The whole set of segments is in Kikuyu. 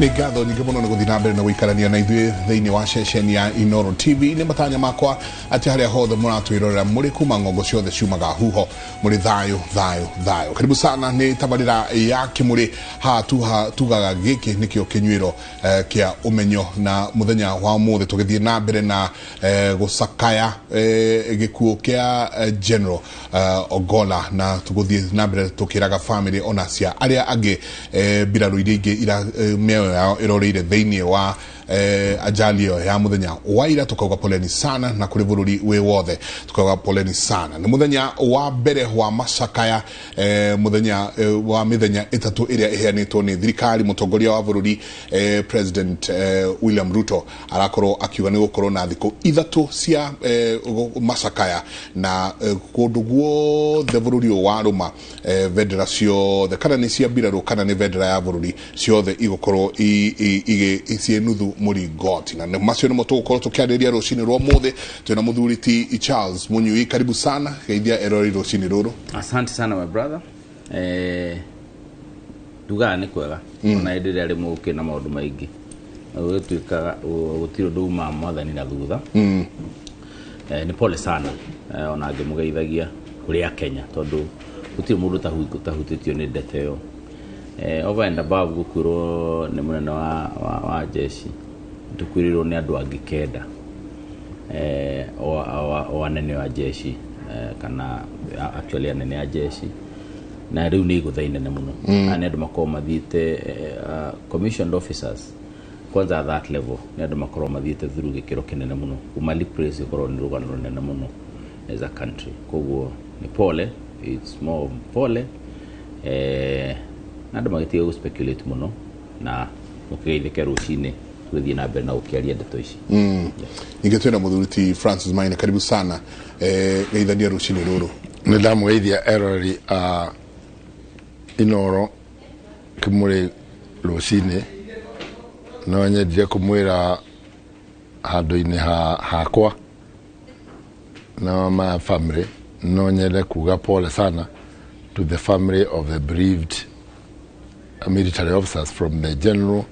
Nĩ ngatho nyingĩ mũno nĩ gũthiĩ na mbere na gũikarania na ithuĩ thĩinĩ wa ceceni ya Inooro TV. Nĩ matanya makwa atĩ harĩa hothe mũratwĩrorera mũrĩ kuma ng'ongo ciothe ciumaga huho mũrĩ thayũ thayũ thayũ. Karibu sana, nĩ tabarĩra ya Kĩmũrĩ haha tugaga gĩkĩ nĩkĩo kĩnyuĩro kĩa ũmenyo, na mũthenya wa ũmũthĩ tũgĩthiĩ na mbere na gũcakaya gĩkuũ kĩa General Ogolla, na tũgũthiĩ na mbere tũkĩraga family ona cia arĩa angĩ mbirarũ iria ingĩ ira mĩoyo yao ĩroreire thĩinĩ wa ajali ĩyo ya mũthenya wa ira. Tukauga poleni sana, na kũrĩ bũrũri wĩ wothe tukauga poleni sana. Nĩ mũthenya wa mbere wa macakaya, mũthenya wa mĩthenya 3 ĩrĩa ĩheanĩtwo nĩ thirikari. Mũtongoria wa bũrũri, President William Ruto, arakorwo akiuga nĩ gũkorwo na thikũ 3 cia macakaya, na kũndũ guothe bũrũri ũyũ warũma, bendera ciothe, kana nĩ cia mbirarũ kana nĩ bendera ya bũrũri, ciothe igũkorwo ciĩ nuthu mũringoti. Na macio nĩmo tũgũkorwo tũkĩarĩrĩria rũcinĩ rwa ũmũthĩ. Twĩna mũthuri ti Charles Munyui, karibu sana, geithia erori rũcinĩ rũrũ. Asante sana, my brother. Ndugaga nĩ kwega, ona hĩndĩ ĩrĩa rĩmwe gũkĩrĩ na maũndũ maingĩ na gũgĩtuĩkaga gũtirĩ ũndũ umaga mwathani na thutha. Nĩ pole sana, ona ngĩmũgeithagia kũrĩ Akenya, tondũ gũtirĩ mũndũ ũtahutĩtio nĩ ndeto ĩyo. Over and above gũkuĩrwo nĩ mũnene wa jeshi, tũkuĩrĩirwo nĩ andũ angĩ 9, o anene a jeshi, kana actually anene a jeshi, na rĩu nĩ igũtha inene mũno. Aya nĩ andũ makoragwo mathiĩte, commissioned officers kwanza at that level, nĩ andũ makoragwo mathiĩte through gĩkĩro kĩnene mũno. Kuma replace ĩkorwo nĩ rũgano rũnene mũno as a country. Koguo nĩ pole, it's more of pole, na andũ magĩtiga gũ speculate mũno na mũkĩgeithĩke rũcinĩ tũgĩthiĩ na mbere na gũkĩaria ndeto ici. Ningĩ twĩna mũthuri ti Francis Maina, karibu sana, geithania rũcinĩ rũrũ. Nĩ ndamũgeithia eroreri a Inooro Kĩmũrĩ rũcinĩ. No nyendire kũmwĩra handũ-inĩ hakwa na my family, no nyende kuga pole sana to the family of the bereaved military officers, from the general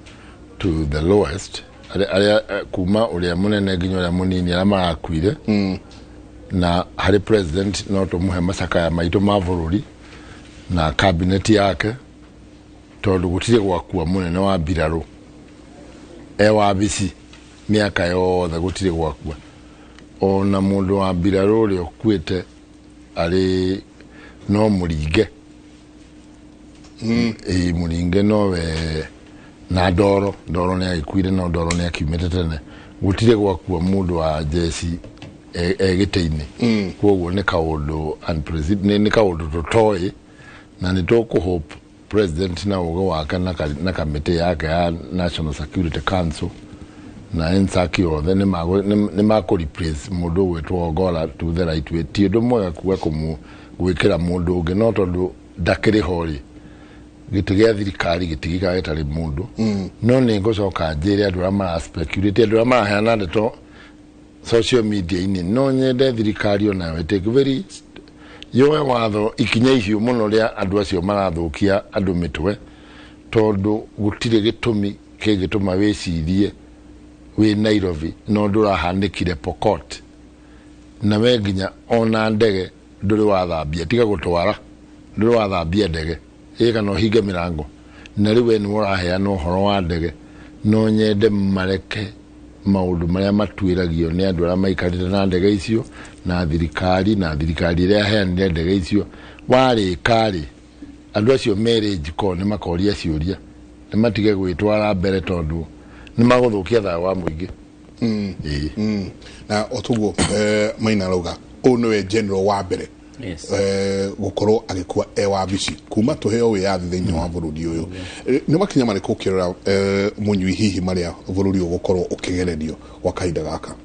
to the lowest, arĩa kuma ũrĩa mũnene nginya ũrĩa mũnini, arĩa marakuire. Na harĩ president, no tũmũhe macakaya maitũ ma bũrũri na cabinet yake, tondũ gũtirĩ gwakua mũnene wa mbirarũ e wabici mĩaka yothe, gũtirĩ gwakua ona mũndũ wa mbirarũ ũrĩa ũkuĩte arĩ no mũringe. Ĩĩ, mũringe nowe na Ndoro. Ndoro nĩ agĩkuire, no Ndoro nĩ akiumĩte tene. Gũtirĩ gwakua mũndũ wa jeci e gĩtĩ-inĩ. Koguo nĩ kaũndũ nĩ kaũndũ tũtoĩ, na nĩ tũkũhope president na ũgĩ wake na kamĩtĩ yake ya National Security Council na NSAC yothe nĩ makũ replace mũndũ ũgwĩtwo Ogolla to the right way. Ti ũndũ mwega kuga gwĩkĩra mũndũ ũngĩ, no tondũ ndakĩrĩ ho rĩ, gĩtĩ gĩa thirikari gĩtigikaga gĩtarĩ mũndũ. No nĩ ngũcoka njĩre andũ arĩa mara speculate, andũ arĩa maraheana ndeto social media-inĩ, no nyende thirikari onayo ĩtake very yoe watho ikinya ihiũ mũno rĩa andũ acio marathũkia andũ mĩtwe, tondũ gũtirĩ gĩtũmi kĩngĩtũma wĩcirie wĩ Nairobi no ndũrahanĩkire Pokot, na we nginya ona ndege ndũrĩ wathambia, tiga gũtwara, ndũrĩ wathambia ndege ĩ kana ũhinge mĩrango, na rĩu we nĩwe ũraheana ũhoro wa ndege. No nyende mareke maũndũ marĩa matuĩragio nĩ andũ arĩa maikarĩte na ndege icio na thirikari, na thirikari ĩrĩa yaheanire ndege icio. Warĩka rĩ, andũ acio merĩ njiko nĩ makoria ciũria, nĩ matige gwĩtwara mbere, tondũ nĩ magũthũkia thayũ wa mũingĩ. Ĩĩ. Na o tuguo Maina arauga, ũyũ nĩwe general wa mbere gũkorwo agĩkua e wabici kuma tũheo wĩyathi thĩinĩ wa bũrũri ũyũ. Nĩ makinya marĩkũ ũkĩrora, mũnyui, hihi marĩa bũrũri ũyũ ũgũkorwo ũkĩgererio gwa kahinda gaka?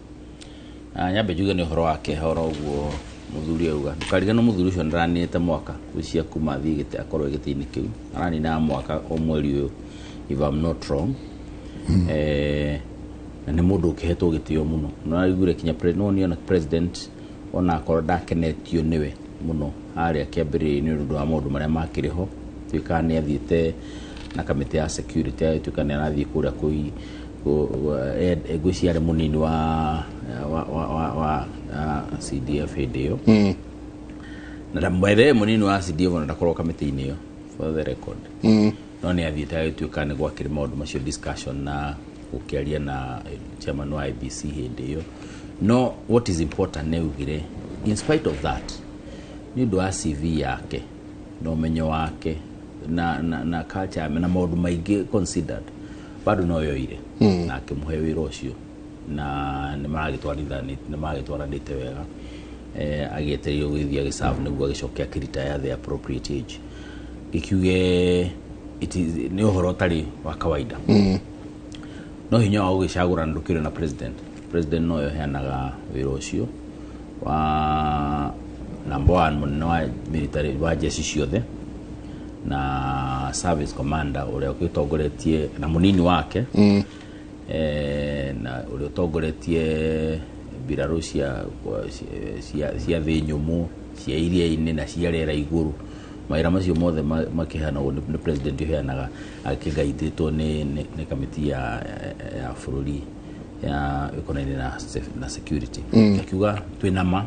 Nyambe njuge nĩ ũhoro wa kĩeha oro ũguo mũthuri auga. Ndũkariganĩrwo mũthuri ũcio nĩaraninĩte mwaka gwĩcia kuma athiĩ gĩtĩ, akorwo gĩtĩ-inĩ kĩu araninaga mwaka o mweri ũyũ, if I'm not wrong. Na nĩ mũndũ ũkĩhetwo gĩtĩo mũno. Nĩwaiguire kinya no niona president ona akorwo ndakenetio nĩwe mũno harĩa kĩambĩrĩria-inĩ nĩ ũndũ wa maũndũ marĩa makĩrĩ ho, tuĩkaga nĩ athiĩte Na kamĩtĩ ya security agĩtuĩka nĩ arathiĩ kũrĩa kũi ngwĩciria arĩ mũnini wa CDF hĩndĩ ĩyo na by the way mũnini wa CDF ona ndakorwo kamĩtĩ-inĩ ĩyo, for the record, no nĩ athiĩte agĩtuĩka nĩ gwakĩrĩ maũndũ macio discussion na gũkĩaria na chairman wa IEBC hĩndĩ ĩyo. No what is important nĩ augire in spite of that, nĩ ũndũ wa CV yake na ũmenyo wake na culture na maũndũ maingĩ considered, bado no yoire na akĩmũhe wĩra ũcio na nĩ maragĩtwaranĩte wega, agĩetereire gũgĩthiĩ agĩserve nĩguo agĩcoke akĩretire the appropriate age. Gĩkiuge it is nĩ ũhoro ũtarĩ wa kawaida, no hinya wa gũgĩcagũrana ndũkĩrĩ na president. President noyo ũheanaga wĩra ũcio wa number one, mũnene wa military, wa jeshi ciothe na service commander ũrĩa ũgĩtongoretie na mũnini wake, na ũrĩa ũtongoretie mbirarũ cia thĩ nyũmũ, cia iria-inĩ na cia rĩera igũrũ. Mawĩra macio mothe makĩheanagwo nĩ president ũheanaga akĩgaithĩtwo nĩ kamĩtĩ ya bũrũri ya ĩkonainie na security. Akiuga twĩna ma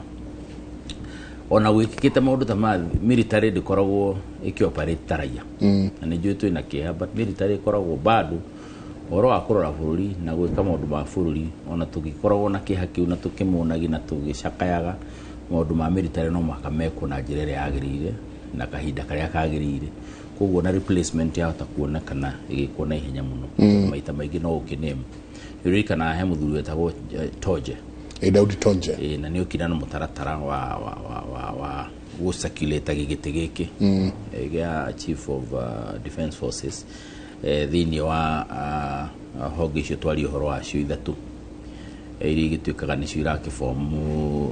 ona gwĩkĩkĩte maũndũ ta ma military ndĩkoragwo ĩkĩoperate ta raia, na nĩ njũĩ twĩna kĩeha, but military ĩkoragwo bado ũhoro wa kũrora bũrũri na gwĩka maũndũ ma bũrũri. Ona tũgĩkoragwo na kĩeha kĩu na tũkĩmũnagi na tũgĩcakayaga, maũndũ ma military no mũhaka mekwo na njĩra ĩrĩa yagĩrĩire na kahinda karĩa kagĩrĩire. Koguo na replacement yahota kuonekana ĩgĩkwo na ihenya mũno. Maita maingĩ no ũkĩname ũririkanaga he mũthuri wetagwo Toje. Daudi Tonje. Ĩ, na nĩ ũkire na mũtaratara wa gũcirculate gĩtĩ gĩkĩ gĩa chief of defense forces thĩinĩ wa honge icio twaria ũhoro wacio ithatũ, iria igĩtuĩkaga nĩcio irakĩbomu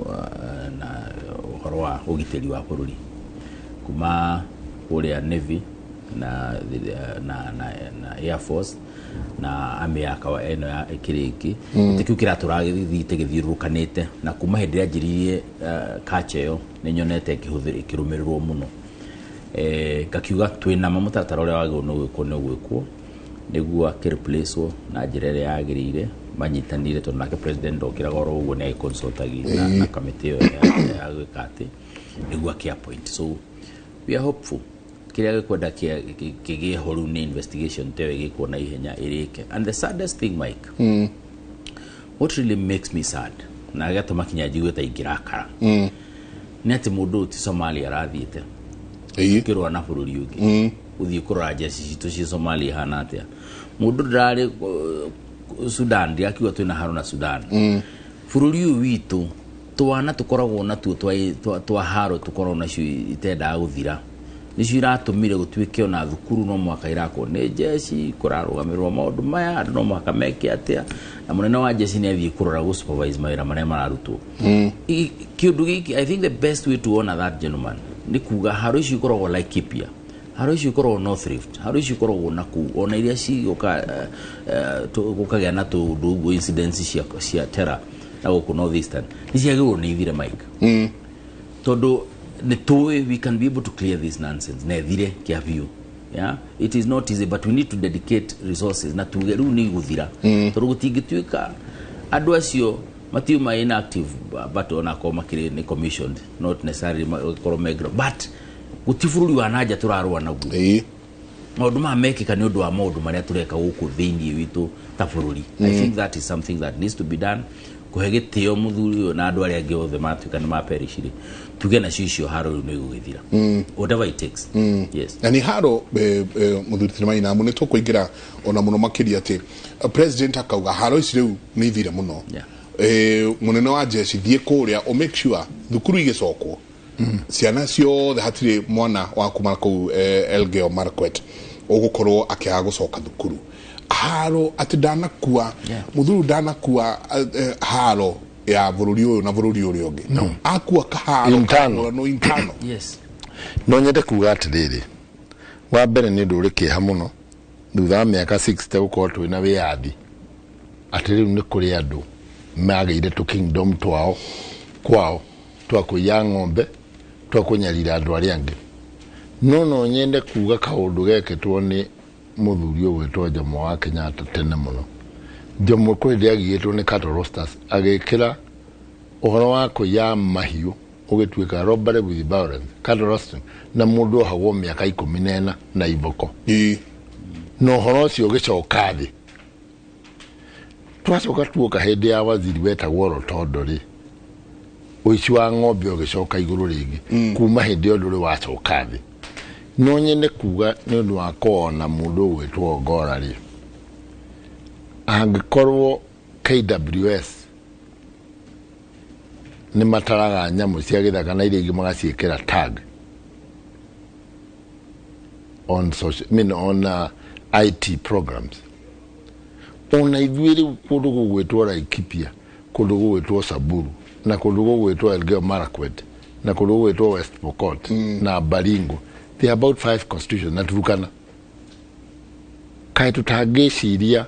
na ũhoro wa ũgitĩri wa bũrũri, kuma kũrĩa navy na air force na army ya kawa ĩno ya ĩkĩrĩ ĩngĩ. Gĩtĩ kĩu kĩratũra gĩthiĩte gĩthiũrũrũkanĩte, na kuma hĩndĩ ĩrĩa anjĩrĩirie culture ĩyo nĩ nyonete ĩkĩhũthĩrwo ĩkĩrũmĩrĩrwo mũno. Ngakiuga twĩna ma mũtaratara ũrĩa wagĩrĩirwo nĩ gwĩkwo nĩ ũgwĩkwo nĩguo akĩreplacewo na njĩra ĩrĩa yagĩrĩire manyitanĩire, tondũ nake president ndokĩraga oro ũguo, nĩ agĩconsultagi na kamĩtĩ ĩyo ya gwĩka atĩ nĩguo akĩ-appoint. So we are hopeful kĩrĩa gĩkwenda kĩgĩe ho rĩu nĩ investigation ta ĩyo ĩgĩkwo na ihenya ĩrĩke. And the saddest thing, Mike, what really makes me sad na gĩgatũma kinya njigue ta ingĩrakara nĩ atĩ mũndũ ũyũ ti Somalia arathiĩte kĩrũa na bũrũri ũngĩ gũthiĩ kũrora njeci citũ ciĩ Somalia ihana atĩa. Mũndũ ndarĩ Sudan, ndirakiuga twĩna haro na Sudan. Bũrũri ũyũ witũ twana tũkoragwo natuo twa haro tũkoragwo nacio itendaga gũthira, nĩcio iratũmire gũtuĩke ona thukuru no mũhaka irakwo nĩ njeci kũrarũgamĩrĩrwo maũndũ maya, andũ no mũhaka meke atĩa, na mũnene wa njeci nĩ athiĩ kũrora gũ supervise mawĩra marĩa mararutwo. Kĩũndũ gĩkĩ, I think the best way to honor that gentleman nĩ kuga haro icio ikoragwo Laikipia, haro icio ikoragwo North Rift, haro icio ikoragwo na kũu, ona iria cigũka gũkagĩa na tũũndũ ũguo, incidents cia terror na gũkũ North Eastern, nĩ ciagĩrĩirwo nĩ ithire, Mike, tondũ nĩ tũĩ we can be able to clear this nonsense na ĩthire kĩa biũ. Yeah? It is not easy, but we need to dedicate resources na tuge rĩu nĩ igũthira, tondũ gũtingĩtuĩka andũ acio matiuma inactive, but onakorwo makĩrĩ nĩ commissioned, not necessarily makorwo me but gũti bũrũri wa nanja tũrarũa naguo. Maũndũ maya mekĩka nĩ ũndũ wa maũndũ marĩa tũreka gũkũ thĩinĩ witũ ta bũrũri. I think that is something that needs to be done, kũhe gĩtĩo mũthuri ũyũ na andũ arĩa angĩ othe matuĩka nĩ maperishire, tuge nacio icio haro rĩu nĩ igũgĩthira, whatever it takes, yes. Na nĩ haro mũthuri Tirimai namu nĩ tũkũingĩra ona mũno makĩria atĩ president akauga haro ici rĩu nĩ ithire mũno. Mũnene wa jeshi thiĩ kũrĩa o make sure thukuru igĩcokwo ciana ciothe hatirĩ mwana wa kuma kũu Elgeyo Marakwet ũgũkorwo akĩaga gũcoka thukuru, haro atĩ ndanakua. Mũthuri ndanakua haro ya bũrũri ũyũ na bũrũri ũrĩa ũngĩ no. Akua kaharo Internal. No internal. No nyende kuga atĩrĩrĩ, wa mbere nĩ ũndũ ũrĩ kĩeha mũno thutha wa mĩaka 60 gũkorwo twĩ na wĩyathi, atĩ rĩu nĩ kũrĩ andũ magĩire tũ kingdom twao kwao twa kũiya ng'ombe, twa kũnyarira andũ arĩa angĩ. No nyende kuga kaũndũ gekĩtwo nĩ Mũthuri ũgwĩtwo Jomo wa Kenyatta tene mũno. Jomo kwĩ hĩndĩ agiĩtwo nĩ cattle rustlers, agĩkĩra ũhoro wa kũiya mahiũ ũgĩtuĩka robbery with violence, cattle rustling, na mũndũ ohagwo mĩaka 14 na iboko. Na ũhoro ũcio ũgĩcoka thĩ. Twacoka tuoka hĩndĩ ya waziri wetagwo Rotondo rĩ, ũici wa ng'ombe ũgĩcoka igũrũ rĩngĩ. Kuma hĩndĩ ĩyo ndũrĩ wacoka thĩ. No nyende kuga nĩ ũndũ wa kuona mũndũ ũgwĩtwo Ngora rĩ, angĩkorwo KWS nĩ mataraga nyamũ cia gĩthaka na iria ingĩ magaciĩkĩra tag on social, I mean on IT programs, ona ithuĩ rĩu kũndũ gũgwĩtwo Laikipia, kũndũ gũgwĩtwo Samburu, na kũndũ gũgwĩtwo Elgeyo Marakwet, na kũndũ gũgwĩtwo West Pokot na Baringo, there are about five constitutions, na Turkana, kaĩ tũtangĩciria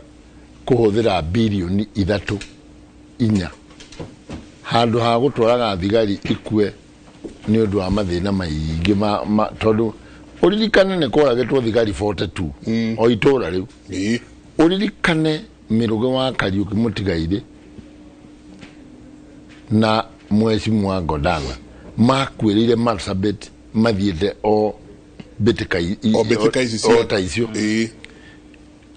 kũhũthĩra birioni 3 4 handũ ha gũtwaraga thigari ikue nĩ ũndũ wa mathĩna maingĩ tondũ ũririkane nĩ kũragĩtwo thigari 42 o itũra rĩu. Ũririkane Mĩrũgĩ wa Kariũki Mũtigairĩ na Mheshimiwa Godana makuĩrĩire Marsabit mathiĩte o mbĩtĩka O mbĩtĩka ici o ta icio.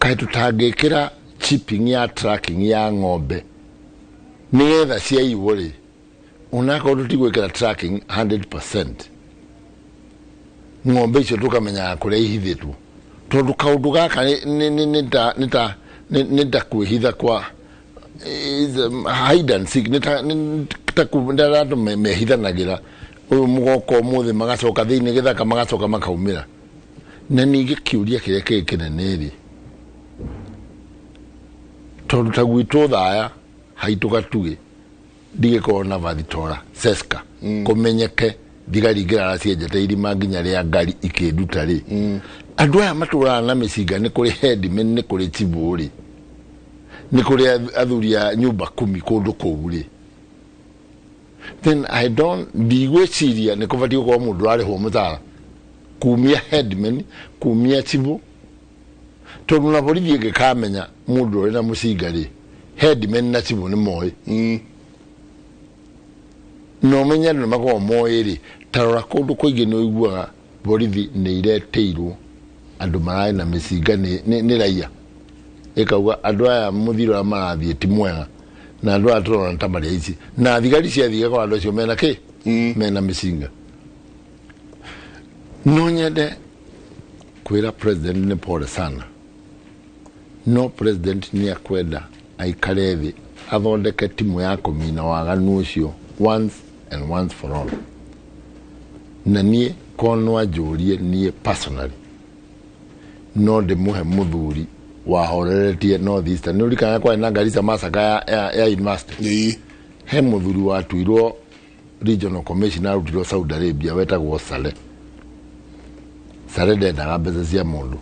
Kaĩ tũtangĩkĩra chipping ya tracking ya ng'ombe nĩgetha ciaiywo rĩ, onakorwo tũtigwĩkĩra tracking 100%, ng'ombe icio tũkamenyaga kũrĩa ihithĩtwo, tondũ kaũndũ gaka nĩ ta kwĩhitha kwa is, hide and seek, nĩ ta andũ mehithanagĩra ũyũ mũgoka ũmũthĩ, magacoka thĩinĩ gĩthaka, magacoka makaumĩra. Na ningĩ kĩũria kĩrĩa kĩrĩ kĩnene rĩ, tondũ ta gwitũ thaya haitũ gatugĩ ndigĩkorwo na bathitora seska kũmenyeke thigari ingĩrara cienjete irima nginya rĩa ngari ikĩnduta rĩ, andũ aya matũraga na mĩcinga, nĩ kũrĩ headman, nĩ kũrĩ chibũ rĩ, nĩ kũrĩ athuri a nyumba kumi kũndũ kũu rĩ, then I don't, ndigwĩciria nĩ kũbatiĩ gũkorwo mũndũ arĩhwo mũcara kumia headman, kumia chibũ, tondũ na borithi ĩngĩkamenya mũndũ ũrĩ na mũcinga rĩ, headman na chibũ nĩ moĩ na ũmenye andũ nĩ makoragwo moĩ rĩ. Tarora kũndũ kũingĩ nĩ ũiguaga borithi nĩ iretĩirwo andũ mararĩ na mĩcinga nĩ raia, ĩkauga andũ aya mũthiro ũrĩa marathiĩ ti mwega, na andũ aya tũrona ta marĩ aici, na thigari ciathiĩ igakora andũ acio mena kĩ, mena mĩcinga. No nyende kwĩra president nĩ pole sana, no president nĩ akwenda aikare thĩ athondeke timu ya kũmina waganu ũcio once and once for all. Na niĩ korwo no anjũrie niĩ personally, no ndĩmũhe mũthuri wahoreretie North Eastern. Nĩ ũririkanaga kwarĩ na Garissa massacre ya university? He mũthuri watuirwo regional commissioner, arutirwo Saudi Arabia, wetagwo Saleh. Saleh ndendaga mbeca cia mũndũ.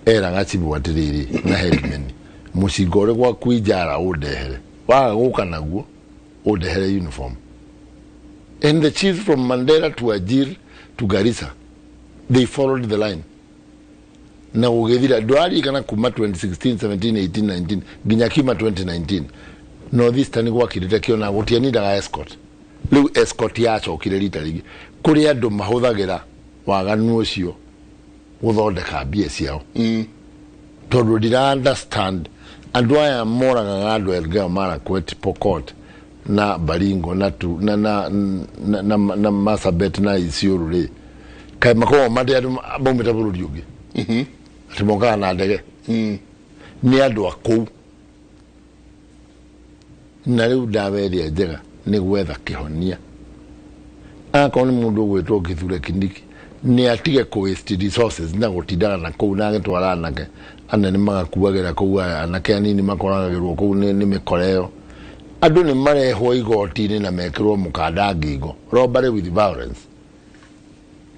Eraga chibũ atĩrĩrĩ na headman, mũcinga ũrĩ gwaku injara ũndehere, waga gũka naguo ũndehere uniform. And the chiefs from Mandera to Wajir to Garissa, they followed the line na gũgĩthira. Ndũraririkana kuma 2016, 17, 18, 19 nginya kiuma 2019, North Eastern gwakirĩte kĩona gũtianindaga escort. Rĩu escort yacokire rita rĩngĩ kũrĩ andũ mahũthagĩra waganu ũcio gũthondeka mbia ciao, tondũ ndira understand andũ aya moragaga andũ Elgeyo Marakwet, Pokot na Baringo na, tu, na, na, na, na, na Marsabit na Isiolo rĩ, kaĩ makoragwo marĩ andũ maumĩte bũrũri ũngĩ atĩ mokaga na ndege? Nĩ andũ a kũu. Na rĩu ndawa ĩrĩa njega nĩ gwetha kĩhonia. Akorwo nĩ mũndũ ũgwĩtwo Kithure Kindiki, nĩ atige kũ waste resources na gũtindaga na kũu na agĩtwara anake anene magakuagĩra kũu, aya anake anini makoragagĩrwo kũu nĩ mĩkora ĩyo. Andũ nĩ marehwo igoti-inĩ na mekĩrwo mũkanda ngingo, robbery with violence.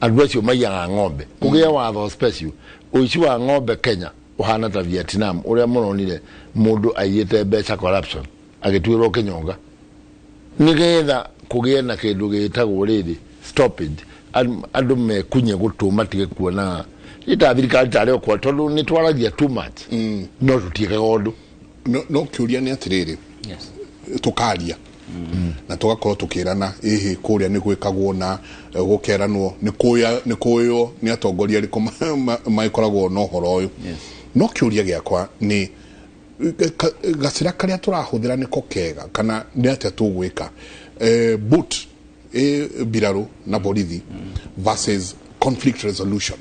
Andũ acio maiyaga ng'ombe, kũgĩe watho special. Ũici wa ng'ombe Kenya ũhana ta Vietnam, ũrĩa mũronire mũndũ aiyĩte mbeca, corruption, agĩtuĩrwo kĩnyonga, nĩgetha kũgĩe na kĩndũ gĩtagwo rĩrĩ stoppage. Andũ mekunye gũtũ matige kuonaga Ita thirikari tarĩ okwa tondũ nĩ twaragia too much, no tũtiĩkaga ũndũ. No kĩũria nĩ atĩrĩrĩ, tũkaria na tũgakorwo tũkĩrana ĩhĩ kũrĩa nĩ gwĩkagwo na gũkeranwo nĩ kũya nĩ kũywo nĩ atongoria arĩkũ magĩkoragwo na ũhoro ũyũ. No kĩũria gĩakwa nĩ gacĩra karĩa tũrahũthĩra nĩko kega kana nĩ atĩa tũgwĩka boot mbirarũ na borithi versus conflict resolution?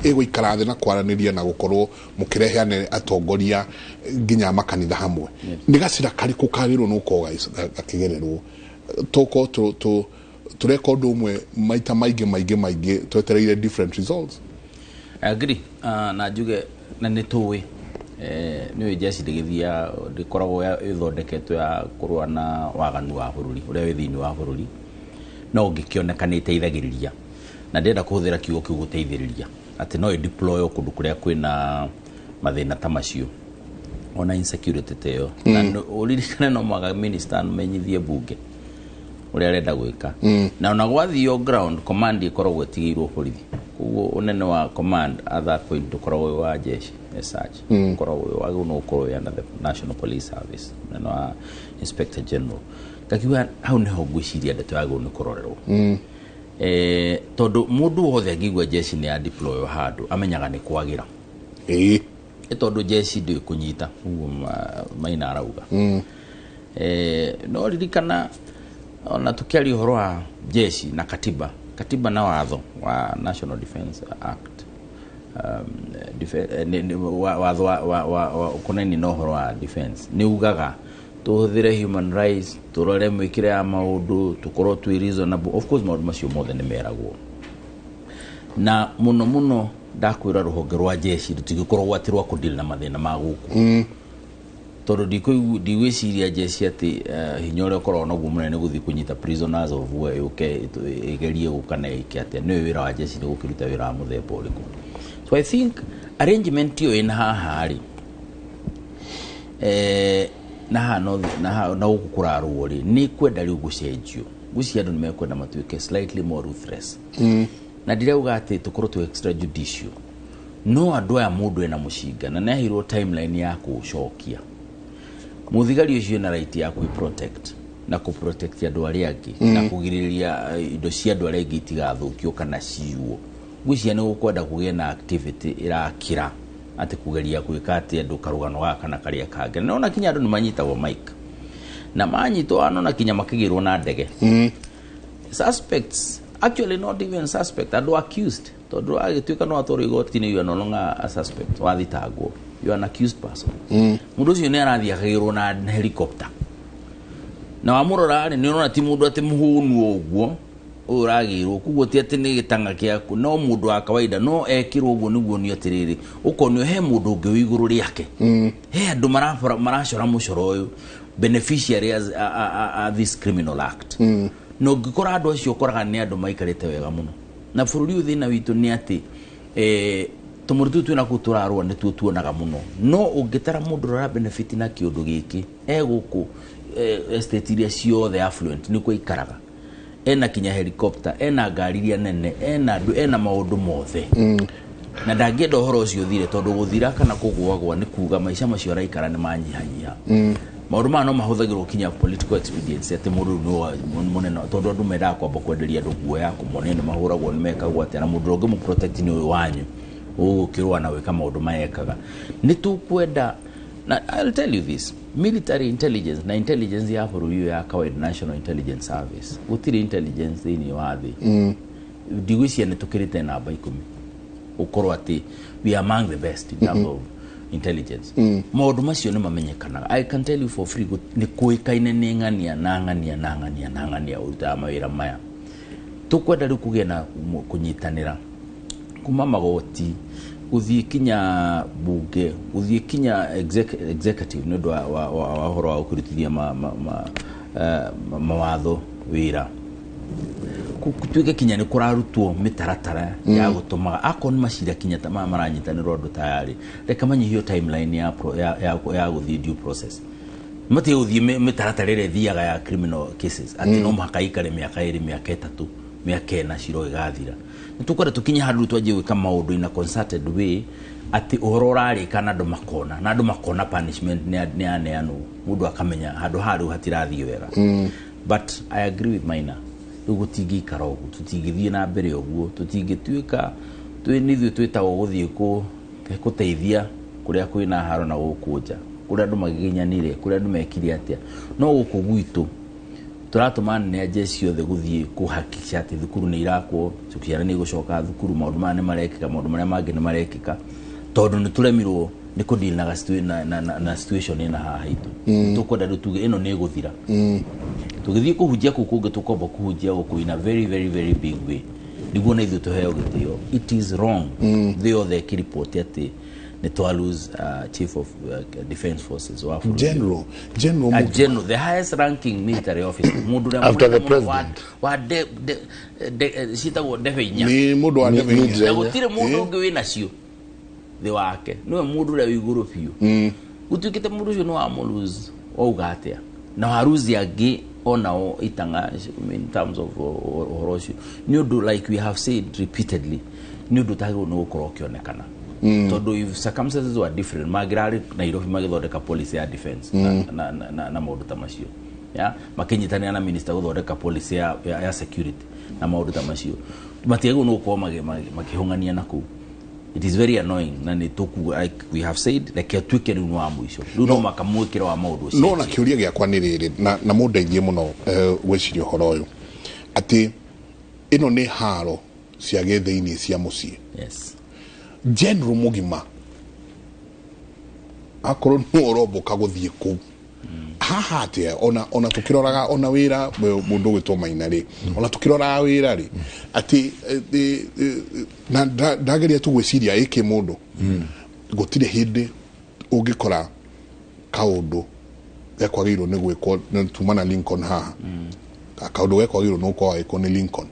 Ĩgũikara thĩ na kwaranĩria na gũkorwo mũkĩreheane atongoria nginya makanitha hamwe, nĩ gacĩra karĩkũ kagĩrĩirwo nĩ gũkorwo gakĩgererwo? Tũkorwo tũreka ũndũ ũmwe maita maingĩ maingĩ maingĩ twetereire different results. I agree. Na njuge na nĩ tũĩ nĩ ũĩ jeshi ndĩgĩthiaga, ndĩkoragwo ĩthondeketwo ya kũrũa na waganu wa bũrũri ũrĩa wĩ thĩinĩ wa bũrũri, no ũngĩkĩoneka nĩ ĩteithagĩrĩria, na ndĩrenda kũhũthĩra kiugo kĩu gũteithĩrĩria, atĩ no ĩdeploy kũndũ kũrĩa kwĩna mathĩna ta macio ona insecurity ta ĩyo. Na ũririkane no mũhaka minister amenyithie bunge ũrĩa arenda gwĩka, na ona gwathio ground command ĩkoragwo ĩtigĩirwo borithi. Koguo ũnene wa command at that point ndũkoragwo wĩ wa jeshi as such, ũkoragwo wagĩrĩirwo nĩ gũkorwo wĩ under the National Police Service, ũnene wa Inspector General. Ngakiuga hau nĩho ngwĩciria ndeto yagĩrĩirwo nĩ kũrorerwo, tondũ mũndũ wothe angĩigua jeshi nĩ ya deploy handũ amenyaga nĩ kwagĩra. Nĩ tondũ jeshi ndĩ kũnyita ũguo Maina arauga. No ririkana ona tũkĩaria ũhoro wa jeshi na katiba na watho wa National Defence Act, watho wa ũkonainie na ũhoro wa defence nĩ ugaga tũhũthĩre human rights, tũrore mĩkĩre ya maũndũ, tũkorwo twĩ reasonable. Of course maũndũ macio mothe nĩ meragwo, na mũno mũno ndakwĩra rũhonge rwa jeshi rũtigĩkoragwo atĩ rwa kũdeal na mathĩna ma gũkũ, tondũ ndigwĩciria jeshi atĩ hinya ũrĩa ũkoragwo naguo mũnene gũthiĩ kũnyita prisoners of war yũke ĩgerie gũka na ĩke atĩa. Nĩyo wĩra wa jeshi nĩ gũkĩruta wĩra wa mũthemba ũrĩkũ? So I think arrangement ĩyo ĩna haha rĩ, na haha no na haha na gũkũ kũrarũo rĩ, nĩ kwenda rĩu gũcenjio. Ngwĩciria andũ nĩ mekwenda matuĩke slightly more ruthless, na ndirauga atĩ tũkorwo twĩ extrajudicial, no andũ aya mũndũ ena mũcinga na nĩaheirwo timeline ya kũũcokia, mũthigari ũcio ena right ya kwĩ protect na kũ protect andũ arĩa angĩ na kũgirĩrĩria indo cia andũ arĩa angĩ itigathũkio kana ciywo. Ngwĩciria nĩ gũkwenda kũgĩe na activity ĩrakĩra atĩ kũgeria gwĩka atĩ andũ karũgano gaka kana karĩa kangĩ. Na nĩwona kinya andũ nĩ manyitagwo mike na manyitwo na kinya makĩgĩrwo na ndege. Suspects, actually not even suspect, andũ accused, tondũ agĩtuĩka no atwarwo igoti-inĩ, you are no longer a suspect, wathitangwo, you are an accused person. Mũndũ ũcio nĩ arathiĩ akagĩrwo na helicopter, na wamũrora rĩ, nĩ ũrona ti mũndũ atĩ mũhũnu ũguo ũyũ ũragĩrwo. Koguo ti atĩ nĩ gĩtang'a kĩaku, no mũndũ wa kawaida no ekĩrwo ũguo nĩguo nĩ atĩrĩrĩ ũkonio he mũndũ ũngĩ wĩ igũrũ rĩake, he andũ maracora mũcoro ũyũ, beneficiary as, a this criminal act. Na ũngĩkora andũ acio, ũkoraga nĩ andũ maikarĩte wega mũno na bũrũri ũyũ. Thĩna witũ nĩ atĩ tũmũrĩ tũu twĩna kũu tũrarũa nĩtuo tuonaga mũno, no ũngĩtara mũndũ ũrĩa benefit na kĩũndũ gĩkĩ e gũkũ estate iria ciothe affluent nĩkuo aikaraga, ena kinya helicopter, ena ngari iria nene, ena andũ, ena maũndũ mothe, na ndangĩenda ũhoro ũcio ũthire, tondũ gũthira kana kũgũagũa nĩ kuga maica macio araikara nĩ manyihanyiha. Maũndũ maya no mahũthagĩrwo kinya political expediency, atĩ mũndũ rĩu nĩwe mũnene, tondũ andũ mendaga kwamba kwenderia andũ guoya, kũmonia nĩ mahũragwo, nĩ mekagwo atĩa, na mũndũ ũrĩa ũngĩmũ protect nĩ ũyũ wanyu ũgũkĩrũa na gwĩka maũndũ maya ekaga. Nĩ tũkwenda, na I'll tell you this, military intelligence na intelligence ya bũrũri ũyũ ya kawaida, National Intelligence Service, gũtirĩ intelligence thĩinĩ wa thĩ ndigwĩciria nĩ tũkĩrĩte namba 10 ũkorwo atĩ we are among the best in terms of intelligence. Maũndũ macio nĩ mamenyekanaga. I can tell you for free, nĩ kũĩkaine nĩ ng'ania na ng'ania na ng'ania na ng'ania ũrutaga mawĩra maya. Tũkwenda rĩu kũgĩe na kũnyitanĩra kuma magoti gũthiĩ kinya bunge, gũthiĩ kinya executive, nĩ ũndũ wa ũhoro wa gũkĩrutithia mawatho wĩra. Gũtuĩke kinya nĩ kũrarutwo mĩtaratara ya gũtũmaga akorwo nĩ macira kinya ta maya maranyitanĩrwo andũ tayarĩ, reke manyihio timeline ya gũthiĩ due process, matige gũthiĩ mĩtaratara ĩrĩa ĩthiaga ya criminal cases, atĩ no mũhaka ikare mĩaka 2, mĩaka 3, mĩaka 4 cira ũgĩgathira. Nĩ tũkwenda tũkinye handũ rĩu twanjie gwĩka maũndũ in a concerted way, atĩ ũhoro ũrarĩka na andũ makona, na andũ makona punishment nĩ yaneanwo, mũndũ akamenya handũ haha rĩu hatirathiĩ wega. But I agree with Maina, rĩu gũtingĩikara ũguo, tũtingĩthiĩ na mbere ũguo, tũtingĩtuĩka nĩ ithuĩ twĩtagwo gũthiĩ gũteithia kũrĩa kwĩna haro na gũkũ nja, kũrĩa andũ magĩginyanire, kũrĩa andũ mekire atĩa, no gũkũ gwitũ tũratũma anene a jeshi othe gũthiĩ kũhakikisha atĩ thukuru nĩ irakwo, ciana nĩ igũcoka thukuru, maũndũ maya nĩ marekĩka, maũndũ marĩa mangĩ nĩ marekĩka, tondũ nĩ tũremirwo nĩ kũdeal na situation ĩna haha hitũ. Tũkwenda rĩu tuge ĩno nĩ ĩgũthira. Tũgĩthiĩ kũhunjia kũu kũngĩ, tũkomba kũhunjia gũkũ in a very very very big way, nĩguo na ithuĩ tũheo gĩtĩo. It is wrong thĩ yothe ĩkĩripoti atĩ nĩ twa lose chief of defense forces wa bũrũri. General A mũgima. General, the highest ranking military officer, mũndũ ũrĩa After the mũnene mũno wa president. wa de, de, de, ciĩtagwo ndebe inya. Nĩ mũndũ wa ndebe inya. Na gũtirĩ mũndũ ũngĩ wĩ nacio thĩ wake, nĩwe mũndũ ũrĩa wĩ igũrũ biũ. Gũtuĩkĩte mũndũ ũcio nĩ wamũlose, wauga atĩa? Na waruzi angĩ onao itanga in terms of ũhoro ũcio, nĩ ũndũ, like we have said repeatedly, nĩ ũndũ ũtagĩrĩirwo nĩ gũkorwo ũkĩonekana, tondũ if circumstances were different, mangĩrarĩ Nairobi magĩthondeka policy ya defense na maũndũ ta macio, ya makĩnyitanĩra na minister gũthondeka policy ya security na maũndũ ta macio, matiagĩrĩirwo nĩ gũkorwo makĩhũng'ania na kũu. It is very annoying, na nĩ tũkuga, like we have said, reke tuĩke rĩu nĩ wa mũico, rĩu no makamwĩkĩra wa maũndũ ũcio. No na kĩũria gĩakwa nĩ rĩrĩ, na mũndeithie mũno gwĩciria ũhoro ũyũ, atĩ ĩno nĩ haro cia gĩthĩinĩ cia mũciĩ. General mũgima akorwo nĩ ũromboka gũthiĩ kũu haha atĩa, ona tũkĩroraga ona wĩra mũndũ ũgwĩtwo Maina rĩ, ona tũkĩroraga wĩra rĩ, atĩ na ndageria tu gwĩciria ĩkĩ mũndũ, gũtirĩ hĩndĩ ũngĩkora kaũndũ gekwagĩrĩirwo nĩ gwĩkwo tuma na Lincoln haha, kaũndũ gekwagĩrĩirwo nĩ gũkorwo gagĩkwo nĩ Lincoln,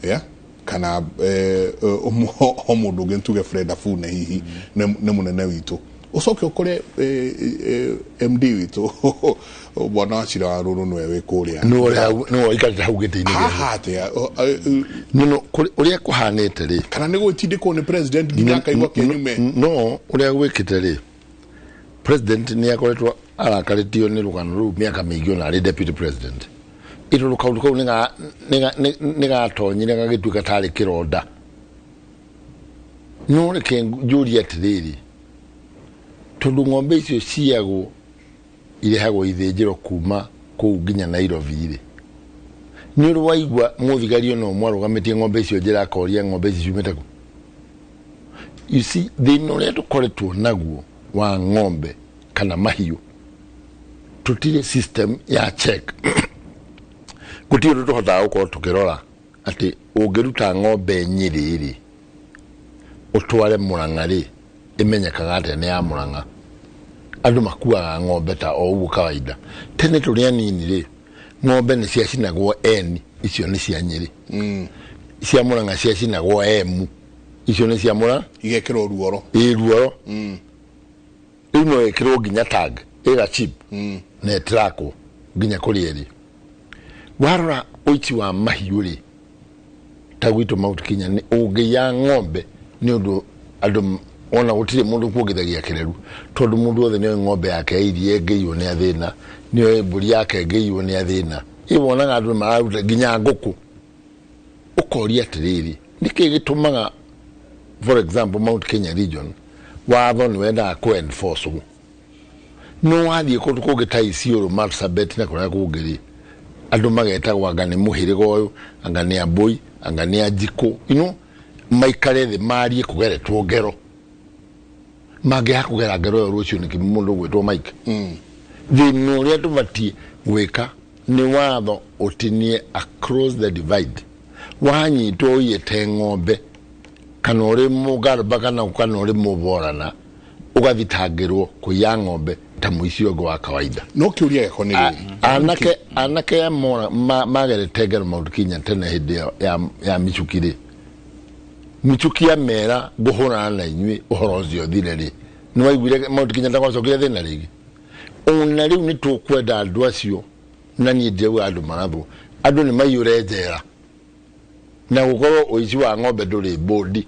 yeah? Kana o mũndũ ũngĩ, tuge Fred Afune hihi nĩ mũnene witũ, ũcoke ũkore MD witũ bwana wa Cira wa Rũrũ nĩwe wĩ kũrĩa. Nĩwe ũikarĩte hau gĩtĩ-inĩ gĩake. Haha atĩa? No ũrĩa kũhanĩte rĩ, kana nĩ gwĩtindĩkwo nĩ president nginya akaigua kĩnyume? No ũrĩa gwĩkĩte rĩ, president nĩ akoretwo arakarĩtio nĩ rũgano rũu mĩaka mĩingĩ, ona arĩ deputy president, ĩtondũ kaũndũ kau nĩ gatonyire gagĩtuĩka tarĩ kĩronda. No reke njũrie atĩrĩrĩ, tondũ ng'ombe icio ciagwo irehagwo ithĩnjĩro kuma kũu nginya Nairobi rĩ, nĩ ũrĩ waigua mũthigari ona ũmwe arũgamĩtie ng'ombe icio njĩra akoria ng'ombe ici ciumĩte kũ? You see, thĩna ũrĩa tũkoretwo naguo wa ng'ombe kana mahiũ, tũtirĩ system ya check, gũtirĩ ũndũ tũhotaga gũkorwo tũkĩrora atĩ ũngĩruta ng'ombe Nyĩrĩ rĩ, ũtware Mũrang'a rĩ, ĩmenyekaga atĩa nĩ ya Mũrang'a? Andũ makuaga ng'ombe ta o ũguo kawaida. Tene tũrĩ anini rĩ, ng'ombe nĩ ciacinagwo N, icio nĩ cia Nyĩrĩ, cia Mũrang'a ciacinagwo M, icio nĩ cia Mũrang'a. Igekĩrwo ruoro. Ĩ ruoro rĩu no ĩkĩrwo nginya tag ĩga chip na ĩtrakwo nginya kũrĩa ĩrĩ. Warora ũici wa mahiũ rĩ, ta gwitũ Mount Kenya, nĩ ũngĩiya ng'ombe nĩ ũndũ andũ ona gũtirĩ mũndũ kuongithagia kĩreru, tondũ mũndũ wothe nĩoĩ ng'ombe yake ya iria ĩngĩiywo nĩ athĩna, nĩoĩ mbũri yake ĩngĩiywo nĩ athĩna. Ĩ wonaga andũ mararuta nginya ngũkũ, ũkoria atĩrĩrĩ, nĩkĩ gĩtũmaga, for example, Mount Kenya region watho nĩ wendaga kũ enforce no wathiĩ kũndũ kũngĩ ta Isiolo, Marsabit na kũrĩa kũngĩ rĩ, andũ magetagwo anga nĩ mũhĩrĩga ũyũ, anga nĩ ambũi, anga nĩ anjikũ, maikare thĩ marie kũgeretwo ngero, mangĩaga kũgera ngero ĩyo rũciũ nĩkĩ mũndũ ũgwĩtwo Mike. Thĩna ũrĩa tũbatiĩ gwĩka nĩ watho ũtinie across the divide. Wanyitwo ũiyĩte ng'ombe, kana ũrĩ mũgarba kana ũrĩ mũborana, ũgathitangĩrwo kũiya ng'ombe ta mũici ũngĩ wa kawaida. No kĩũria gĩakwa nĩ rĩrĩ. Anake ya mora magerete ngero Mount Kenya tene hĩndĩ ya Michuki rĩ, Michuki ya mera ngũhũrana na inyuĩ ũhoro ũcio ũthire rĩ, nĩ waiguire Mount Kenya ta gwacokire thĩna rĩngĩ? Ona rĩu nĩ tũkwenda andũ acio, na niĩ ndirauga andũ marathwo, andũ nĩ maiyũre njera. Na gũkorwo ũici wa ng'ombe ndũrĩ bodi.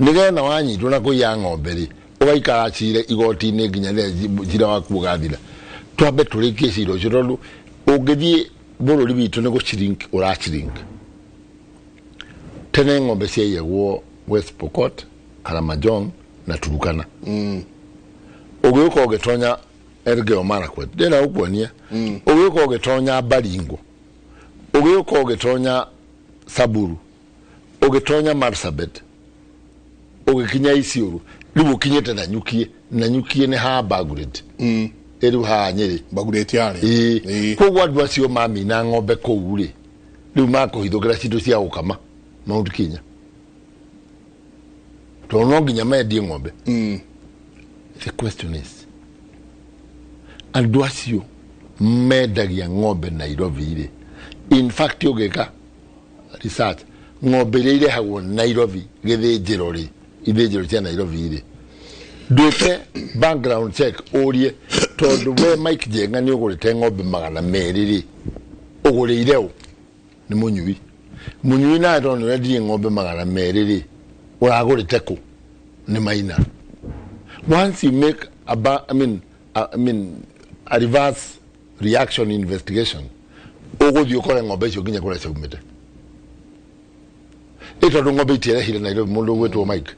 Nĩgetha wanyitwo na kũiya ng'ombe rĩ, ũgaikara cira igoti-inĩ nginya rĩrĩa cira waku ũgathira. Twambe tũrĩkie cira ũcio tondũ ũngĩthiĩ bũrũri witũ nĩ gũ-shrink ũra-shrink. Tene ng'ombe ciaiyagwo West Pokot, Karamajong na Turukana. Ũgĩũka ũgĩtonya Elgeyo Marakwet, ndĩrenda gũkuonia. Ũgĩũka ũgĩtonya Baringo, ũgĩũka ũgĩtonya Samburu, ũgĩtonya Marsabit, ũgĩkinya Isiolo, rĩu ũkinyĩte Nanyukie. Nanyukie nĩ ha Bagureti. Ĩrĩu haha Nyĩrĩ. Bagureti yarĩ. Ĩĩ. Koguo andũ acio mamina ng'ombe kũu rĩ, rĩu makũhithũkĩra cindo cia gũkama Mount Kenya. Tondũ no nginya mendie ng'ombe. The question is, andũ acio mendagia ng'ombe Nairobi rĩ, in fact ũngĩka research, ng'ombe iria irehagwo Nairobi gĩthĩnjĩro rĩ, ithĩnjĩro cia Nairobi rĩ, ndwĩke background check ũrie tondũ we Mike Njenga nĩ ũgũrĩte ng'ombe 200 rĩ, ũgũrĩire ũ? Nĩ mũnyui. Mũnyui nawe tondũ nĩ ũrendirie ng'ombe 200 rĩ, ũragũrĩte kũ? Nĩ Maina. Once you make a, ba I mean, a, I mean, a reverse reaction investigation, ũgũthiĩ ũkore ng'ombe icio nginya kũrĩa ciaumĩte. Ĩ tondũ ng'ombe itierehire Nairobi mũndũ ũgwĩtwo Mike.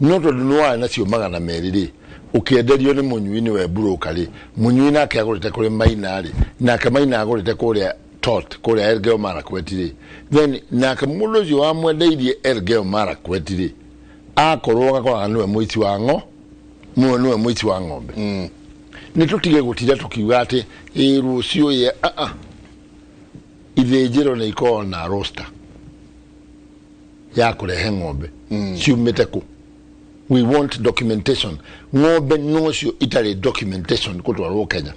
No tondũ nĩ warĩ nacio 200 rĩ, ũkĩenderio nĩ mũnyui nĩwe broker rĩ, mũnyui nake agũrĩte kũrĩ Maina rĩ, nake Maina agũrĩte kũrĩa Tot, kũrĩa Elgeyo Marakwet rĩ, then nake mũndũ ũcio wamwendeirie Elgeyo Marakwet rĩ, akorwo agakoraga nĩwe mũici wa ng'o, nĩwe mũici wa ng'ombe. Nĩ tũtige gũtinda tũkiuga atĩ ĩ rũciũ ye, ithĩnjĩro nĩ ikoragwo na roster ya kũrehe ng'ombe ciumĩte kũ. We want documentation. Ng'ombe nocio itarĩ documentation gũtwarwo Kenya.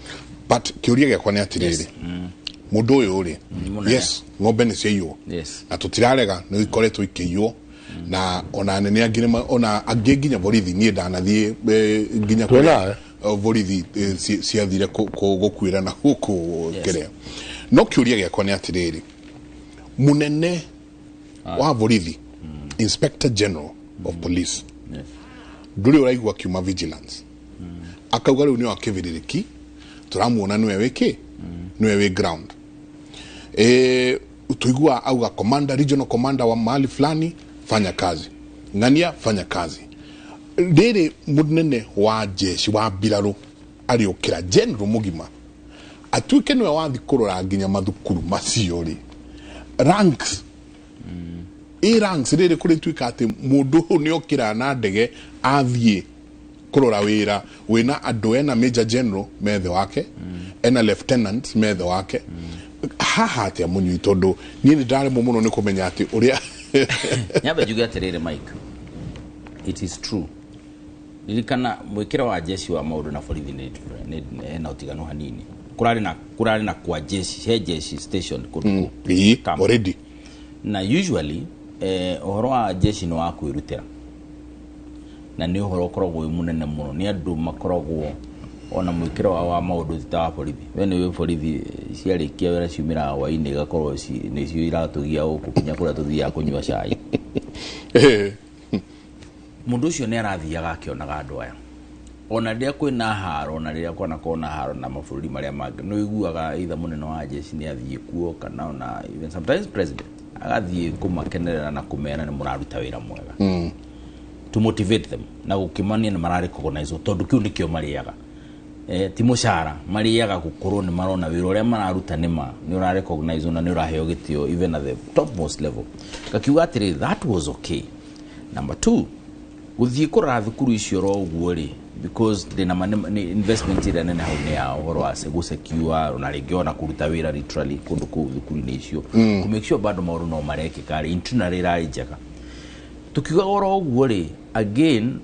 But kĩũria gĩakwa nĩ atĩrĩrĩ, mũndũ ũyũ rĩ, Mũnene. Yes, ng'ombe nĩ ciaiywo. Na tũtirarega nĩ ikoretwo ikĩiywo na ona anene angĩ ona angĩ nginya borithi niĩ ndanathiĩ nginya Twĩ kũrĩa, nawe? Borithi ciathire gũkuĩra na gũkũ kĩrĩa. No kĩũria gĩakwa nĩ atĩrĩrĩ, mũnene wa borithi, Inspector General of Police, ndũrĩ ũraigua akiuma vigilance akauga rĩu nĩwe akĩbĩrĩrĩki tũramuona nĩwe wĩkĩ nĩwe wĩ ground, tuigua auga commander, regional commander wa mahali fulani, fanya kazi, ng'ania fanya kazi. Rĩrĩ mũnene wa jeshi wa mbirarũ arĩũkĩra general mũgima atuĩke nĩwe wathi kũrora nginya mathukuru macio rĩ, ranks ĩ ranks rĩrĩ kũrĩtuĩka atĩ mũndũ ũyũ nĩ okĩra na ndege athiĩ kũrora wĩra wĩna andũ ena major general methe wake, ena lieutenant methe wake, haha atĩa mũnyui? Tondũ niĩ nĩ ndaremwo mũno nĩ kũmenya atĩ ũrĩa Nyambe njuge atĩrĩrĩ, Mike, it is true, ririkana mwĩkĩre wa jeshi wa maũndũ na borithi nĩ different, nĩ ena ũtiganu hanini. Kũrarĩ na kwa jeshi, he jeshi station kũndũ kũu. Ĩĩ, Camp. Already. Na usually ũhoro wa jeshi nĩ wa kwĩrutĩra na nĩ ũhoro ũkoragwo wĩ mũnene mũno, nĩ andũ makoragwo ona mwĩkĩro wao wa maũndũ ti ta wa borithi. We nĩ wĩ borithi ciarĩkia wĩra ciumĩraga hwainĩ igakorwo nĩcio iratũgia gũkũ kinya kũrĩa tũthiaga kũnyua cai. Mũndũ ũcio nĩ arathiaga akĩonaga andũ aya ona rĩrĩa kwĩna haro, na rĩrĩa kwanakorwo na haro na mabũrũri marĩa mangĩ, nĩ ũiguaga either mũnene wa jeshi nĩ athiĩ kuo kana ona even sometimes president agathiĩ kũmakenerera na kũmera nĩ mũraruta wĩra mwega, to motivate them na gũkĩmania nĩ mararecognize tondũ kĩu nĩkĩo marĩaga, ti mũcara marĩaga, gũkorwo nĩ marona wĩra ũrĩa mararuta nĩma nĩ ũrarecognize na nĩ ũraheo gĩtĩo even at the topmost level. Ngakiuga atĩrĩ, that was okay. Number two, gũthiĩ kũrora thukuru icio ro ũguo rĩ, because ndĩna ma nĩ investment ĩrĩa nene hau nĩ ya ũhoro wa gũsecure na rĩngĩ ona kũruta wĩra literally kũndũ kũu thukuru-inĩ icio, kũ make sure bado maũndũ no marekĩka rĩ, internally ĩrarĩ njega. Tukiuga oro ũguo rĩ, again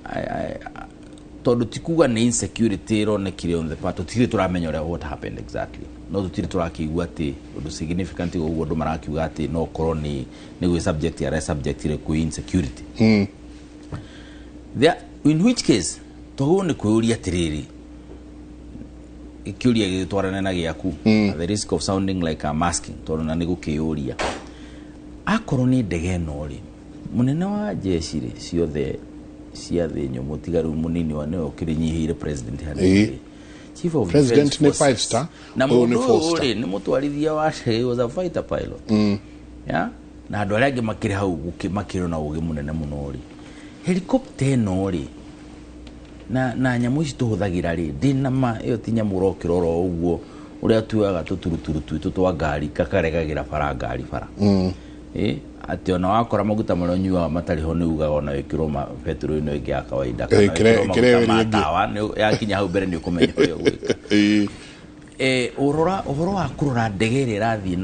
tondũ ti kuga nĩ insecurity ĩronekire on the part, tũtirĩ tũramenya ũrĩa what happened exactly, no tũtirĩ tũrakĩigua atĩ ũndũ significant ũguo andũ marakiuga atĩ no ũkorwo nĩ gwĩ subject arĩa subjectire kwĩ insecurity there, in which case twagĩrĩirwo nĩ kwĩyũria atĩrĩrĩ, kĩũria gĩgĩtwarane na gĩaku, at the risk of sounding like I'm asking, tondũ na nĩ gũkĩyũria. Akorwo nĩ ndege ĩno rĩ, mũnene wa jeshi rĩ ciothe cia thĩ nyũmũ, tiga rĩu mũnini wa nĩwe ũkĩrĩnyihĩire president hanini rĩ. Chief of President Defence nĩ Forces. five star, Na ũyũ nĩ mũndũ four ũyũ star. rĩ, nĩ mũtwarithia wa ndege, he was a fighter pilot. Yeah? Na andũ arĩa angĩ makĩrĩ hau makĩrĩ na ũgĩ mũnene mũno rĩ, helicopter ĩno rĩ, na nyamũ ici tũhũthagĩra rĩ, ndĩna ma ĩyo ti nyamũ ũrokĩrora o ũguo ũrĩa tuoyaga tũturuturu twitũ twa ngari kakaregagĩra bara ngari bara. Atĩ ona wakora maguta marĩa ũnyuaga matarĩ ho nĩ ugaga ona wĩkĩrwo betũrũ ĩno ĩngĩ ya kawaida kana wĩkĩrwo maguta kĩrĩa ma ĩrĩa ĩngĩ. tawa, yakinya hau mbere nĩ ũkũmenya ũrĩa ũgwĩka. Ũrora ũhoro wa kũrora ndege ĩrĩa ĩrathiĩ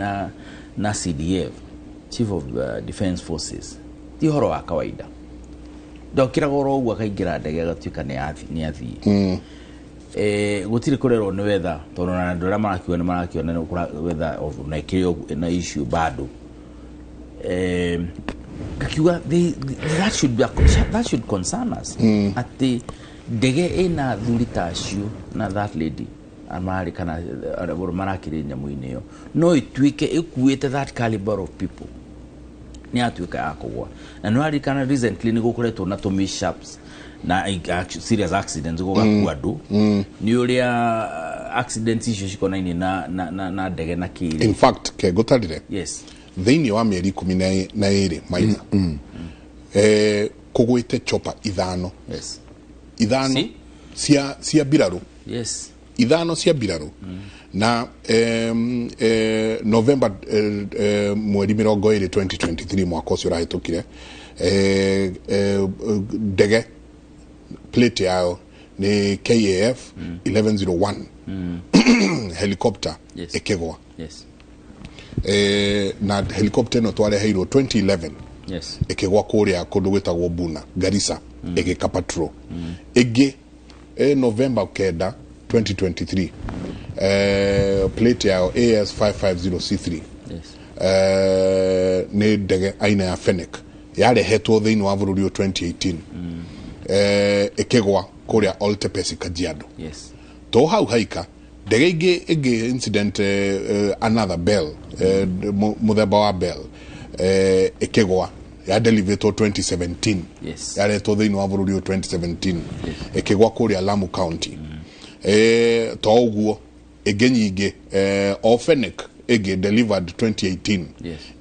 na CDF, Chief of Defence Forces, ti ũhoro wa kawaida. Ndokĩraga oro ũguo akaingĩra ndege agatuĩka nĩ athiĩ. Gũtirĩ kũrerwo nĩ weather, tondũ ona andũ arĩa marakiuga nĩ marakĩona nĩ weather of na ĩkĩrĩ na issue bado. Ngakiuga that should concern us, atĩ ndege ĩna athuri ta acio na that lady mararĩ kana arĩa marakĩrĩ nyamũ-inĩ ĩyo no ĩtuĩke ĩkuĩte that caliber of people, nĩ yatuĩka ya kũgwa. Na nĩ waririkana recently nĩ gũkoretwo na tũ mishaps na serious accidents, gũgakua andũ, nĩ ũrĩa accidents icio cikonainie na ndege na kĩrĩ. In fact, ke ngũtarire, thĩinĩ wa mĩeri 12 maitha, kũgwĩte chopper ithano. Ithano. See? Cia mbirarũ. Ithano cia mbirarũ. Na November mweri 20 2023, mwaka ũcio ũrahĩtũkire, ndege plate yayo nĩ KAF 1101 helicopter ĩkĩgwa. Na helicopter ĩno twareheirwo 2011, ĩkĩgwa kũrĩa kũndũ gwĩtagwo Buna, Garissa, ĩgĩka patrol. Ĩngĩ November 9 2023, plate yayo AS 550C3, nĩ ndege aina ya Fennec yarehetwo thĩinĩ wa bũrũri ũyũ 2018, ĩkĩgwa kũrĩa Oltepesi, Kajiado. To hau haika ndege ĩngĩ incident, another Bell, mũthemba wa Bell, ĩkĩgwa ya deliveretwo 2017, yaretwo thĩinĩ wa bũrũri ũyũ 2017, ĩkĩgwa kũrĩa Lamu County. To ũguo, ĩngĩ nyingĩ, o Fennec ĩngĩ delivered 2018,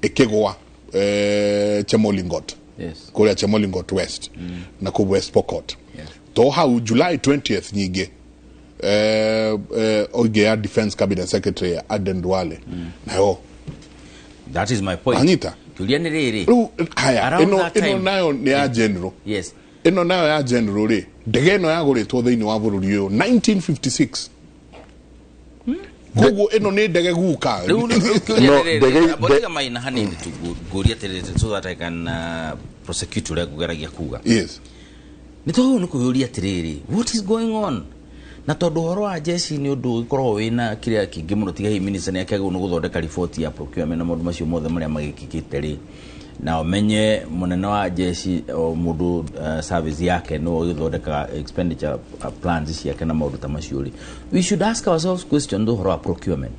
ĩkĩgwa Chemolingot, kũrĩa Chemolingot West na kũu West Pokot. To hau July 20th nyingĩ, ĩngĩ ya Defense Cabinet Secretary Aden Duale nayo. That is my point. Anyita. Kĩũria nĩ rĩrĩ. Rĩu haya, Around ĩno that ĩno time. nayo nĩ ya general. Ĩno nayo ya general rĩ, ndege ĩno yagũrĩtwo thĩinĩ wa bũrũri ũyũ 1956, koguo ĩno nĩ ndege guka. Rĩu kĩũria No, nĩ rĩrĩ, tiga maina hanini tu, ngũrie atĩrĩrĩ so that I can prosecute ũrĩa ngũgeragia kuga. Nĩ twagĩrĩirwo nĩ kwĩyũria atĩrĩrĩ, what is going on? Na tondũ ũhoro wa jeshi nĩ ũndũ ũgĩkoragwo wĩna kĩrĩa kĩingĩ mũno, tiga hihi minister nĩ akĩagĩrĩirwo nĩ gũthondeka riboti ya procurement na maũndũ macio mothe marĩa magĩkĩkĩte rĩ, na ũmenye mũnene wa jeshi o mũndũ, service yake nĩwe ũgĩthondekaga expenditure plans ciake na maũndũ ta macio rĩ, we should ask ourselves questions ũhoro wa procurement,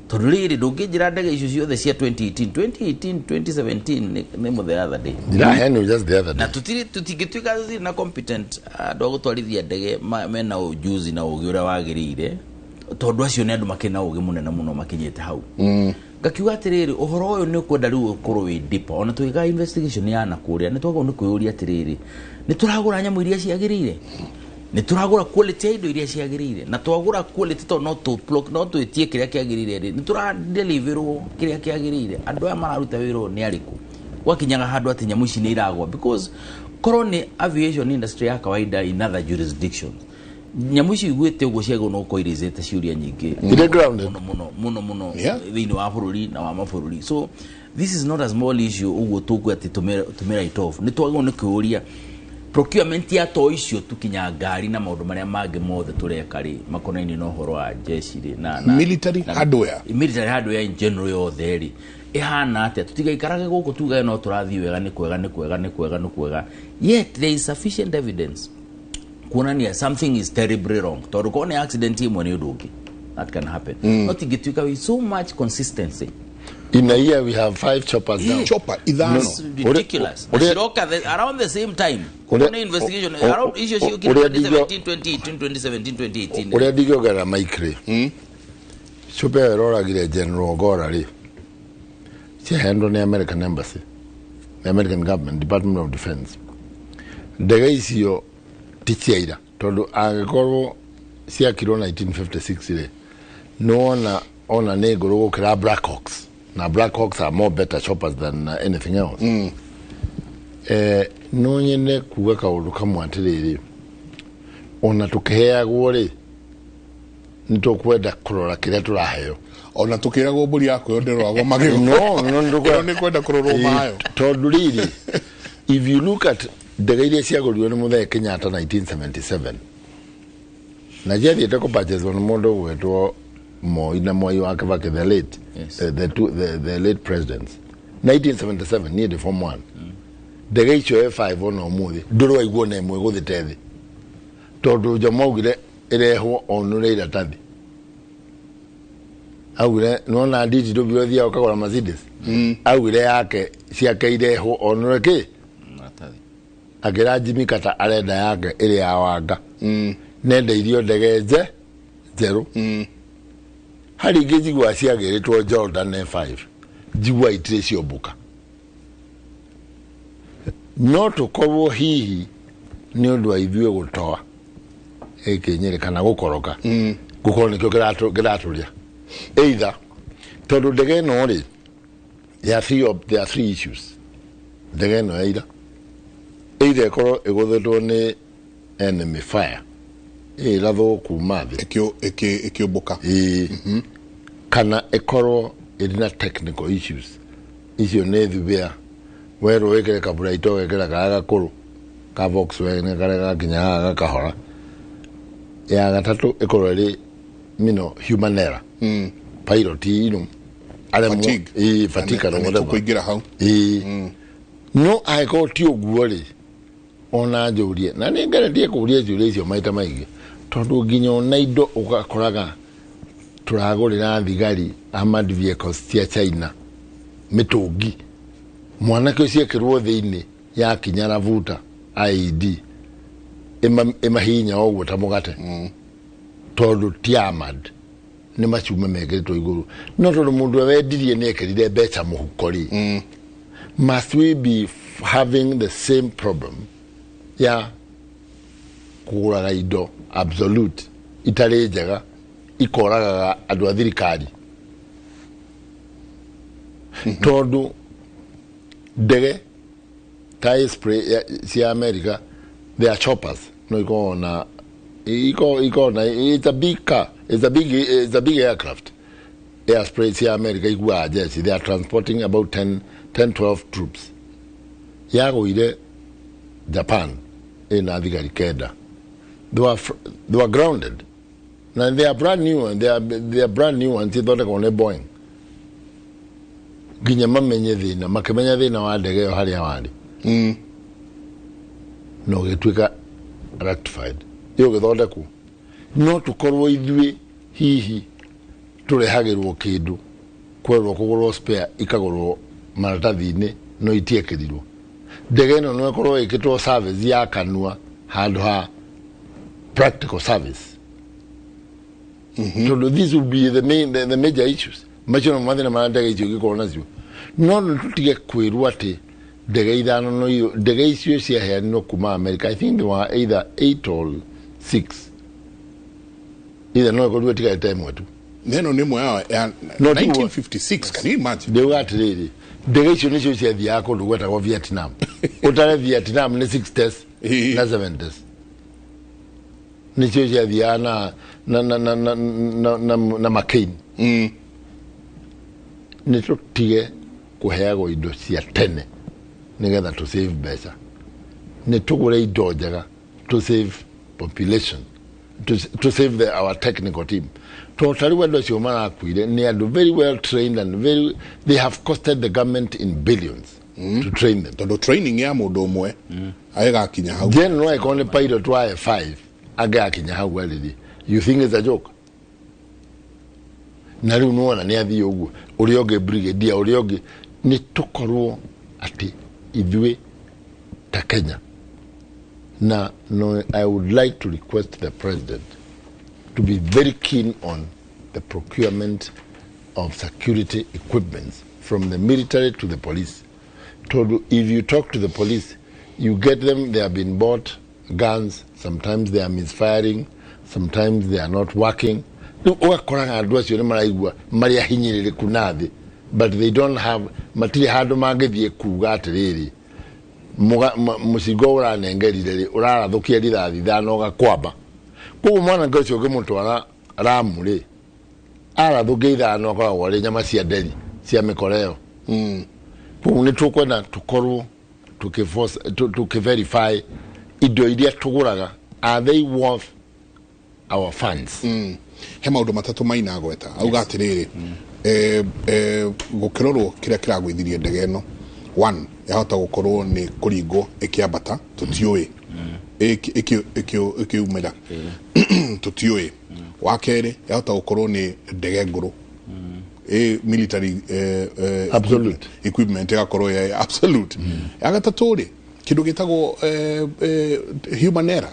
tondũ rĩrĩ ndũngĩnjĩra ndege icio ciothe cia 2018, 2018, 2017 nĩ mũthenya other day. Ndiraheanwo just the other Na day. Tũtingĩtuĩka tũtirĩ na competent andũ a gũtwarithia ndege mena ujuzi na ũgĩ ũrĩa wagĩrĩire, tondũ acio nĩ andũ makĩrĩ na ũgĩ mũnene mũno makinyĩte hau. Ngakiuga atĩrĩrĩ, ũhoro ũyũ nĩ ũkwenda rĩu ũkorwo wĩ deeper. Ona tũgĩka investigation ya na kũrĩa, nĩ twagĩrĩirwo nĩ kwĩyũria atĩrĩrĩ, nĩ tũragũra nyamũ iria ciagĩrĩire, nĩ tũragũra quality ya indo iria ciagĩrĩire? Na twagũra quality, tondũ no twĩtie kĩrĩa kĩagĩrĩire rĩ, nĩ tũradeliverwo kĩrĩa kĩagĩrĩire? Andũ aya mararuta wĩra ũyũ nĩ arĩkũ? Gwakinyaga handũ atĩ nyamũ ici nĩ iragwa, because korwo nĩ aviation industry ya kawaida in other jurisdictions, nyamũ ici iguĩte ũguo ciagĩrĩirwo nĩ gũkorwo irĩcĩte ciũria nyingĩ Irĩ grounded. mũno mũno mũno mũno thĩinĩ wa bũrũri na wa mabũrũri. So this is not a small issue ũguo tũkũ atĩ tũmĩ write off. Nĩ twagĩrĩirwo nĩ kwĩyũria procurement ya to icio tukinya ngari na maũndũ marĩa mangĩ mothe tũreka rĩ makonainie na ũhoro wa jeshi rĩ na Military hardware. Military hardware in general yothe rĩ, ĩhana atĩa? Tũtigaikarage gũkũ tugage no tũrathiĩ wega, nĩ kwega, nĩ kwega, nĩ kwega, nĩ kwega, yet there is sufficient evidence kuonania something is terribly wrong, tondũ korwo nĩ accident ĩmwe nĩ ũndũ ũngĩ that can happen, no tingĩtuĩka with so much consistency. In a year we have five choppers down. Chopper ithano. It's ridiculous. Ciroka around the same time. Kuna investigation around icio ciũkire 2017 2018 2017 2018. Ũrĩa ndingĩongerera Mike rĩ, chopper ĩyo ĩroragire General Ogora rĩ, ciaheanirwo nĩ American Embassy, the American government, Department of Defense. Ndege icio ti cia ira, tondũ angĩkorwo ciakirwo 1956 rĩ, nĩwona ona nĩ ngũrũ gũkĩra Black Hawks, na Black Hawks are more better choppers than anything else. No nyende kuga kaũndũ kamwe atĩrĩrĩ, ona tũkĩheagwo rĩ, nĩ tũkwenda kũrora kĩrĩa tũraheo. Ona tukiragwo mbũri yaku yo ndĩroragwo magego. No, no, Ĩno nĩ kwenda kũrorwo mayo. Tondũ rĩrĩ, if you look at ndege iria ciagũrirwo nĩ Mũthee Kenyatta 1977, na ciathiĩte kũpurchaswo nĩ mũndũ ũgwĩtwo Moi na Mwai wa Kibaki, the late, Yes. the late presidents. 1977 niĩ ndĩ form 1. Ndege icio F5 ona ũmũthĩ ndũrĩ waigua ona ĩmwe ĩgũthĩte thĩ, tondũ Jomo augire ĩrehwo onũre iratathi. Augire nĩwona nditi ndũbi ũthiaga ũkagũra Mercedes, augire yake ciake irehwo onũre kĩ. Maratathi. Akĩra Jimmy Carter arenda yake ĩrĩ ya wanga, nendeirio ndege njerũ. Harĩ ingĩ njiguaga ciagĩrĩtwo Jordan F5, njiguaga itirĩ ciombũka. No tũkorwo hihi nĩ ũndũ wa ithuĩ gũtoa ĩkĩnyĩrĩ kana gũkoroka, gũkorwo nĩkĩo kĩratũrĩa. Either tondũ ndege ĩno rĩ, there are three issues. Ndege ĩno ya ira, either ĩkorwo ĩgũthĩtwo nĩ enemy fire, ĩrathwo kuma thĩ Ĩkĩũmbũka, ĩĩ, kana ĩkorwo ĩrĩ na technical issues. Icio nĩ thubĩa werwo wĩkĩre kaburaito, ũgekĩra karĩa gakũrũ ka Volkswagen karĩa gakinya haha gakahora. Ya gatatũ ĩkorwo ĩrĩ human error, pilot aremwo. Fatigue. Ĩĩ, fatigue kana Na nĩ whatever. tũkũingĩra hau. Ĩĩ, no angĩkorwo ti ũguo rĩ, ona njũrie, na nĩ ngeretie kũũria ciũria icio maita maingĩ, tondũ nginya ona indo ũgakoraga tũragũrĩra thigari armored vehicles cia China, mĩtũngi mwanake ũcio ekĩrwo thĩinĩ yakinya rabuta IED ĩmahihinya o ũguo ta mũgate, tondũ ti armored, nĩ macuma mekĩrĩtwo igũrũ. No tondũ mũndũ ũrĩa wendirie nĩ ekĩrire mbeca mũhuko rĩ, must we be having the same problem ya kũgũraga indo absolute itarĩ njega ikoragaga andũ a thirikari? Tondũ ndege ta spray cia America, they are choppers, no ikoragwo na iko na it's a big car, it's a big aircraft. Air spray cia America ikuaga jeci, they are transporting about 10 12 troops. Yagũire Japan ĩna thigari kenda, they were grounded, na they are brand new, and they are brand new ones ithondekwo nĩ Boeing. Nginya mamenye thĩna, makĩmenya thĩna wa ndege ĩyo harĩa warĩ, na ũgĩtuĩka rectified, ĩyo ũgĩthondekwo. No tũkorwo ithuĩ hihi tũrehagĩrwo kĩndũ, kwerwo kũgũrwo spare, ikagũrwo maratathi-inĩ no itiekĩrirwo. Ndege ĩno no ĩkorwo ĩkĩtwo service ya kanua handũ ha practical service, tondũ this will be the major issues. Macio no mathĩna marĩa ndege icio ingĩkorwo nacio. No nĩ tũtige kwĩrwo atĩ ndege ithano, no iyo ndege icio ciaheanirwo kuma America, I think they were either eight or six, either no ĩkorirwo ĩtigarĩte ĩmwe tu. Neno nĩ ĩmwe yao ya No, tu- 1956, can you imagine? Ndĩuga atĩrĩrĩ, ndege icio nĩcio ciathiaga kũndũ gwetagwo Vietnam. Ũtare Vietnam nĩ 60s na 70s, nĩcio ciathiaga na McCain. Nĩ tũtige kũheagwo indo cia tene nĩgetha tũ save mbeca. Nĩ tũgũre indo njega to save population, to save our technical team, tondũ ta rĩu andũ acio marakuire nĩ andũ very well trained and very, they have costed the government in billions to train them. Tondũ training ya mũndũ ũmwe agĩgakinya hau. General angĩkorwo nĩ pilot wa F5 angĩgakinya hau arĩrĩ, you think it's a joke? Na rĩu nĩwona nĩ athiĩ ũguo, ũrĩa ũngĩ brigadier, ũrĩa ũngĩ, nĩ tũkorwo atĩ ithuĩ ta Kenya. Na no, I would like to request the president to be very keen on the procurement of security equipments from the military to the police. Tondũ if you talk to the police, you get them, they have been bought guns, sometimes they are misfiring, sometimes they are not working. Rĩu ũgakoraga andũ acio nĩ maraigua marĩ ahinyĩrĩrĩku na thĩ, but they don't have, matirĩ handũ mangĩthiĩ kuga atĩrĩrĩ, mũcingo ũranengerire rĩ, ũrarathũkia rithathi ithano ũgakwamba. Koguo mwanake ũcio ũngĩmũtwara ramu rĩ, arathũkia ithano akoragwo arĩ nyama cia nderi cia mĩkoreo. Koguo nĩ tũkwenda tũkorwo tũkĩ-verify indo iria tũgũraga, are they worth our funds? He maũndũ matatũ maina gweta auga atĩrĩrĩ, gũkĩrorwo kĩrĩa kĩragwĩthirie ndege ĩno, one, yahota gũkorwo nĩ kũringwo ĩkĩambata, tũtiũĩ, ĩkiumĩra, tũtiũĩ. Wa kerĩ, yahota gũkorwo nĩ ndege ngũrũ, military Absolute. equipment ĩgakorwo ya absolute. Ya gatatũ rĩ, kĩndũ gĩtagwo human error.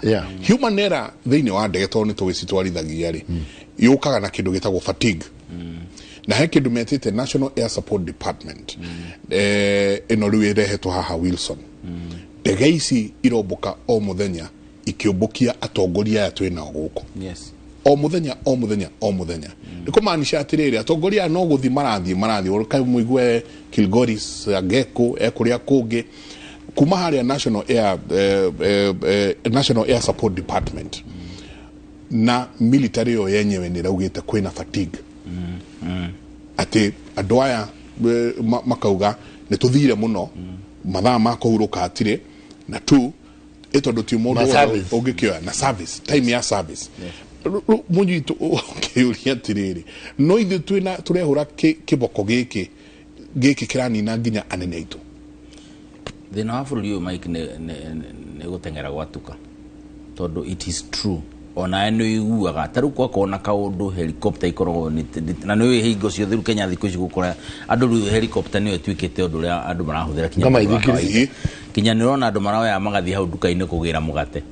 Human error thĩinĩ wa ndege, tondũ nĩ tũgĩcitwarithagia rĩ, yũkaga na kĩndũ gĩtagwo fatigue, na he kĩndũ metĩte National Air Support Department, ĩno rĩu ĩrehetwo haha Wilson. Ndege ici irombũka o mũthenya ikĩũmbũkia atongoria aya twĩnao gũkũ, o muthenya, o muthenya, o muthenya. Nĩ kũmaanisha atĩrĩrĩ, atongoria aya no gũthiĩ marathiĩ kaĩ mũigue Kilgoris Angeko ekũrĩa kũngĩ kuma harĩa National Air Support Department na military ĩyo yenyewe nĩ ĩraugĩte kwĩna fatigue, atĩ andũ aya makauga nĩ tũthire mũno, mathaa ma kũhurũka hatirĩ, na tu ĩ tondũ ti mũndũ Na wothe service. ũngĩkĩoya na service time ya service. Rĩu mũnyitũ ũkĩũria atĩrĩrĩ, no ithuĩ twĩna tũrehũra kĩboko gĩkĩ gĩkĩ kĩranina nginya anene aitũ. Thĩna wa bũrũri ũyũ, Mike, nĩ gũteng'era gwatuka, tondũ it is true, onawe nĩ ũiguaga ta rĩu gwakorwo na kaũndũ, helicopter ikoragwo na nĩ ũĩ hingo ciothe rĩu Kenya thikũ ici gũkora andũ rĩu helicopter nĩyo ĩtuĩkĩte ũndũ ũrĩa andũ marahũthĩra kinya Kama mũndũ wa ithikiri. kawaida. Kinya nĩ ũrona andũ maroya magathiĩ hau nduka-inĩ kũgĩra mũgate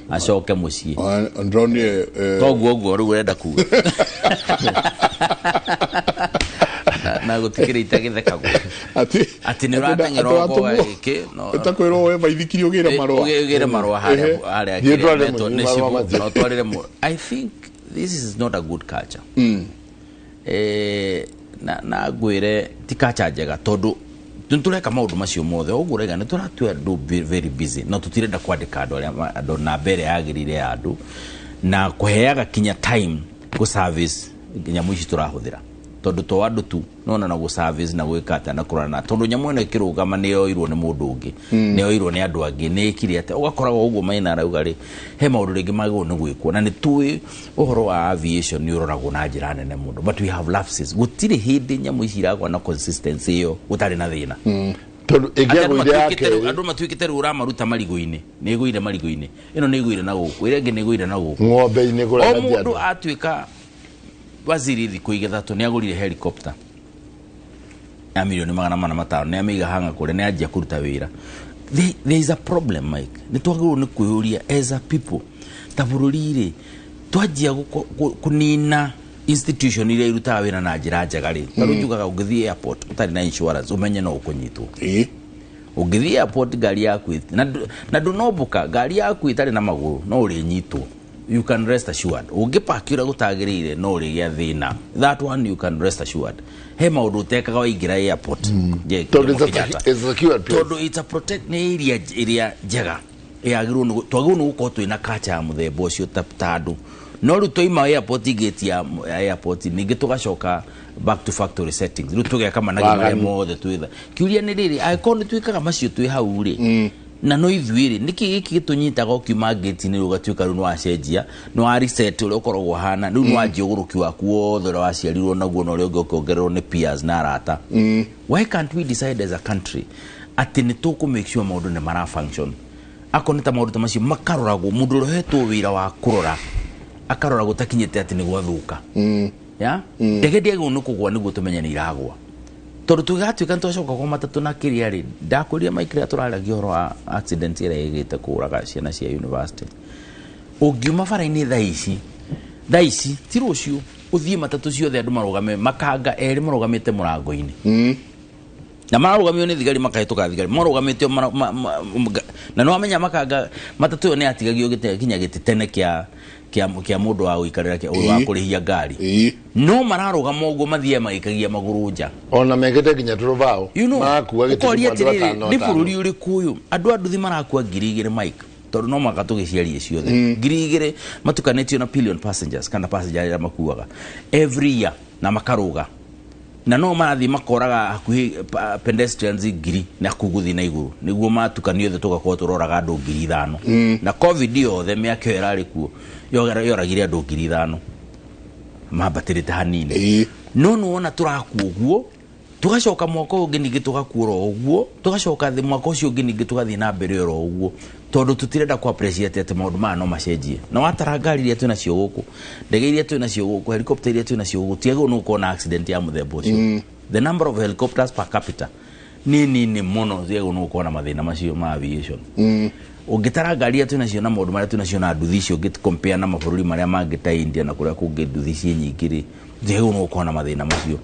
acoke mũciĩ. Ndĩronire Toguo ũguo rĩu ũrenda kuga na gũtikĩrĩ itagĩthekagwo atĩ atĩ nĩ ũrateng'era ũkoga gĩkĩ ĩtakwĩrwo we maithikiri ũgĩre marũa. Ũgĩre marũa harĩa harĩa Thiĩ kĩrĩa ũtwarĩre metwo mũnyui nĩ marũa cibũ, macio. na ũtwarĩre I think this is not a good culture. Na ngwĩre ti culture njega, tondũ nĩ tũreka maũndũ macio mothe ũguo ũraiga nĩ tũratua andũ very busy, no tũtirenda kwandĩka andũ arĩa andũ namba ĩrĩa yagĩrĩire ya andũ na kũheaga kinya time gũ service nyamũ ici tũrahũthĩra, tondũ to andũ tu nona na gũ service na gwĩka atĩa na kũrora, tondũ nyamũ ĩno ĩkĩrũgama nĩ yoirwo nĩ mũndũ ũngĩ, nĩ yoirwo nĩ andũ angĩ, nĩ ĩkire atĩa, ũgakoraga ũguo maina arauga rĩ, he maũndũ rĩngĩ magĩrĩirwo nĩ gwĩkwo, na nĩ tũĩ ũhoro wa aviation nĩ ũroragwo na njĩra nene mũno, but we have lapses. Gũtirĩ hĩndĩ nyamũ ici iragwa na consistency ĩyo gũtarĩ na thĩna. Tondũ Atĩ andũ ĩngĩagũire ya kerĩ, andũ matuĩkĩte rĩu ũramaruta marigũ-inĩ, nĩ ĩgũire marigũ-inĩ, ĩno nĩ ĩgũire na gũkũ, ĩrĩa ĩngĩ nĩ ĩgũire na gũkũ. Ng'ombe-inĩ O kũrĩa mũndũ Kajiado. atuĩka waziri thikũ ithatũ nĩ agũrire helicopter ya milioni 405, nĩ amĩiga hanga kũrĩa, nĩ anjia kũruta wĩra. There is a problem, Mike. Nĩ twagĩrĩirwo nĩ kwĩyũria as a people ta bũrũri rĩ, twanjia kũnina institution iria irutaga wĩra na njĩra njega rĩ, ta rĩu njugaga ũngĩthiĩ airport ũtarĩ na insurance, ũmenye no ũkũnyitwo. Ũngĩthiĩ airport ngari yaku na ndũnombũka ngari yaku ĩtarĩ na magũrũ, no ũrĩnyitwo, you can rest assured. Ũngĩpaki ũrĩa gũtagĩrĩire, no ũrĩgĩa thĩna. That one you can rest assured. He maũndũ ũtekaga waingĩra airport. Tondũ Jomo Kenyatta. it's a secured place. Tondũ it's a protect, nĩ area ĩrĩa njega yagĩrĩirwo nĩ twagĩrĩirwo nĩ gũkorwo twĩna culture ya mũthemba ũcio ta andũ, no rĩu twaima airport, gate ya airport, ningĩ tũgacoka back to factory settings, rĩu tũgeka managi marĩa Waganu. mothe twĩtha. Kĩũria nĩ rĩrĩ, angĩkorwo nĩ twĩkaga macio twĩ hau rĩ, na no ithuĩ rĩ, nĩkĩ gĩkĩ gĩtũnyitaga ũkiuma gate-inĩ rĩu ũgatuĩka rĩu nĩ wacenjia, nĩ wa reset ũrĩa ũkoragwo ũhana, rĩu nĩ wanjia ũgũrũki waku wothe ũrĩa waciarirwo naguo na ũrĩa ũngĩ ũkĩongererwo nĩ peers na arata? Why can't we decide as a country atĩ nĩ tũkũ make sure maũndũ nĩ mara function? Akorwo nĩ ta maũndũ ta macio makaroragwo, mũndũ ũrĩa ũhetwo wĩra wa kũrora akarora gũtakinyĩte atĩ nĩ gwathũka. Ya ndege ndĩagĩrĩirwo nĩ kũgwa nĩguo tũmenye nĩ iragwa, tondũ tũgatuĩka nĩ twacoka kwa matatũ na kĩrĩa rĩ, ndakwĩrire Mike rĩrĩa tũraragia ũhoro wa accident ĩrĩa ĩgĩte kũraga ciana cia university. Ũngiuma bara-inĩ thaa ici, thaa ici ti rũciũ, ũthiĩ matatũ ciothe, andũ marũgame, makanga erĩ marũgamĩte mũrango-inĩ na mararũgamio nĩ thigari, makahĩtũka thigari marũgamĩte na nĩ wamenya makanga matatũ ĩyo nĩ yatigagio gĩtĩ kinya gĩtĩ tene kĩa mũndũ wa gũikarĩra wa kũrĩhia ngari. No mararũgama ũguo, mathiaga magĩikagia magũrũ nja. Ona mekĩte nginya tũrũbaũ. Marakua gĩtĩ ũkoria kĩmwe andũ atĩrĩrĩ, atano nĩ atano. bũrũri ũrĩkũ ũyũ andũ a nduthi marakua 2000, Mike? Tondũ no mũhaka tũgĩciarie ciothe, 2000 matukanĩtio na pillion passengers kana passenger arĩa makuaga every year na makarũga na no marathiĩ makoraga hakuhĩ pedestrians ngiri na kuu gũthiĩ na igũrũ, nĩguo matukanio othe tũgakorwo tũroraga andũ 5000. Na COVID yothe mĩaka ĩyo ĩrarĩ kuo yoragire andũ 5000, mambatĩrĩte hanini. No nĩwona tũrakua ũguo, tũgacoka mwaka ũyũ ũngĩ ningĩ tũgakua oro ũguo, tũgacoka thĩ mwaka ũcio ũngĩ ningĩ tũgathiĩ na mbere oro ũguo, tondũ tũtirenda ku appreciate atĩ maũndũ maya no macenjie. Na watara ngari iria twĩnacio gũkũ, ndege iria twĩnacio gũkũ, helicopter iria twĩnacio gũkũ, tiagĩrĩirwo nĩ gũkorwo na accident ya mũthemba ũcio. The number of helicopters per capita nĩ nini mũno, tiagĩrĩirwo nĩ gũkorwo na mathĩna macio ma aviation. Ũngĩtara ngari iria twĩnacio na maũndũ marĩa twĩnacio na nduthi icio, ũngĩ compare na mabũrũri marĩa mangĩ ta India na kũrĩa kũngĩ nduthi ciĩ nyingĩ rĩ, tiagĩrĩirwo nĩ gũkorwo na mathĩna macio.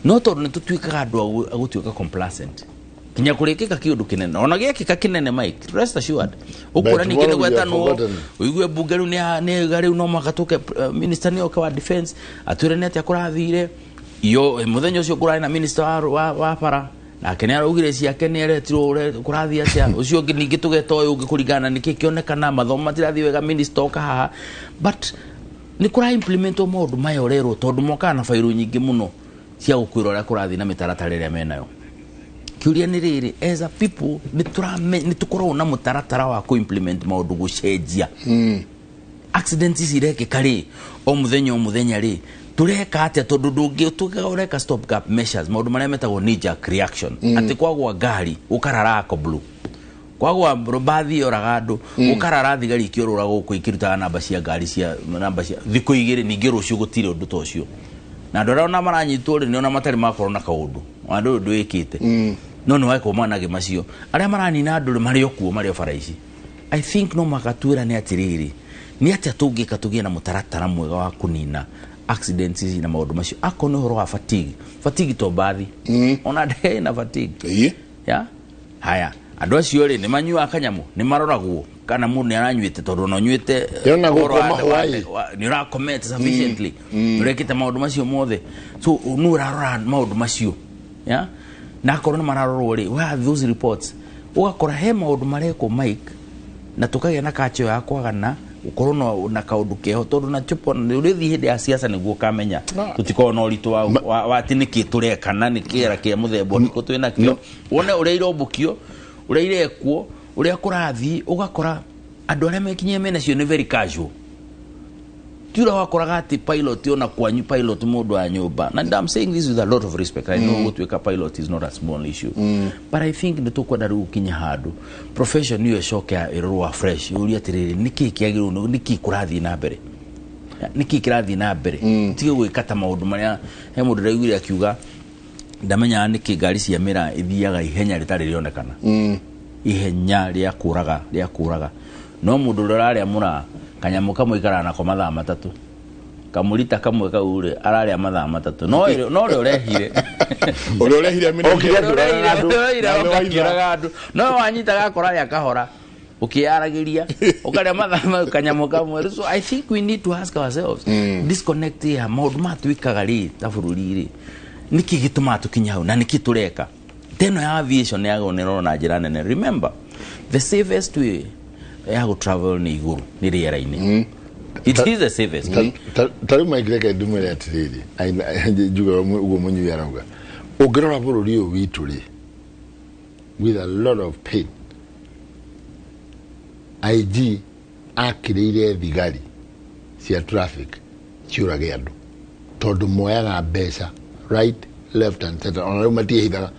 No tondũ nĩ tũtuĩkaga andũ a gũtuĩka complacent kinya kũrĩkĩka kĩũndũ kĩnene, ona gĩekĩka kĩnene, Mike, rest assured ũkuona ningĩ nĩ tomorrow we are gwetanwo forgotten. Ũigue mbunge rĩu nĩ rĩu no mũhaka tũke, minister nĩ oke wa defense atwĩre nĩ atĩa kũrathire. Iyo mũthenya ũcio kũrarĩ na minister wa bara, nake nĩ araugire ciake, nĩ eretirwo ũrĩa kũrathiĩ atĩa. Ũcio ũngĩ ningĩ tũgeta ũyũ ũngĩ kũringana na nĩkĩ kĩonekana mathomo matirathiĩ wega, minister oka haha. But nĩ kũra implementwo maũndũ maya ũrerwo, tondũ mokaga na bairũ nyingĩ mũno cia gũkwĩra ũrĩa kũrathiĩ na mĩtaratara ĩrĩa menayo. Kĩũria nĩ rĩrĩ, as a people nĩ tũkoragwo na mũtaratara wa kũ-implement maũndũ gũcenjia? Accidents ici irekĩka rĩ, o mũthenya o mũthenya rĩ, tũreka atĩa? Tondũ ndũngĩ ũreka stop gap measures, maũndũ marĩa metagwo knee jerk reaction, atĩ kwagwa ngari ũkarara blue, kwagwa mbathi yoraga andũ ũkarara, thigari ikĩũrũra gũkũ ikĩrutaga namba cia ngari cia namba cia thikũ 2, ningĩ rũciũ gũtirĩ ũndũ ta ũcio. Na andũ arĩa ona maranyitwo rĩ, nĩ ona matarĩ makorwo na kaũndũ andũ ũyũ ndwĩkĩte, no nĩ wekwo manage macio arĩa maranina andũ rĩ, marĩ o kuo, marĩ o bara ici. I think no makatwĩra nĩ atĩrĩrĩ, nĩ atĩa tũngĩka tũgĩe na mũtaratara mwega wa kũnina accidents ici na maũndũ macio? Akorwo nĩ ũhoro wa fatigue, fatigue to mbathi, ona ndege ĩna fatigue. Ya haya, andũ acio rĩ, nĩ manyuaga kanyamũ, nĩ maroragwo kana mũndũ nĩ aranyuĩte, tondũ ona ũnyuĩte Yona ũhoro gũkũ mahwaĩ. Nĩ ũrakomete sufficiently, nĩ ũrekĩte maũndũ macio mothe, so nĩ ũrarora maũndũ macio ya na akorwo nĩ mararorwo rĩ, where are those reports? Ũgakora he maũndũ marekwo, Mike, na tũkagĩa na kacho ya kwagana gũkorwo na kaũndũ keho, tondũ nakĩo ũrĩthiĩ hĩndĩ ya siasa nĩguo ũkamenya tũtikorwo na ũritũ wa atĩ nĩkĩ tũreka na nĩ kĩera kĩa mũthemba ũrĩkũ twĩ nakĩo. Wone ũrĩa irombũkio, ũrĩa irekwo, ũrĩa kũrathiĩ, ũgakora andũ arĩa mekinyie menacio nĩ very casual. Ti ũrĩa wakoraga atĩ pilot, ona kwanyu pilot mũndũ wa nyũmba. And I'm saying this with a lot of respect. I know gũtuĩka pilot is not a small issue, but I think nĩ tũkwenda rĩu gũkinya handũ profession ĩyo ĩcoke ĩrorwo fresh, yũrie atĩrĩrĩ, nĩkĩ kĩagĩrĩirwo, nĩkĩ kũrathiĩ na mbere, nĩkĩ kĩrathiĩ na mbere? Tige gwĩka ta maũndũ marĩa he mũndũ ndĩraiguire akiuga ndamenyaga nĩkĩ ngari cia mĩraa ithiaga ihenya rĩtarĩ rĩonekana, ihenya rĩa kũraga, rĩa kũraga. No mũndũ ũrĩa ũrarĩa mũraa, kanyamũ kamwe ikaraga nako mathaa 3, kamũrita kamwe kau rĩ, ararĩa mathaa 3, no ũrĩa ũrehire Ũrĩa ũrehire Okire akĩũraga andũ. Ũrĩa Na nĩ waitha. akĩũraga andũ, no wanyitaga akorarĩa kahora ũkĩyaragĩria ũkarĩa mathaa mau kanyamũ kamwe. So I think we need to ask ourselves, disconnect ya maũndũ maya twĩkaga rĩ ta bũrũri rĩ, nĩkĩ gĩtũmaga tũkinye hau na nĩkĩ tũreka? Ta ĩno ya aviation yagĩrĩirwo nĩ ĩrorwo na njĩra nene. Remember, the safest way ya gũ travel nĩ igũrũ, nĩ rĩera-inĩ. It is the safest. Ta rĩu Mike, reke ndumĩre atĩrĩrĩ, njuge ũguo mũnyui arauga, ũngĩrora bũrũri ũyũ witũ rĩ, with a lot of pain, IG akĩrĩire thigari cia traffic ciũrage andũ tondũ moyaga mbeca right, left and center. Ona rĩu matiĩhithaga,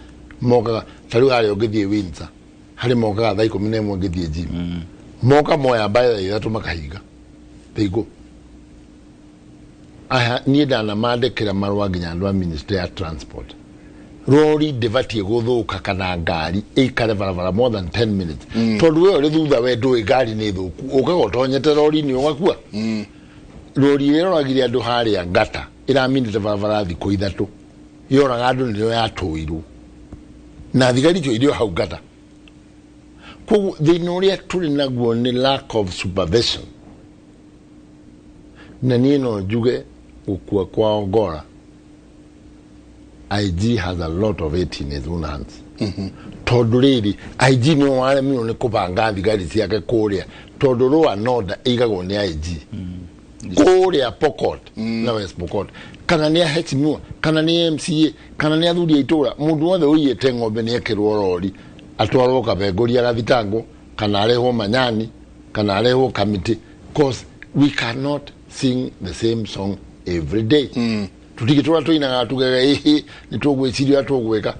mokaga ta rĩu harĩa ũngĩthiĩ Windsor, harĩ mokaga thaa 11 ngĩthiĩ gym, moka moya mbae thaa 3 makahinga. They go. Aha niĩ ndanamandĩkĩra marũa nginya andũ a ministry ya transport. Rori ndĩbatiĩ gũthũka kana ngari ĩikare barabara more than 10 minutes, tondũ we ũrĩ thutha, we ndũĩ ngari nĩ thũku, ũkaga ũtonyete rori-inĩ ũgakua. Rori ĩrĩa ĩroragire andũ harĩa Ngata ĩraminĩte barabara thikũ 3, yoraga andũ, nĩrĩo yatũirwo na thigari icio irĩ o hau Ngata. Koguo thĩna ũrĩa tũrĩ naguo nĩ lack of supervision. Na niĩ no njuge gũkua kwa Ongora, IG has a lot of it in his own hands, tondũ rĩrĩ IG nĩwe waremirwo nĩ kũbanga thigari ciake kũrĩa, tondũ law and order ĩigagwo nĩ IG kũrĩa Pokot na West Pokot, kana nĩ aheshimiwa, kana nĩ MCA, kana nĩ athuri a itũra. Mũndũ wothe ũiyĩte ng'ombe nĩ ekĩrwo rori atwarwo Kabengũri agathitangwo, kana arehwo Manyani, kana arehwo Kamiti, cause we cannot sing the same song every day. Tutigĩtũra tũinaga tugaga ĩhĩ nĩ tũgwĩciria ũrĩa tũgwĩka.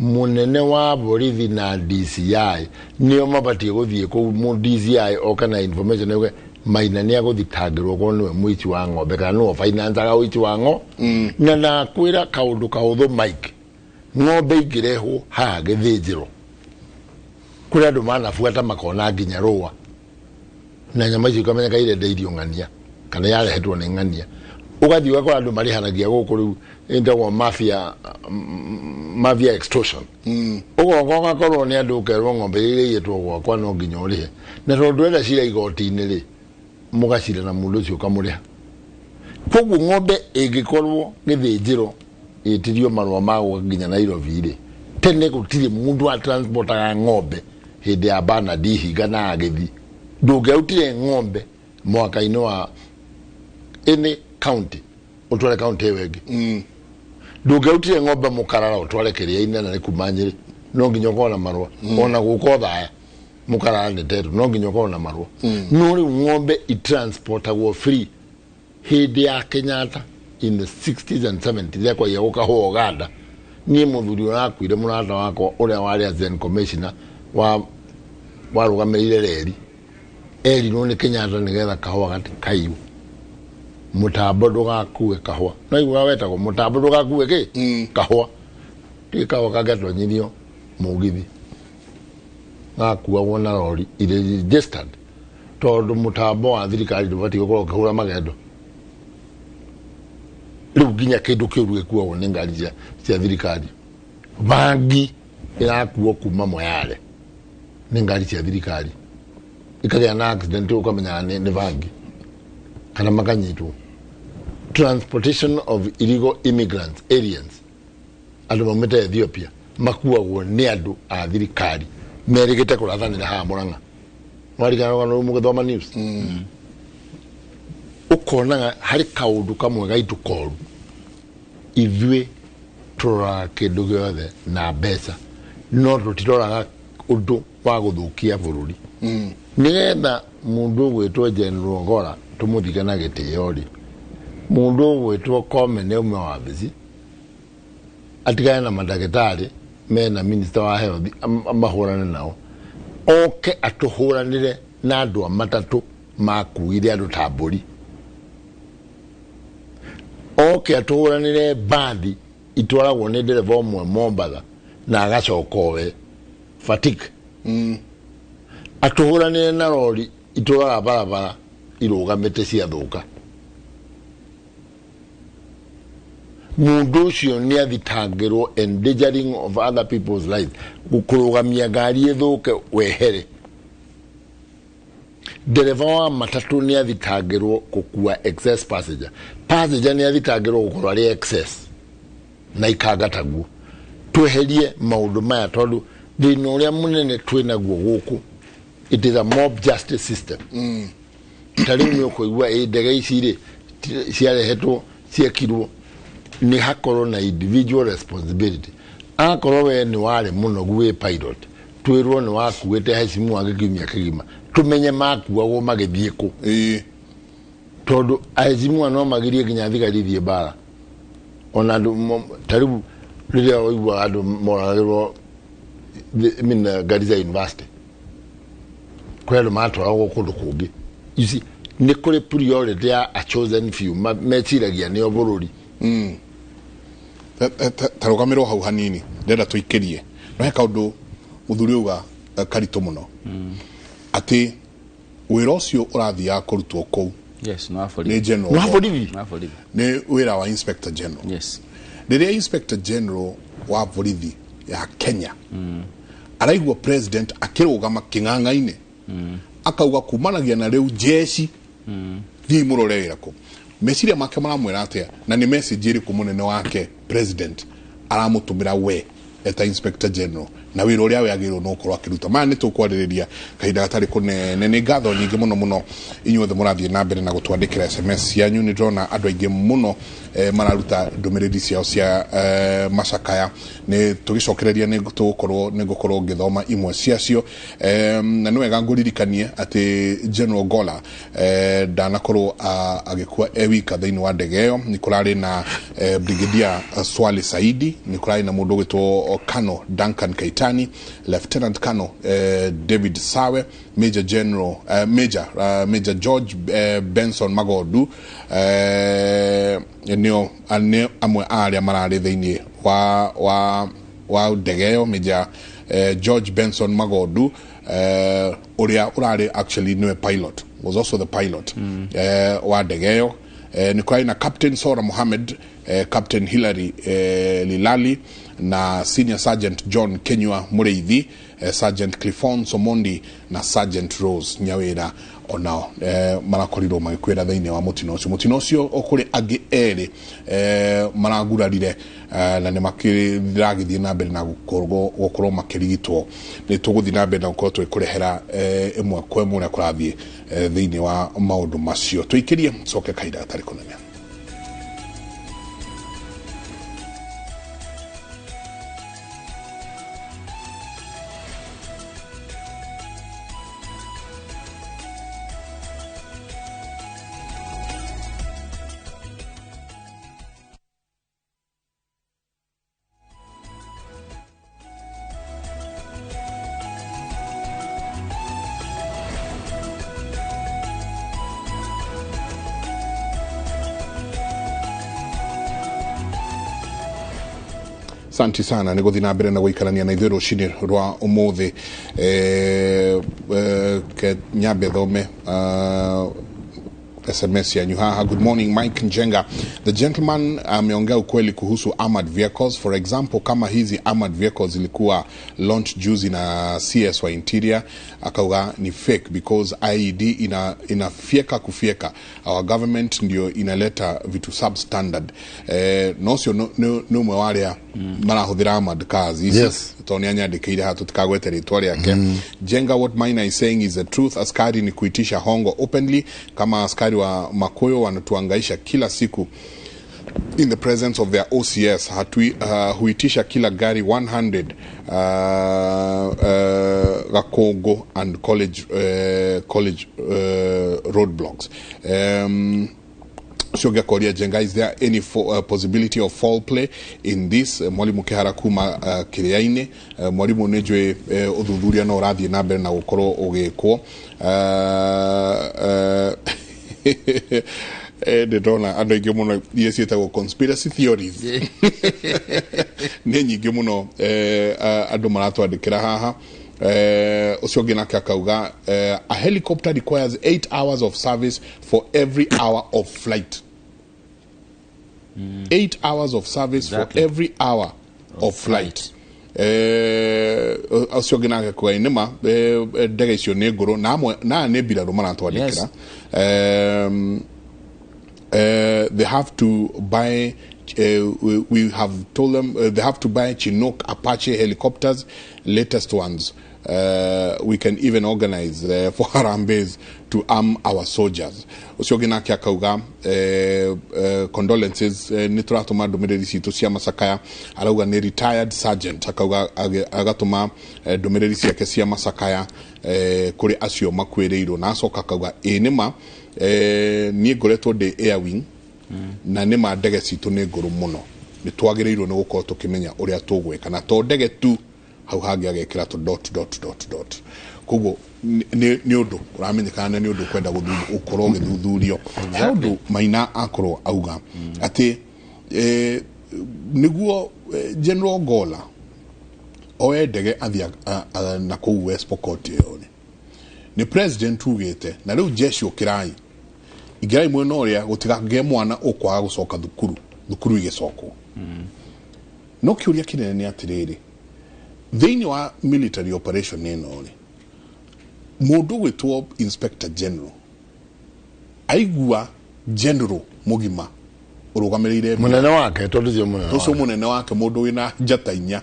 Mũnene wa borithi na DCI nĩo mabatiĩ gũthiĩ kũu. Mu DCI oka na information auge Maina nĩ agũthitangĩrwo korwo nĩwe mũici wa ng'ombe kana nĩwe financaga ũici wa ng'o. Na nakwĩra kaũndũ kahũthũ, Mike, ng'ombe ingĩrehwo haha gĩthĩnjĩro kũrĩ andũ manabuata makona nginya rũa na nyama icio ikamenyeka irendeirio ng'ania kana yarehetwo nĩ ng'ania. Ũgathiĩ ũgakora andũ marĩhanagia gũkũ rĩu ĩtagwo mafia extortion. Ũgoka ũgakorwo nĩ andũ, ũkerwo ng'ombe iria iyĩtwo gwakwa no nginya ũrĩhe, na tondũ ndwenda cira igoti-inĩ rĩ, mũgacira na mũndũ ũcio ũkamũrĩha. Koguo ng'ombe ĩngĩkorwo gĩthĩnjĩro ĩtirio marũa ma gũka nginya Nairobi rĩ, tene gũtirĩ mũndũ wa transportaga ng'ombe hĩndĩ ya Bernard Ihinga na agĩthi. Ndũngĩarutire ng'ombe mwaka-inĩ wa any county ũtware county ĩyo ĩngĩ. Ndũngĩarutire ng'ombe Mũkarara ũtware kĩrĩa-inĩ na nĩ kuma Nyĩrĩ, no nginya ũkorwo na marũa. Ona gũka Othaya Mũkarara nĩ tetu, no nginya ũkorwo na marũa. No rĩu ng'ombe itransportagwo free. Hĩndĩ ya Kenyatta in the 60s and 70s yakwaia gũkahũa Uganda, niĩ mũthuri ũrakuire mũrata wakwa ũrĩa warĩ assistant commissioner wa warũgamĩrĩire reri erirwo nĩ Kenyatta nĩgetha kahũa gatikaiywo, mũtambo ndũgakue kahũa. No igua wetagwo mũtambo ndũgakue kĩ kahũa, ti kahũa kangĩatonyithio mũgithi, gakuagwo na rori irĩ registered, tondũ mũtambo wa thirikari ndũbatiĩ gũkorwo ũkĩhũra magendo. Rĩu nginya kĩndũ kĩũru gĩkuagwo nĩ ngari cia thirikari. Bangi ĩrakuo kuma Moyale nĩ ngari cia thirikari, ikagĩa na accident, ũkamenya nĩ bangi kana makanyitwo. Transportation of illegal immigrants, aliens, andũ maumĩte Ethiopia makuagwo nĩ andũ a thirikari merĩgĩte kũrathanĩra haha Mũrang'a. Mwarigana rũgano rũu mũgĩthoma news, ũkonaga harĩ kaũndũ kamwe gaitũ koru. Ithuĩ tũroraga kĩndũ gĩothe na mbeca, no tũtiroraga ũndũ wa gũthũkia bũrũri. Nĩgetha mũndũ ũgwĩtwo General Ogora tũmũthike na gĩtĩo rĩ, mũndũ ũgwĩtwo Kome nĩ aume wabici, atigane na mandagĩtarĩ mena minister wa health, mahũrane nao, oke atũhũranĩre na andũ a matatũ makuire andũ ta mbũri, oke atũhũranĩre mbathi itwaragwo nĩ ndereba ũmwe Mombatha na agacoka owe fatik, atũhũranĩre na rori itwaraga barabara irũgamĩte ciathũka. Mũndũ ũcio nĩ athitangĩrwo endangering of other people's lives, kũrũgamia ngari ĩthũke wehere. Ndereba wa matatũ nĩ athitangĩrwo gũkua excess passenger. Passenger nĩ athitangĩrwo gũkorwo arĩ excess na ikanga taguo. Tweherie maũndũ maya, tondũ thĩna ũrĩa mũnene twĩ naguo gũkũ, it is a mob justice system. Ta rĩu nĩ ũkũigua ĩ ndege ici rĩ ciarehetwo ciekirwo, nĩ hakorwo na individual responsibility. Akorwo we nĩ warĩ mũnogu wĩ pilot, twĩrwo nĩ wakuĩte hecimu wake kiumia kĩgima, tũmenye makuagwo magĩthiĩ kũ. Tondũ aheshimiwa no magirie nginya thigari ithiĩ mbara. Ona andũ ta rĩu rĩrĩa ũiguaga andũ moragĩrwo I mean, Garissa University, kũrĩ andũ matwaragwo kũndũ kũngĩ. You see, Nĩ kũrĩ priority ya a chosen few meciragia nĩo bũrũri. Ta rũgamĩrwo hau hanini, ndĩrenda tũikĩrie no he kaũndũ mũthuri auga karitũ mũno, atĩ wĩra ũcio ũrathiaga kũrutwo kũu Yes, no nĩ borithi. general Nĩ wa borithi. No borithi. Nĩ wĩra wa inspector general. Yes. Rĩrĩa inspector general wa borithi ya Kenya araigua president akĩrũgama kĩng'ang'a-inĩ akauga kumanagia na rĩu jeshi thiĩ mũrore wĩra kũ, meciria make maramwĩra atĩa, na nĩ message ĩrĩkũ mũnene wake president aramũtũmĩra we eta inspector general na wĩra ũrĩa we agĩrĩirwo no gũkorwo akĩruta? Maya nĩ tũkwarĩrĩria kahinda gatarĩ kũnene. Nĩ ngatho nyingĩ mũno mũno inyuothe mũrathiĩ na mbere na gũtwandĩkĩra SMS cianyu. Nĩ ndĩrona andũ aingĩ mũno mararuta ndũmĩrĩri ciao cia macakaya. Nĩ tũgĩcokereria nĩ tũgũkorwo nĩ ngũkorwo ngĩthoma imwe ciacio. Na nĩ wega ngũririkanie atĩ General Gola ndanakorwo agĩkua e wika thĩinĩ wa ndege ĩyo. Nĩ kũrarĩ na Brigadier Swale Saidi, nĩ kũrarĩ na mũndũ ũgwĩtwo Colonel Duncan Kaitani, Lieutenant Colonel David Sawe, Major General Major George Benson Magondu, nĩo nĩ amwe a arĩa mararĩ thĩinĩ wa ndege ĩyo. Major George Benson Magondu, ũrĩa ũrarĩ actually nĩwe pilot, was also the pilot wa ndege ĩyo. Nĩ kũrarĩ na Captain Sora Mohammed, Captain Hillary Lilali na Senior Sergeant John Kenyua Mũrĩithi, Sergeant Cliffon Somondi na Sergeant Rose Nyawĩra, onao marakorirwo magĩkuĩra thĩinĩ wa mũtino ũcio. Mũtino ũcio kũrĩ angĩ erĩ maragurarire na nĩ makĩragĩthiĩ na mbere na gũkorwo makĩrigitwo. Nĩ tũgũthiĩ na mbere na gũkorwo tũgĩkũrehera ĩmwe kwa ĩmwe ũrĩa kũrathiĩ thĩinĩ wa maũndũ macio. Tũikĩrie coke kahinda gatarĩ kũnene. Santi sana nä gå thiä na mbere na gå na ithuä rå cinä rwa å må thä. Nyambe thome SMS yanyu haha. Good morning, Mike Njenga. The gentleman ameongea ukweli kuhusu armored vehicles. For example, kama hizi armored vehicles zilikuwa launch juzi na CS wa Interior akauga ni fake because IED inafyeka kufyeka. Our government ndio inaleta vitu substandard. No cio nĩ ũmwe wa arĩa marahũthĩra armored cars ici. Yes. Tondũ nĩ anyandĩkĩire haha tũtikagwete rĩtwa rĩake. Jenga, what Maina is saying is the truth. Askari ni kuitisha hongo openly. Kama askari wa Makuyu wanatuangaisha kila siku in the presence of their OCS. Huitisha kila gari 100 Gakongo and college roadblocks. Shoga Korea Jenga, is there any possibility of foul play in this? Mwalimu Kehara kuma Kiriaini, mwalimu nĩnjũĩ ũthuthuria no ũrathiĩ na mbere na gũkorwo ũgĩkwo. Ndĩrona andũ aingĩ mũno iria ciĩtagwo conspiracy theories nĩ nyingĩ mũno andũ maratwandĩkĩra haha. Ũcio ũngĩ nake akauga a helicopter requires 8 hours of service for every hour of flight. 8 hours of service for every hour of flight. Ũcio ũngĩ nake kuga nĩma ndege icio nĩ ngũrũ na amwe na aya nĩ mbirarũ maratwandĩkĩra. They have to buy we have told them they have to buy Chinook Apache helicopters, latest ones. We can even organize for harambees to arm our soldiers. Ũcio ũngĩ nake akauga condolences, nĩ tũratũma ndũmĩrĩri citũ cia macakaya. Arauga nĩ retired sergeant, akauga agatũma ndũmĩrĩri ciake cia macakaya kũrĩ acio makuĩrĩirwo, na acoka akauga ĩ nĩma niĩ ngoretwo ndĩ air wing na nĩma ndege citũ nĩ ngũrũ mũno, nĩ twagĩrĩirwo nĩ gũkorwo tũkĩmenya ũrĩa tũgwĩka na to ndege tu. Hau hangĩ agekĩra tũ dot dot dot dot. Koguo nĩ ũndũ ũramenyekana nĩ ũndũ kwenda gũkorwo ũgĩthuthurio. He ũndũ Maina akorwo auga atĩ nĩguo General Gola oe ndege athiĩ na kũu West Pokot ĩyo rĩ, nĩ president ugĩte na rĩu jeshi ũkĩrai ingĩrai mwena ũrĩa gũtikagĩe mwana ũkwaga gũcoka thukuru igĩcokwo. No kĩũria kĩnene nĩ atĩrĩrĩ, thĩinĩ wa military operation ĩno rĩ, mũndũ ũgwĩtwo inspector general aigua general mũgima ũrũgamĩrĩire munene wake tondu cio munene ũcio munene wake mũndũ wĩna njata inya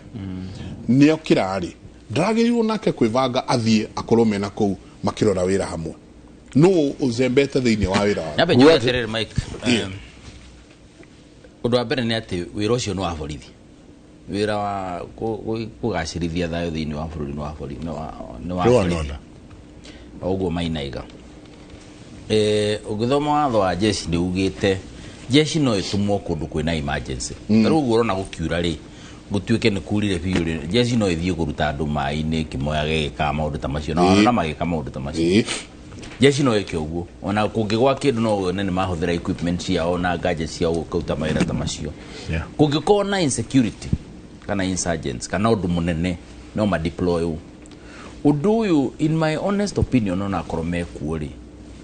nĩo kĩrarĩ ndaragĩrĩirwo nake kwĩbanga athiĩ akorwo mena kũu makĩrora wĩra hamwe. No ũzembete thĩinĩ wa wĩra wake. Nyambe njuge atĩrĩrĩ Mike, ũndũ wa mbere nĩ atĩ wĩra ũcio nĩ wa borithi. Wĩra wa kũgacĩrithia thayũ thĩinĩ wa bũrũri nĩ wa borithi, nĩ wa borithi. Ũguo Mainaiga. Ũgĩthoma watho wa jeshi nĩ ugĩte jeshi no ĩtũmwo kũndũ kwĩna emergency. Ta rĩu ũguo ũrona gũkiura rĩ, gũtuĩke nĩ kurire biũ rĩ, jeshi no ĩthiĩ kũruta andũ maĩ-inĩ ĩkĩmoyaga ĩgĩkaga maũndũ ta macio, na ona magĩka maũndũ ta macio. Jeshi no ĩke ũguo, ona kũngĩgwa kĩndũ no wone nĩ mahũthĩra equipment ciao na gadgets ciao gũkauta mawĩra ta macio. Kũngĩkorwo na insecurity kana insurgents kana ũndũ mũnene no ma deploy ũũ. Ũndũ ũyũ in my honest opinion onakorwo mekuo rĩ,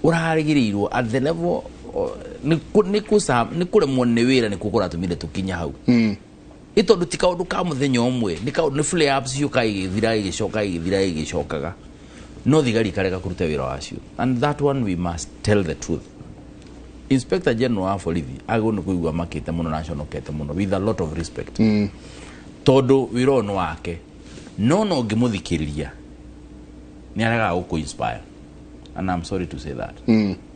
ũrarĩgĩrĩirwo at the level nĩ kũremwo nĩ wĩra nĩkuo kũratũmire tũkinye hau. Ĩ tondũ ti kaũndũ ka mũthenya ũmwe, nĩ kaũndũ nĩ flare ups ciũkaga igĩthira igĩcoka igĩthira igĩcokaga, no thigari ikarega kũruta wĩra wacio. And that one we must tell the truth. Inspector General wa borithi agĩrĩirwo nĩ kũigua makĩte mũno na aconokete mũno with a lot of respect. Tondũ wĩra ũyũ nĩ wake, no no ũngĩmũthikĩrĩria nĩ aregaga gũkũ inspire. And I'm sorry to say that.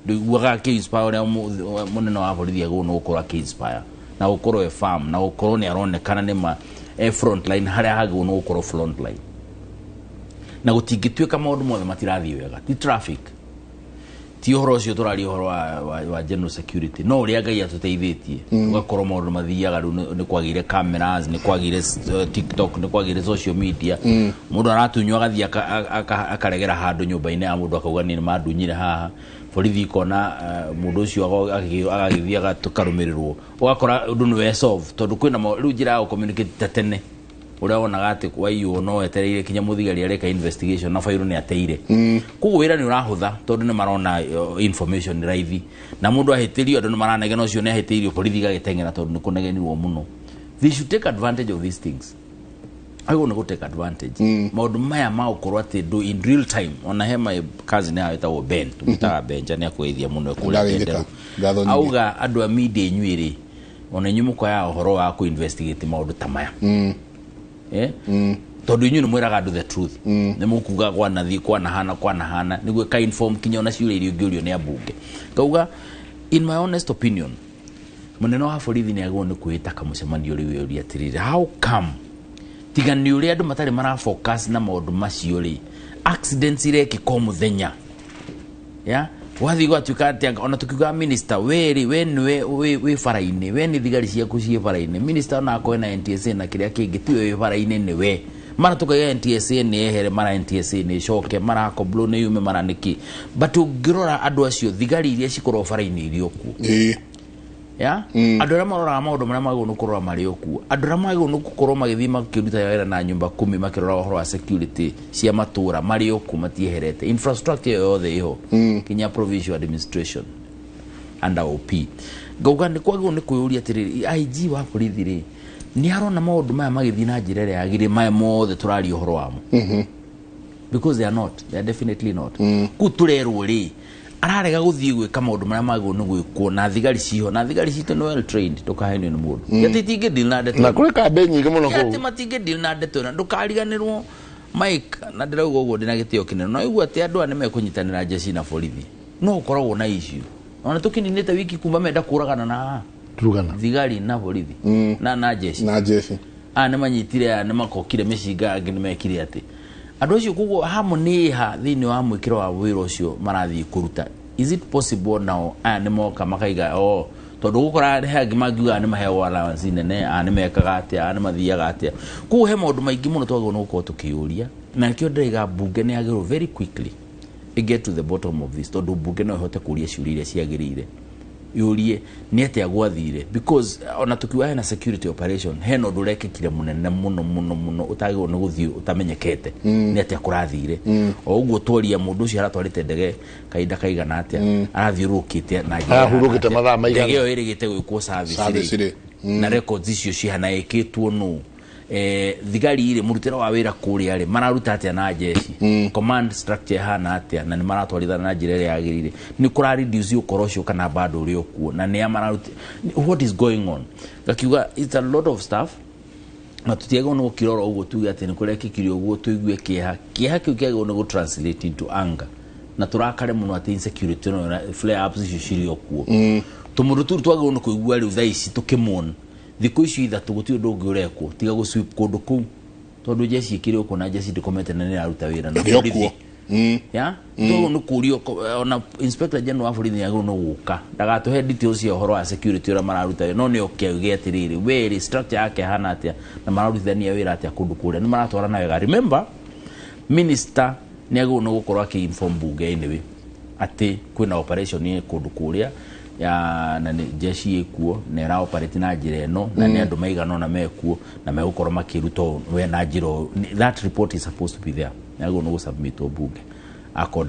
Ndũiguaga akĩ inspire ũrĩa mũnene wa borithi agĩrĩirwo nĩ gũkorwo akĩ inspire na gũkorwo e firm na gũkorwo nĩ aronekana nĩ ma e front line harĩa hagĩrĩirwo nĩ gũkorwo front line. Na gũtingĩtuĩka maũndũ mothe matirathiĩ wega, ti traffic, ti ũhoro ũcio tũraria ũhoro wa general security, no ũrĩa Ngai atũteithĩtie ũgakorwo maũndũ mathiaga rĩu nĩ kwagĩire cameras, nĩ kwagĩire TikTok, nĩ kwagĩire social media. Mũndũ aratunywo agathiĩ akaregera handũ nyũmba-inĩ ya mũndũ akauga niĩ nĩ mandunyire haha, borithi ikona mũndũ ũcio agagĩthiĩ agakarũmĩrĩrwo, ũgakora ũndũ nĩ we solve tondũ kwĩna rĩu njĩra ya gũ-communicate ta tene ũrĩa wonaga atĩ waiywo no wetereire kinya mũthigari areka investigation na bairũ nĩ ateire. Koguo wĩra nĩ ũrahũtha tondũ nĩ marona information nĩ raithi, na mũndũ ahĩtĩrio andũ nĩ maranegena ũcio nĩ ahĩtĩirio, borithi igagĩteng'era tondũ nĩ kũnegenirwo mũno. They should take advantage of these things. Agĩrĩirwo nĩ gũ take advantage. Maũndũ maya ma gũkorwo atĩ ndũ in real time, ona he my cousin haha wĩtagwo Ben, tũmwĩtaga Benja, nĩ akũgeithia mũno kũrĩa Ndagĩithĩka. Ndenderu. Ngatho nyingĩ. Auga andũ a media inyuĩ rĩ, ona inyuĩ mũkoyaga ũhoro wa kũ investigate maũndũ ta maya. Tondũ inyuĩ nĩ mwĩraga andũ the truth. Nĩ mũkuga kwanathiĩ, kwanahana, kwanahana, nĩguo ka inform kinya ona ciũria iria ũngĩũrio nĩ ambunge. Ngauga in my honest opinion, mũnene wa borithi nĩ agĩrĩirwo nĩ kwĩĩta kamũcemanio rĩu ũria atĩrĩrĩ, how come tiga nĩ ũrĩa andũ matarĩ mara focus na maũndũ macio rĩ, accidents irekĩka o mũthenya. Ya? Wathiĩ gwatuĩka atĩ ona tũkiuga minister, we rĩ, we nĩwe wĩ bara-inĩ, we nĩ thigari ciaku ciĩ bara-inĩ. Minister ona akorwo ena NTSA na kĩrĩa kĩngĩ, tiwe wĩ bara-inĩ, nĩwe. Mara tũkauga NTSA nĩ yehere, mara NTSA nĩ ĩcoke, mara Koblo nĩ yume, mara nĩkĩ. But ũngĩrora andũ acio, thigari iria cikoragwo bara-inĩ irĩ o kuo. Ya? Andũ arĩa maroraga maũndũ marĩa magĩrĩirwo nĩ kũrora marĩ o kuo. Andũ arĩa magĩrĩirwo nĩ gũkorwo magĩthiĩ makĩruta wĩra na nyũmba kumi makĩrora ũhoro wa security cia matũra marĩ o kuo, matieherete. Infrastructure yothe ĩho. Kinya provincial administration under OP. Ngauga nĩ kwagĩrĩirwo nĩ kwĩyũria atĩrĩrĩ, IG wa borithi rĩ, nĩ arona maũndũ maya magĩthiĩ na njĩra ĩrĩa yagĩrĩire, maya mothe tũraria ũhoro wamo? Because they are not, they are definitely not. Kũu tũrerwo rĩ, ararega gũthiĩ gwĩka maũndũ marĩa magĩrĩirwo nĩ gwĩkwo na thigari ciho, na thigari citũ nĩ well trained, ndũkahenio nĩ mũndũ. Atĩ itingĩ deal na ndeto Na kũrĩ kambĩ nyingĩ mũno Atĩ kũu. matingĩ deal na ndeto ĩno, ndũkariganĩrwo Mike, na ndĩrauga ũguo ndĩna gĩtĩo kĩnene, no igua atĩ andũ aya nĩ mekũnyitanĩra jeshi na borithi, no ũkoragwo na issue. Ona tũkĩninĩte wiki kuma menda kũragana na haha. Turugana. Thigari na borithi. Na jeshi. Na jeshi. Aya nĩ manyitire, aya nĩ makokire mĩcinga, angĩ nĩ mekire atĩ. Andũ acio koguo hamwe nĩ ha thĩinĩ wa mwĩkĩro wa wĩra ũcio marathiĩ kũruta. Is it possible nao aya nĩ moka makaiga, oh, Tondũ gũkora he angĩ mangiuga nĩ maheagwo allowance nene, a nĩ mekaga atĩa, a nĩ mathiaga atĩa. Koguo he maũndũ maingĩ mũno twagĩrĩirwo nĩ gũkorwo tũkĩyũria, na nĩkĩo ndĩraiga mbunge nĩ yagĩrĩirwo very quickly get to the bottom of this, tondũ mbunge no ĩhote kũria ciũria iria ciagĩrĩire, yũrie nĩ atĩa gwathire, because ona tukiuga hena security operation, hena ũndũ ũrekĩkire mũnene mũno mũno mũno ũtagĩrĩirwo nĩ gũthiĩ ũtamenyekete nĩ atĩa kũrathire. O ũguo tworia mũndũ ũcio aratwarĩte ndege kahinda kaigana atĩa, arathiũrũrũkĩte na njĩra Arahurũkĩte mathaa maigana? Ndege ĩyo ĩrĩgĩte gwĩkwo service Service rĩ, rĩ. Na records icio cihana ĩkĩtwo nũ? Thigari rĩ, mũrutĩre wa wĩra kũrĩa rĩ, mararuta atĩa na jeshi? Command structure ĩhana atĩa, na nĩ maratwarithana na njĩra ĩrĩa yagĩrĩire? Nĩ kũra reduce ũkoro ũcio kana bado ũrĩ okuo, na nĩa mararuta? What is going on? Ngakiuga it's a lot of stuff, na tũtiagĩrĩirwo nĩ gũkira oro ũguo tuge atĩ nĩ kũrekĩkire ũguo, tũigue kĩeha. Kĩeha kĩu kĩagĩrĩirwo nĩ gũ translate into anger na tũrakare mũno atĩ insecurity ĩno na flare ups icio cirĩ o kuo. Tũmũndũ tũu twagĩrĩirwo nĩ kũigua rĩu thaa ici tũkĩmon thikũ icio 3 gũtirĩ ũndũ ũngĩ ũrekwo tiga gũ sweep kũndũ kũu, tondũ jeshi ĩkĩrĩ o kuo na jeshi ndĩkomete na nĩ ĩraruta wĩra na Ĩrĩ o borithi. kuo. Ya twagĩrĩirwo nĩ kũrio ona inspector general wa borithi nĩ agĩrĩirwo nĩ gũka, ndagatũhe details cia ũhoro wa security ũrĩa mararuta wĩra, no nĩ oke auge atĩrĩrĩ, we rĩ, structure yake hana atĩa na mararutithania wĩra atĩa kũndũ kũrĩa, nĩ maratwarana wega. Remember, minister nĩ agĩrĩirwo nĩ gũkorwo akĩ-inform bunge anyway atĩ kwĩna operation ĩ kũndũ kũrĩa ya na nĩ jeshi ĩkuo na ĩra operate na njĩra ĩno, na nĩ andũ maigana ũna mekuo na megũkorwo makĩruta ũũ we na njĩra ũũ. That report is supposed to be there, nĩ agĩrĩirwo nĩ gũsubmitwo bunge akorwo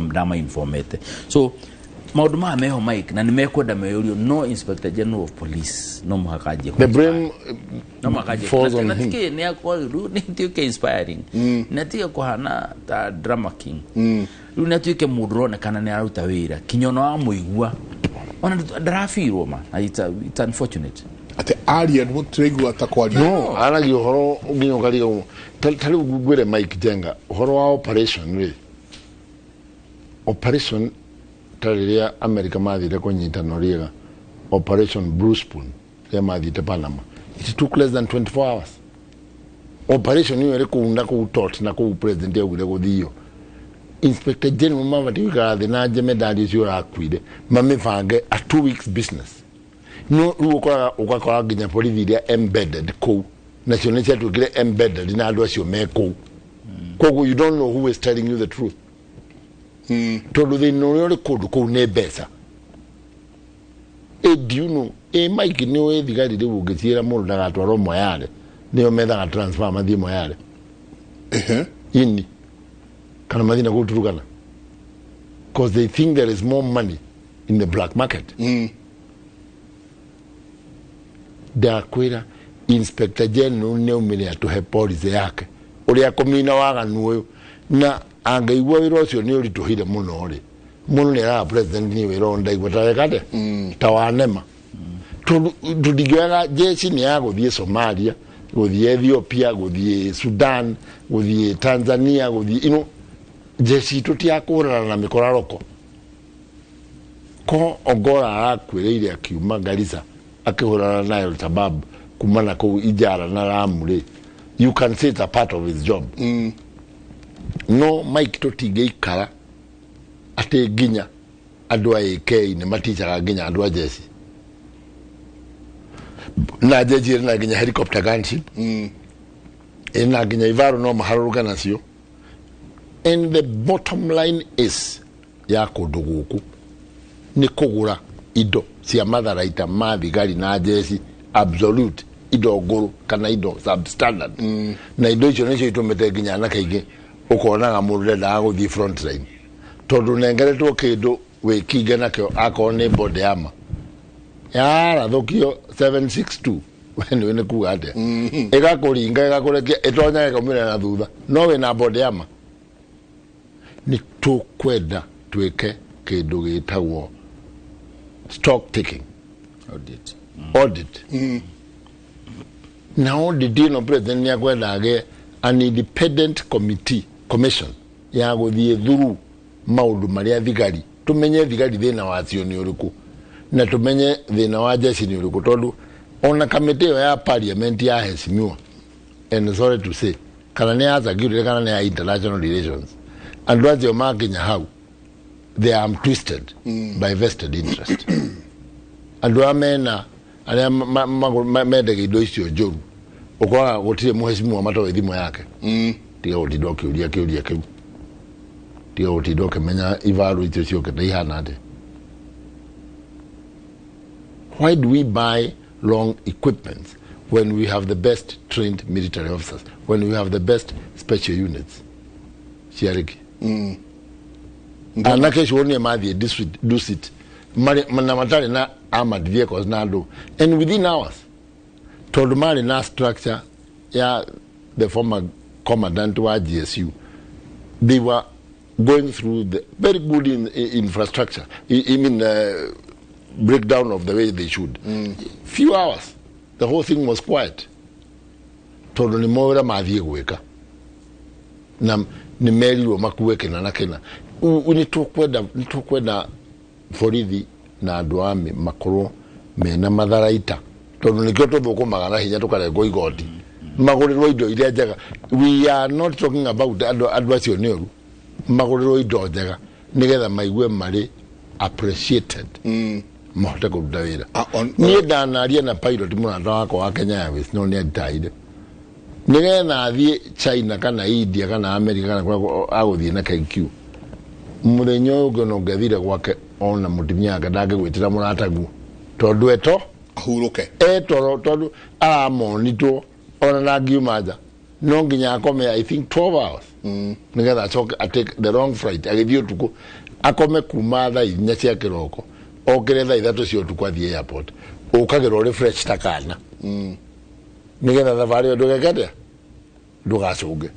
ndama-informete. So maũndũ maya meho, Mike, na nĩ mekwenda meyũrio, no inspector general of police no mũhaka anjie The blame no mũhaka anjie falls on na him. tikĩ nĩ akorwo rĩu nĩ tuĩke inspiring, na tige kũhana ta drama king. Rĩu nĩ atuĩke mũndũ ũronekana nĩ araruta wĩra kinya ona wamũigua ona ndarabirwo ma, na it's unfortunate. Atĩ aria tũraigua ta kwaria. No aragia ũhoro nginya ũkariga ta rĩu ngwĩre Mike Jenga ũhoro wa operation rĩ, operation ta rĩrĩa America mathire kũnyita Noriega, Operation Blue Spoon rĩrĩa mathiĩte Panama, it took less than 24 hours. Operation ĩyo ĩrĩ kũu na kũu tot na kũu president augire gũthio, inspector general mabatiĩ gũikara thĩ na jemedari ũcio ũrakuire mamĩbange a 2 weeks business. No rĩu ũkoraga ũgakora nginya borithi iria embedded kũu nacio nĩ ciatuĩkire embedded na andũ acio me kũu, koguo you don't know who is telling you the truth, tondũ thĩna ũrĩa ũrĩ kũndũ kũu nĩ mbeca. Ĩ do you know, ĩ Mike, nĩ ũĩ thigari rĩu ũngĩciĩra mũndũ ndagatwarwo Moyale, nĩo methaga transfer mathiĩ Moyale ini kana mathiĩ na kũu Turukana, because they think there is more money in the black market. Ndakwĩra inspector general nĩ aumire atũhe policy yake ũrĩa kũmina waganu ũyũ, na angaigua wĩra ũcio nĩ ũritũhire mũno rĩ, mũno nĩ araga president nĩ wĩra ũyũ ndaigua tareka atĩa ta wanema, tondũ tũtingĩoyaga jeshi nĩ ya gũthiĩ Somalia, gũthiĩ Ethiopia, gũthiĩ Sudan, gũthiĩ Tanzania, gũthiĩ ino jeshi itũ ti ya kũhũrana na mĩkoraroko. Ko Ogora arakuĩrĩire akiuma Garissa akĩhũrana na El Shabab kuma na kũu Ijara na Lamu rĩ, you can say it's a part of his job. No Mike, tũtingĩikara atĩ nginya andũ a AK nĩ maticaga nginya andũ a jeshi, na jeshi ĩrĩ na nginya helicopter gunship, ĩrĩ na nginya ivaru no maharũrũke nacio. And the bottom line is ya kũndũ gũkũ nĩ kũgũra indo cia matharaita ma thigari na jeshi, absolute indo ngũrũ kana indo substandard, na indo icio nĩcio itũmĩte nginya anake aingĩ ũkonaga mũndũ ndendaga gũthiĩ front line, tondũ nengeretwo kĩndũ wĩkinge nakĩo, akorwo nĩ body armor yarathũkio 762, we nĩũĩ nĩ kuga atĩa, ĩgakũringa ĩgakũrekia ĩtonyaga ĩkaumĩra na thutha, no wĩna body armor. Nĩ tũkwenda twĩke kĩndũ gĩtagwo stock taking audit. Audit na audit ĩno president nĩ akwenda agĩe an independent committee, commission ya gũthiĩ through maũndũ marĩa thigari, tũmenye thigari thĩna wacio nĩ ũrĩkũ na tũmenye thĩna wa jeshi nĩ ũrĩkũ, tondũ ona kamĩtĩ ĩyo ya parliament ya heshimiwa, and sorry to say, kana nĩ ya security kana nĩ ya international relations, andũ acio makinya hau they are twisted by vested interest. Andũ arĩa mena arĩa mendagia indo icio njũru, ũkoraga gũtirĩ mũhecimu matoĩ thimũ yake. Tiga gũtinda ũkĩũria kĩũria kĩu, tiga gũtinda ũkĩmenya ivaro icio ciokĩte ihana atĩa. Why do we buy wrong equipment when we have the best trained military officers, when we have the best special units? Ciarĩki anake acio nĩ mathiĩ Dusit na matarĩ na armored vehicles na andũ, and within hours, tondũ marĩ na structure ya the former commandant wa GSU, they were going through the very good infrastructure, I mean breakdown of the way they should. Few hours, the whole thing was quiet, tondũ nĩ moĩ ũrĩa mathiĩ gwĩka na nĩ merirwo makue kĩna na kĩna. Nĩ tũkwenda borithi na andũ a army makorwo mena matharaita, tondũ nĩkĩo tũthũkũmaga na hinya tũkarengwo igoti, magũrĩrwo indo iria njega. We are not talking about andũ acio nĩ ũru, magũrĩrwo indo njega nĩgetha maigue marĩ appreciated, mahote kũruta wĩra. Niĩ ndanaria na pilot mũrata wakwa wa Kenya Airways, no nĩ anditaire nĩgetha athiĩ China kana India kana America kana kũrĩa agũthiĩ na KQ. Mũthenya ũyũ ũngĩ ona ũngĩathire gwake, ona mũtumia wake ndangĩgwĩtĩra mũrataguo, tondũ eto ahurũke. Etoro, tondũ aramonitwo ona ndangiuma nja, no nginya akome, I think, 12 hours nĩgetha acoke atake the long flight. Agĩthiĩ ũtukũ, akome kuma thaa 4 cia kĩroko, okĩre thaa 3 cia ũtukũ, athiĩ airport, ũkagĩrwo ũrĩ fresh ta kana, nĩgetha thabarĩ ĩyo ndũgeke atĩa, ndũgacũnge.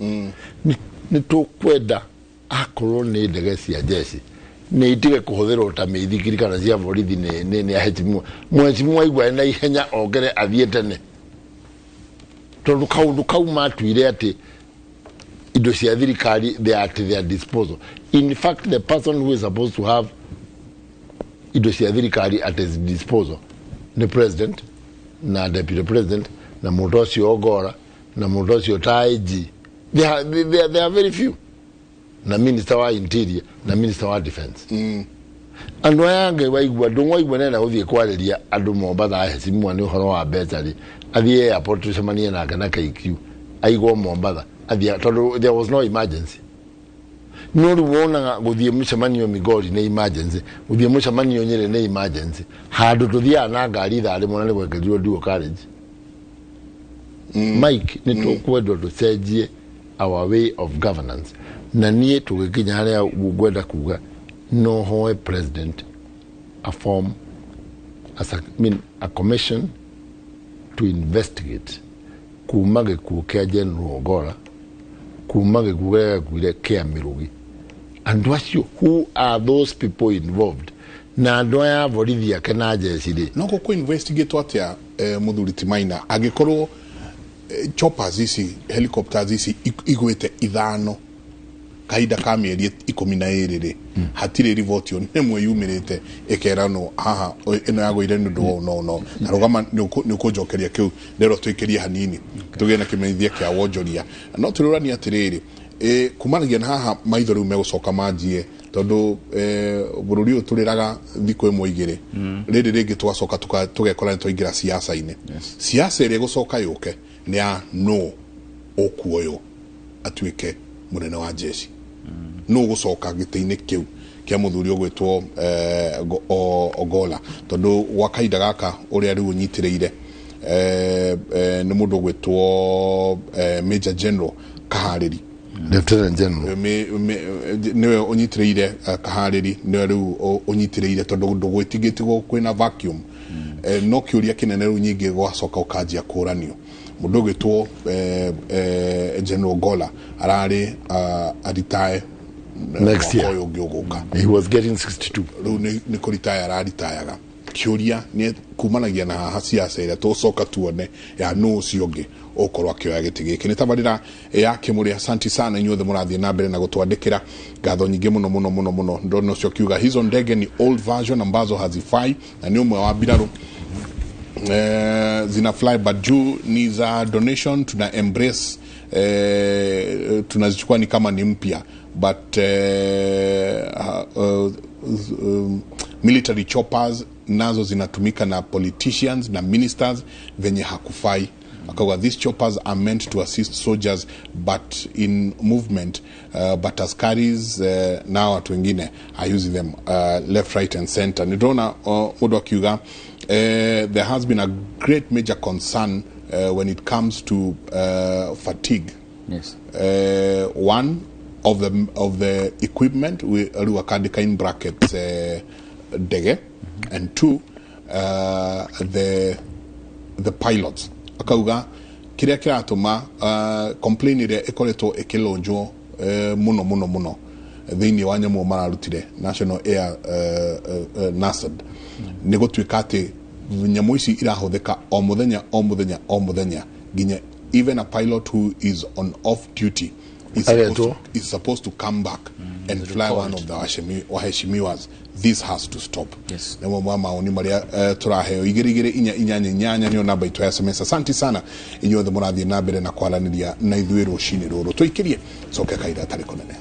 Nĩ tũkwenda akorwo nĩ ndege cia jeshi nĩ itige kũhũthĩrwo ta mĩithikiri kana cia borithi nĩ ahecimu. Mũhecimu aigua na ihenya okere athiĩ tene, tondũ kaũndũ kau matuire atĩ indo cia thirikari, they are at their disposal. In fact, the person who is supposed to have indo cia thirikari at his disposal nĩ president na deputy president na mũndũ ũcio Ogora na mũndũ ũcio ta IG. They are very few, na minister wa interior na minister wa defense. Andũ aya angĩ waigua ndũng'waigua nenda gũthiĩ kwarĩria andũ Mombatha ahecimwa nĩ ũhoro wa mbeca rĩ, athiĩ airport tũcemanie nake na KQ aigwo Mombatha athiĩ, tondũ there was no emergency. No rĩu wonaga gũthiĩ mũcemanio Migori nĩ emergency, gũthiĩ mũcemanio Nyĩrĩ nĩ emergency, handũ tũthiaga na ngari ithaa rĩmwe na nĩ gwekĩrirwo dual carriage. Mike, nĩ tũkwendwo tũcenjie our way of governance, na niĩ tũgĩkinya harĩa ngwenda kuga no hoe president a form as a, I mean, a commission to investigate kuma gĩkuũ kĩa General Ogora, kuma gĩkuũ kĩrĩa gĩakuire kĩa Mĩrũgi, andũ acio, who are those people involved, na andũ aya a borithi ake na jeshi rĩ. No gũkũ investigate atĩa, mũthuri ti Maina, angĩkorwo choppers ici, helicopters ici igwĩte ithano kahinda ka mĩeri 12 rĩ, hatirĩ riboti ona ĩmwe yumĩrĩte ĩkeranwo haha ĩno yagũire nĩ ũndũ wa ũũ no na rũgama. Nĩ ũkũnjokeria kĩu rĩro tũikĩrie hanini tũgĩe na kĩmenyithia kĩa wonjoria, no tũrũrania atĩrĩrĩ, kumanagia na haha maitho rĩu megũcoka manjie, tondũ bũrũri ũyũ tũrĩraga thikũ ĩmwe igĩrĩ, rĩrĩ rĩngĩ tũgacoka tũgekora nĩ twaingĩra siasa-inĩ. Siasa ĩrĩa ĩgũcoka yũke nĩ ya no ũkuoywo atuĩke mũnene wa jeshi, no gũcoka gĩtĩ-inĩ kĩu kĩa mũthuri ũgwĩtwo Ogola, tondũ gwa kahinda gaka ũrĩa rĩu ũnyitĩrĩire nĩ mũndũ ũgwĩtwo Major General Kaharĩri. Lieutenant General. Nĩwe ũnyitĩrĩire, Kaharĩri nĩwe rĩu ũnyitĩrĩire, tondũ ndũgwĩtigĩtigwo kwĩna vacuum. No kĩũria kĩnene rĩu nyingĩ gwacoka ũkanjia kũranio, mũndũ ũgwĩtwo General Gola ararĩ aritae Next year. mwaka ũyũ ũngĩ ũgũka. He was getting 62. Rĩu nĩ kũritaya araritayaga. Kĩũria nĩ kumanagia na haha siasa ĩrĩa tũgũcoka tuone ya nũ ũcio ũngĩ ũkorwo akĩoya gĩtĩ gĩkĩ. Nĩ tabarĩra ya Kĩmũrĩ. Asanti sana inyuothe mũrathiĩ na mbere na gũtwandĩkĩra, ngatho nyingĩ mũno mũno mũno mũno. Ndona ũcio akiuga hizo ndege ni old version ambazo hazifai na nĩ ũmwe wa mbirarũ, zina fly but juu ni za donation tuna embrace, tunazichukua ni kama ni mpya, but Military choppers nazo zinatumika na politicians na ministers venye hakufai. Akauga these choppers are meant to assist soldiers but in movement, but askaris na watu wengine are using them left, right and center. Nidona mundu akiuga there has been a great major concern when it comes to fatigue. Yes. One of the equipment we akandika in brackets ndege, and two, the pilots. Akauga kiria kiratuma complain iria ikoretwo ikilonjwo muno muno muno thiini wa nyamu mararutire National Air NASAD ni gutuika ati nyamu ici irahuthika o muthenya o muthenya o muthenya, nginya even a pilot who is on off duty is supposed to come back and fly one of the waheshimiwas. This has to stop. Yes. Na mwa maoni maria turaheo igiri igiri inya inya inyanya niyo namba itu ya SMS. Asante sana inyuothe murathie na mbere na kwaraniria na ithuĩ rũcinĩ rũrũ. Tũikĩrie coke kaira tarĩ kũnene.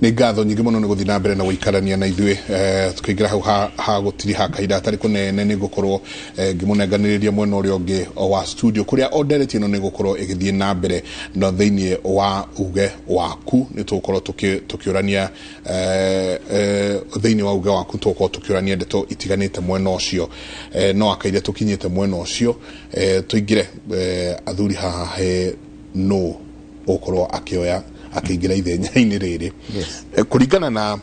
Nĩ ngatho nyingĩ mũno nĩ gũthiĩ na mbere na gũikarania na ithuĩ. Tũkĩingĩra hau ha gũtiriha kahinda hatarĩ kũnene nĩ ngũkorwo ngĩmũnenganĩrĩria mwena ũrĩa ũngĩ wa studio kũrĩa ondereti ĩno nĩ gũkorwo ĩgĩthiĩ na mbere na thĩinĩ wa uge waku. Nĩ tũgũkorwo tũkĩũrania thĩinĩ wa uge waku, tũgũkorwo tũkĩũrania ndeto itiganĩte mwena ũcio. No akaire tũkinyĩte mwena ũcio, tũingĩre athuri haha he no ũkorwo akĩoya akĩingĩra ithenya-inĩ rĩrĩ. Yes. Kũringana na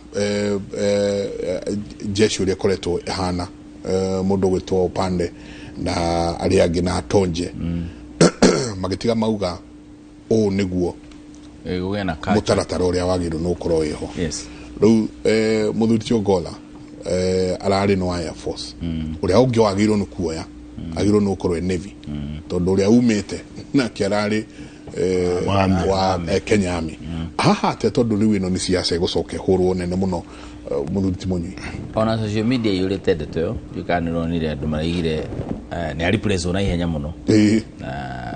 jeshi ũrĩa ĩkoretwo ĩhana, mũndũ ũgwĩtwo Opande na arĩa angĩ na Tonje magĩtiga mauga ũũ nĩguo mũtaratara ũrĩa wagĩrĩirwo nĩ gũkorwo wĩho. Yes. Rĩu mũthuri ti Ogolla ararĩ no Air Force, ũrĩa ũngĩ wagĩrĩirwo nĩ kuoya agĩrĩirwo nĩ gũkorwo e Navy, tondũ ũrĩa umĩte nake ararĩ wa Kenya Army. Haha atia tondu riu ino ni siasa igucoka ihurwo nene muno muthuri ti Munyui. Ona social media iyurite ndeto ĩyo ndiũĩ kana nĩũronire andũ maraigire nĩ a replace na ihenya mũno. Na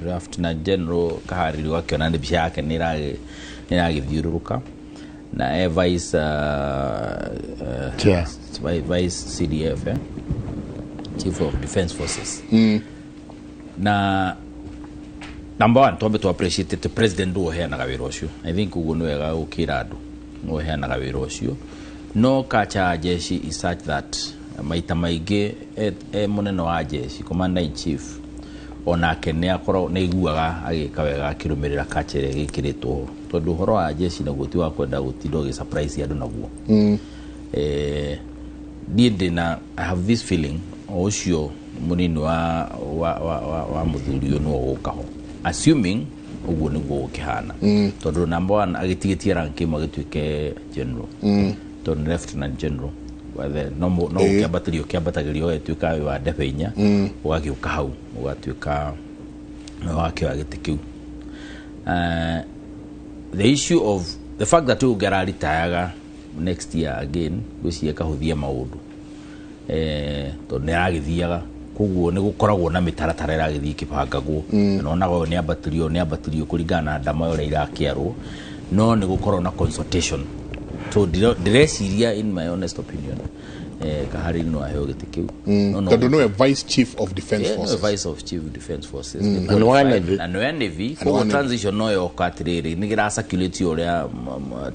Lieutenant General Kahariri wakĩona nĩ mbica yake nĩ ĩragĩthiũrũrũka na e vice vice CDF, Chief of Defence Forces. Na number one, twambe to appreciate the president ndu oheanaga wĩra ũcio. I think ũguo nĩ wega gũkĩra andũ nĩ oheanaga wĩra ũcio. No culture ya jeshi is such that maita maingĩ e mũnene wa jeshi, commander in chief, onake nĩ akorwo nĩ aiguaga agĩka wega akĩrũmĩrĩra culture ĩrĩa ĩgĩkĩrĩtwo, tondũ ũhoro wa jeshi naguo ti wa kwenda gũtinda ũgĩ surprise andũ naguo. Niĩ ndĩna, I have this feeling o ũcio mũnini wa mũthuri ũyũ nĩwe ũgũka ho, assuming ũguo nĩguo gũkĩhana, tondũ number one agĩtigĩtie rank ĩmwe agĩtuĩke general, tondũ nĩ lieutenant general, no ũkĩambatĩrio ũkĩambatagĩrio ũgagĩtuĩka wa ndebe inya, ũgagĩũka hau ũgatuĩka wakĩoya gĩtĩ kĩu. The issue of the fact that ũyũ ũngĩ araritayaga next year again, ngwĩciria ĩkahũthia maũndũ, tondũ nĩ aragĩthiaga, koguo nĩ gũkoragwo na mĩtaratara ĩragĩthiĩ ĩkĩbangagwo, na onaga ũyũ nĩ ambatĩrio nĩ ambatĩrio kũringana na ndama ũrĩa irakĩarwo, no nĩ gũkorwo na consultation. So ndĩreciria in my honest opinion Kahariri no aheo gĩtĩ kĩu. Tondũ nĩwe Vice Chief of Defence Forces. Vice of Chief Defence Forces. Na nĩ wa Navy. Na nĩ wa Navy. Koguo transition no yoka atĩrĩrĩ, nĩ kĩra circulate ũrĩa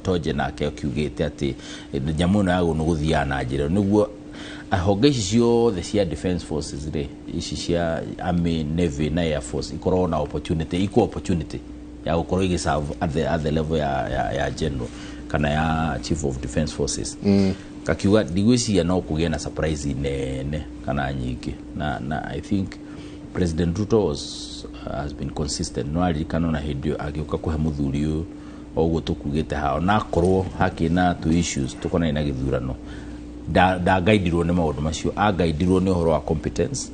Tonje nake akiugĩte atĩ nyamũ ĩno yagĩrĩirwo nĩ gũthiaga na njĩra nĩguo honge ici ciothe cia Defence Forces rĩ, ici cia Army, Navy na Air Force ikorwo na opportunity, equal opportunity ya gũkorwo igĩserve at the level ya general kana ya Chief of Defence Forces. Kakiuga ndigwĩciria no kũgĩe na surprise nene kana nyingĩ, na I think President Ruto has been consistent. No aririkana ona hĩndĩ ĩyo agĩũka kũhe mũthuri ũyũ O ũguo tũkugĩte haha, onakorwo hakĩ na two issues tũkonainie na gĩthurano, ndangaidirwo nĩ maũndũ macio, angaidirwo nĩ ũhoro wa competence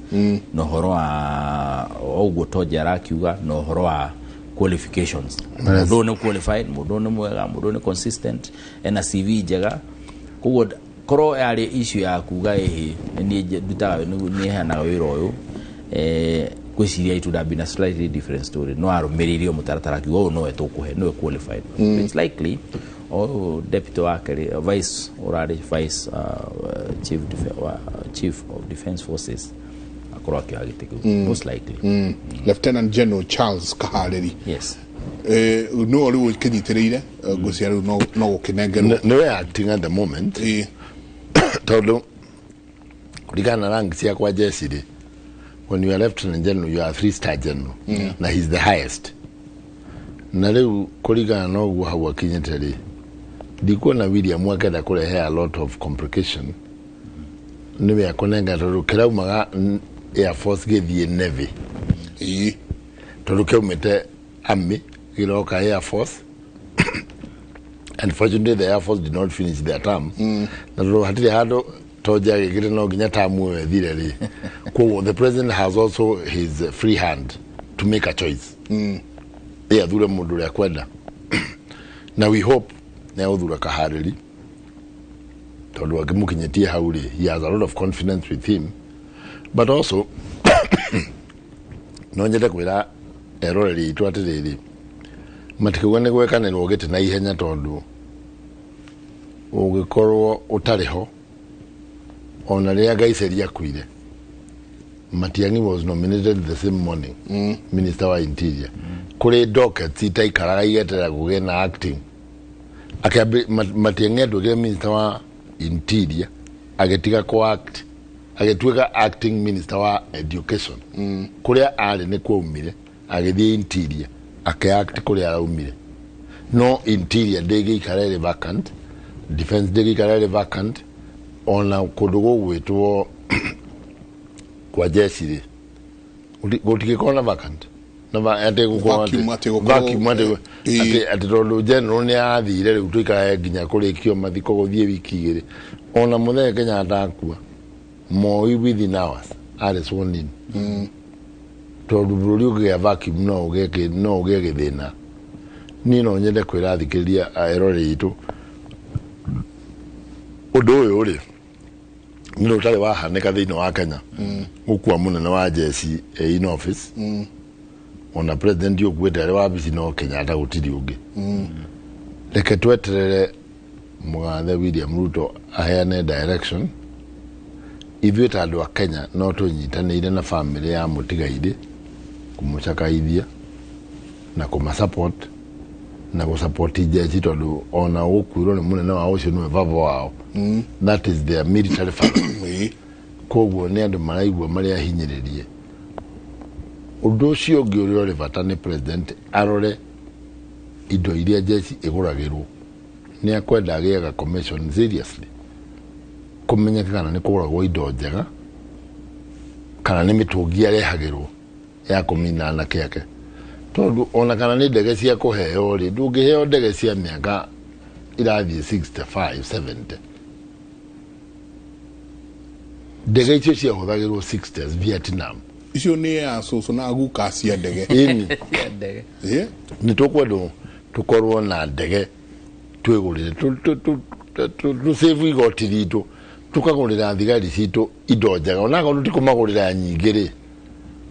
na ũhoro wa o ũguo Tonje arakiuga, na ũhoro wa qualifications. Mũndũ ũyũ nĩ qualified, mũndũ ũyũ nĩ mwega, mũndũ ũyũ nĩ consistent, ena CV njega. Koguo korwo yarĩ issue ya kuga ĩhĩ nĩ niĩ ndutaga, nĩ heanaga wĩra ũyũ, ngwĩciria it would have been a slightly different story. No arũmĩrĩire o mũtaratara, akiuga ũyũ nowe tũkũhe, nowe qualified. It's likely o deputy wake rĩ, vice ũrarĩ vice chief of defense forces akorwo akĩoya gĩtĩ kĩu, most likely. Lieutenant General Charles Kahariri. Yes. No rĩu ũkĩnyitĩrĩire, ngwĩciria rĩu no gũkĩnengerwo. Nĩwe acting at the moment. Tondũ kũringana na rank ciakwa jeci rĩ, when you are lieutenant general, you are a three star general, na he's the highest. Na rĩu kũringana na ũguo hau akinyĩte rĩ, ndikuona William akenda kũrehe a lot of complication. Nĩwe akũnenga, tondũ kĩraumaga Air Force gĩthiĩ Navy. Tondũ kĩaumĩte Army gĩroka Air Force. Unfortunately, the Air Force did not finish their term, na tondũ hatirĩ handũ Tonje agĩkĩte no nginya term ĩyo ĩthire rĩ, koguo the president has also his free hand to make a choice, ĩ athure mũndũ ũrĩa kwenda, na we hope nĩ agũthura Kaharĩri, tondũ angĩmũkinyĩtie hau rĩ, he has a lot of confidence with him. But also no nyende kwĩra eroreri itũ atĩrĩrĩ, matikauga nĩ gwekanĩrwo gĩtĩ na ihenya, tondũ ũngĩkorwo ũtarĩ ho, ona rĩrĩa Gaiceri akuire, Matiang'i was nominated the same morning minister wa interior. Kũrĩ dockets itaikaraga igeterera kũgĩe na acting. Matiang'i atuĩkire minister wa interior, agĩtiga ku act, agĩtuĩka acting minister wa education. Kũrĩa arĩ nĩ kwaumire, agĩthiĩ interior, akĩact kũrĩa araumire. No interior ndĩngĩikara ĩrĩ vacant, defense ndĩngĩikara ĩrĩ vacant, ona kũndũ gũgwĩtwo kwa jeci rĩ, gũtingĩkorwo na vacant na atĩ gũkorwo Vacuum, atĩ gũkorwo- vacuum, atĩ tondũ general nĩ athire, rĩu tũikarae nginya kũrĩkio mathiko gũthiĩ wiki 2. Ona mũthee Kenyatta akua, Moi within hours arĩ sworn in, tondũ bũrũri ũngĩgĩa vacuum no ũgĩe gĩthĩna. Niĩ no nyende kwĩra athikĩrĩria eroreri itũ, ũndũ ũyũ rĩ, nĩ ũtarĩ wahanĩka thĩinĩ wa Kenya, gũkua mũnene wa jeci in office. Ona president ũkuĩte arĩ wabici no Kenyatta, gũtirĩ ũngĩ. Reke tweterere mũgathe William Ruto aheane direction. Ithuĩ ta andũ a Kenya no tũnyitanĩire na famĩlĩ ya mũtigairĩ kũmũcakaithia na kũmasupport na gũsupport jeci, tondũ ona gũkuirwo nĩ mũnene wao, ũcio nĩwe baba wao, that is their military father. Koguo nĩ andũ maraigua marĩ ahinyĩrĩrie. Ũndũ ũcio ũngĩ ũrĩa ũrĩ bata nĩ president arore indo iria jeci ĩgũragĩrwo. Nĩ akwenda agĩaga commission seriously kũmenyeka kana nĩ kũgũragwo indo njega kana nĩ mĩtũngi arehagĩrwo ya kũmina anake ake, tondũ ona kana nĩ ndege cia kũheo rĩ, ndũngĩheo ndege cia mĩaka irathiĩ 65, 70. Ndege icio ciahũthagĩrwo 60s Vietnam. Icio nĩ ya cũcũ na guka cia ndege. Ĩni. Ndege. Nĩ tũkwendwo tũkorwo na ndege twĩgũrĩre, tũsave igoti ritũ, tũkagũrĩra thigari citũ indo njega, onakorwo tũtikũmagũrĩra nyingĩ rĩ,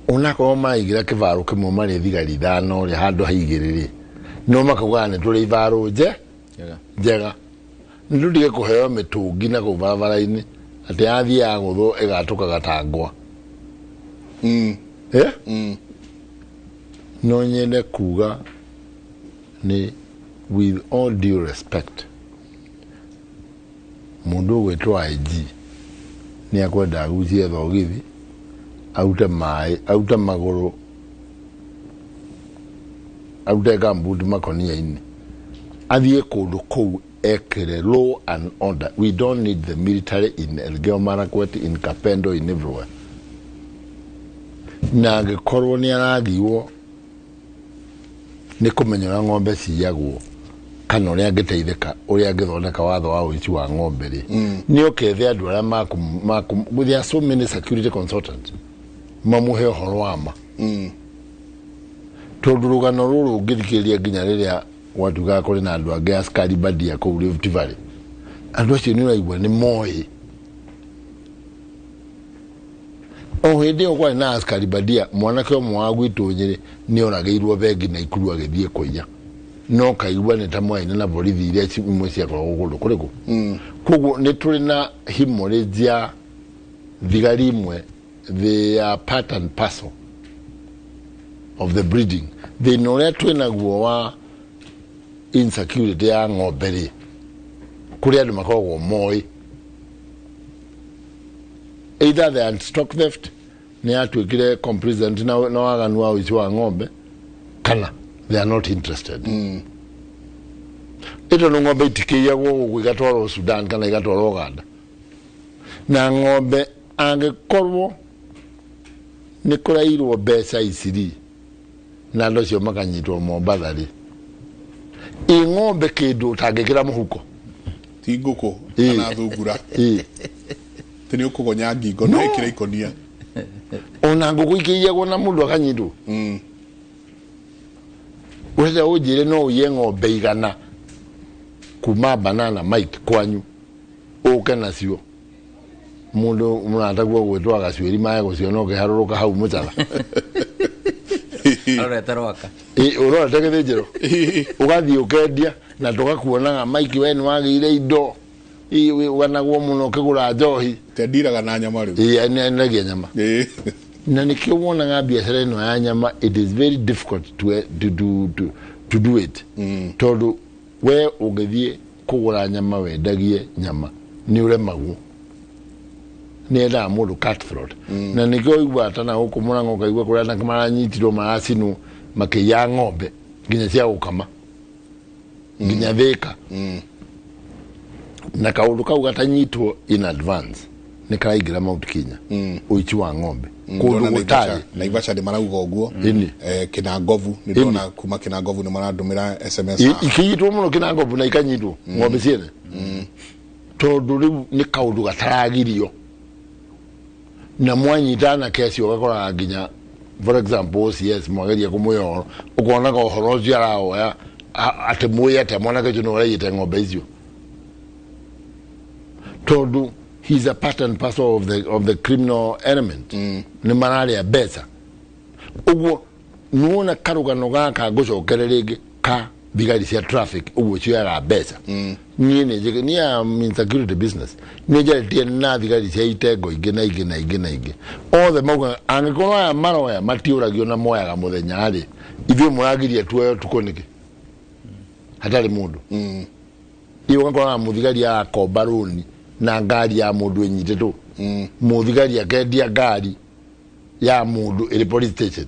onakorwo maraigĩra kĩbaro kĩmwe marĩ thigari ithano rĩ, handũ ha igĩrĩ rĩ, no makaugaga nĩ tũrĩ ibaro nje Njega. Njega. Nĩ tũtige kũheo mĩtũngi na kũu barabara-inĩ atĩ yathiĩ yagũthwo ĩgatũkaga ta ngwa. Eh? No nyende kuga nĩ with all due respect, mũndũ ũgwĩtwo IG nĩ akwenda agucie thogithi, arute maĩ, arute magũrũ, arute gambuti makonia-inĩ, athiĩ kũndũ kũu ekĩre law and order. We don't need the military in Elgeyo Marakwet, in Kapendo, in everywhere. Na angĩkorwo nĩ aragiwo nĩ kũmenya ũrĩa ng'ombe ciyagwo. Kana ũrĩa angĩteithĩka, ũrĩa angĩthondeka watho wa ũici wa ng'ombe rĩ, nĩ okethe andũ arĩa maku, there are so many security consultants, mamũhe ũhoro wa ma, tondũ rũgano rũrũ ũngĩthikĩrĩria nginya rĩrĩa gwatuĩkaga kũrĩ na andũ angĩ askari bandia kũu Rift Valley, andũ acio nĩ ũraigua nĩ moĩ. O hĩndĩ ĩyo kwarĩ na askari bandia, mwanake ũmwe wa gwitũ Nyĩrĩ nĩ oragĩirwo bengi na Ikuru agĩthiĩ kũiya, no kaigua nĩ ta mwaina na borithi iria imwe ciakoragwo kũndũ kũrĩkũ. Koguo nĩ tũrĩ na hemorrhage ya thigari imwe. They are part and parcel of the breeding. Thĩna ũrĩa twĩnaguo wa insecurity ya ng'ombe rĩ, kũrĩ andũ makoragwo moĩ either the anti-stock theft nĩ yatuĩkire complicit na waganu wa ũici wa ng'ombe, kana they are not interested. Ĩtondũ ng'ombe itikĩiyagwo gũkũ igatwarwo Sudan kana igatwarwo Uganda, na ng'ombe angĩkorwo nĩ kũrairwo mbeca iciri na andũ acio makanyitwo Mombatha rĩ, ĩ ng'ombe kĩndũ ũtangĩkĩra mũhuko. Ti ngũkũ kana thungura. Ti nĩ ũkũgonya ngingo no ĩkĩre ikonia. Ona ngũkũ ikĩiyagwo na mũndũ akanyitwo. Ũrenda ũnjĩre no ũiye ng'ombe 100 kuma Banana Mike kwanyu ũke nacio, mũndũ mũrataguo gwĩtwo gacuĩri mae gũciona ũkĩharũrũka hau mũcara. Arorete Rwaka. Ũrorete gĩthĩnjĩro, ũgathiĩ ũkendia na tũgakuonaga Mike we nĩ wagĩire indo, ũganagwo mũno ũkĩgũra njohi. Tendiraga na nyama rĩu. Endagia nyama. Na nĩkĩo wonaga biacara ĩno ya nyama, it is very difficult to do it, tondũ we ũngĩthiĩ kũgũra nyama wendagie nyama nĩ ũremagwo, nĩ endaga mũndũ cutthroat. Na nĩkĩo ũiguaga ta na gũkũ Mũrang'o ũkaigua kũrĩa anake maranyitirwo maracinwo makĩiya ng'ombe nginya cia gũkama nginya Thĩka, na kaũndũ kau gatanyitwo in advance nĩ karaingĩra Mount Kenya, ũici wa ng'ombe kũndũ Ndona gũtarĩ. Naivasha nĩ marauga ũguo. Kinangovu nĩ ndona kuma Kinangovu nĩ marandũmĩra SMS haha. Ikĩnyitwo mũno Kinangovu na ikanyitwo ng'ombe ciene, tondũ rĩu nĩ kaũndũ gataragirio, na mwanyita anake acio ũgakoraga nginya, for example, OCS mwageria kũmwĩra ũhoro, ũkonaga ũhoro ũcio araoya atĩ mũĩ atĩa mwanake ũcio nĩ ũraiyĩte ng'ombe icio, tondũ he is a part and parcel of the criminal element. Nĩ mararĩa mbeca. Ũguo nĩwona karũgano gaka ngũcokere rĩngĩ ka thigari cia traffic ũguo cioyaga mbeca. Niĩ nĩ njĩke niĩ am in security business, nĩ njarĩtie na thigari cia itengo ingĩ na ingĩ na ingĩ na ingĩ, othe maugaga angĩkorwo aya maroya matiũragio na moyaga mũthenya rĩ, ithuĩ mũragiria tuoyo tukũ nĩkĩ hatarĩ mũndũ? Iyo ũgakoraga mũthigari arakomba rũni na ngari ya mũndũ ĩnyitĩtwo, mũthigari akendia ngari ya mũndũ ĩrĩ police station,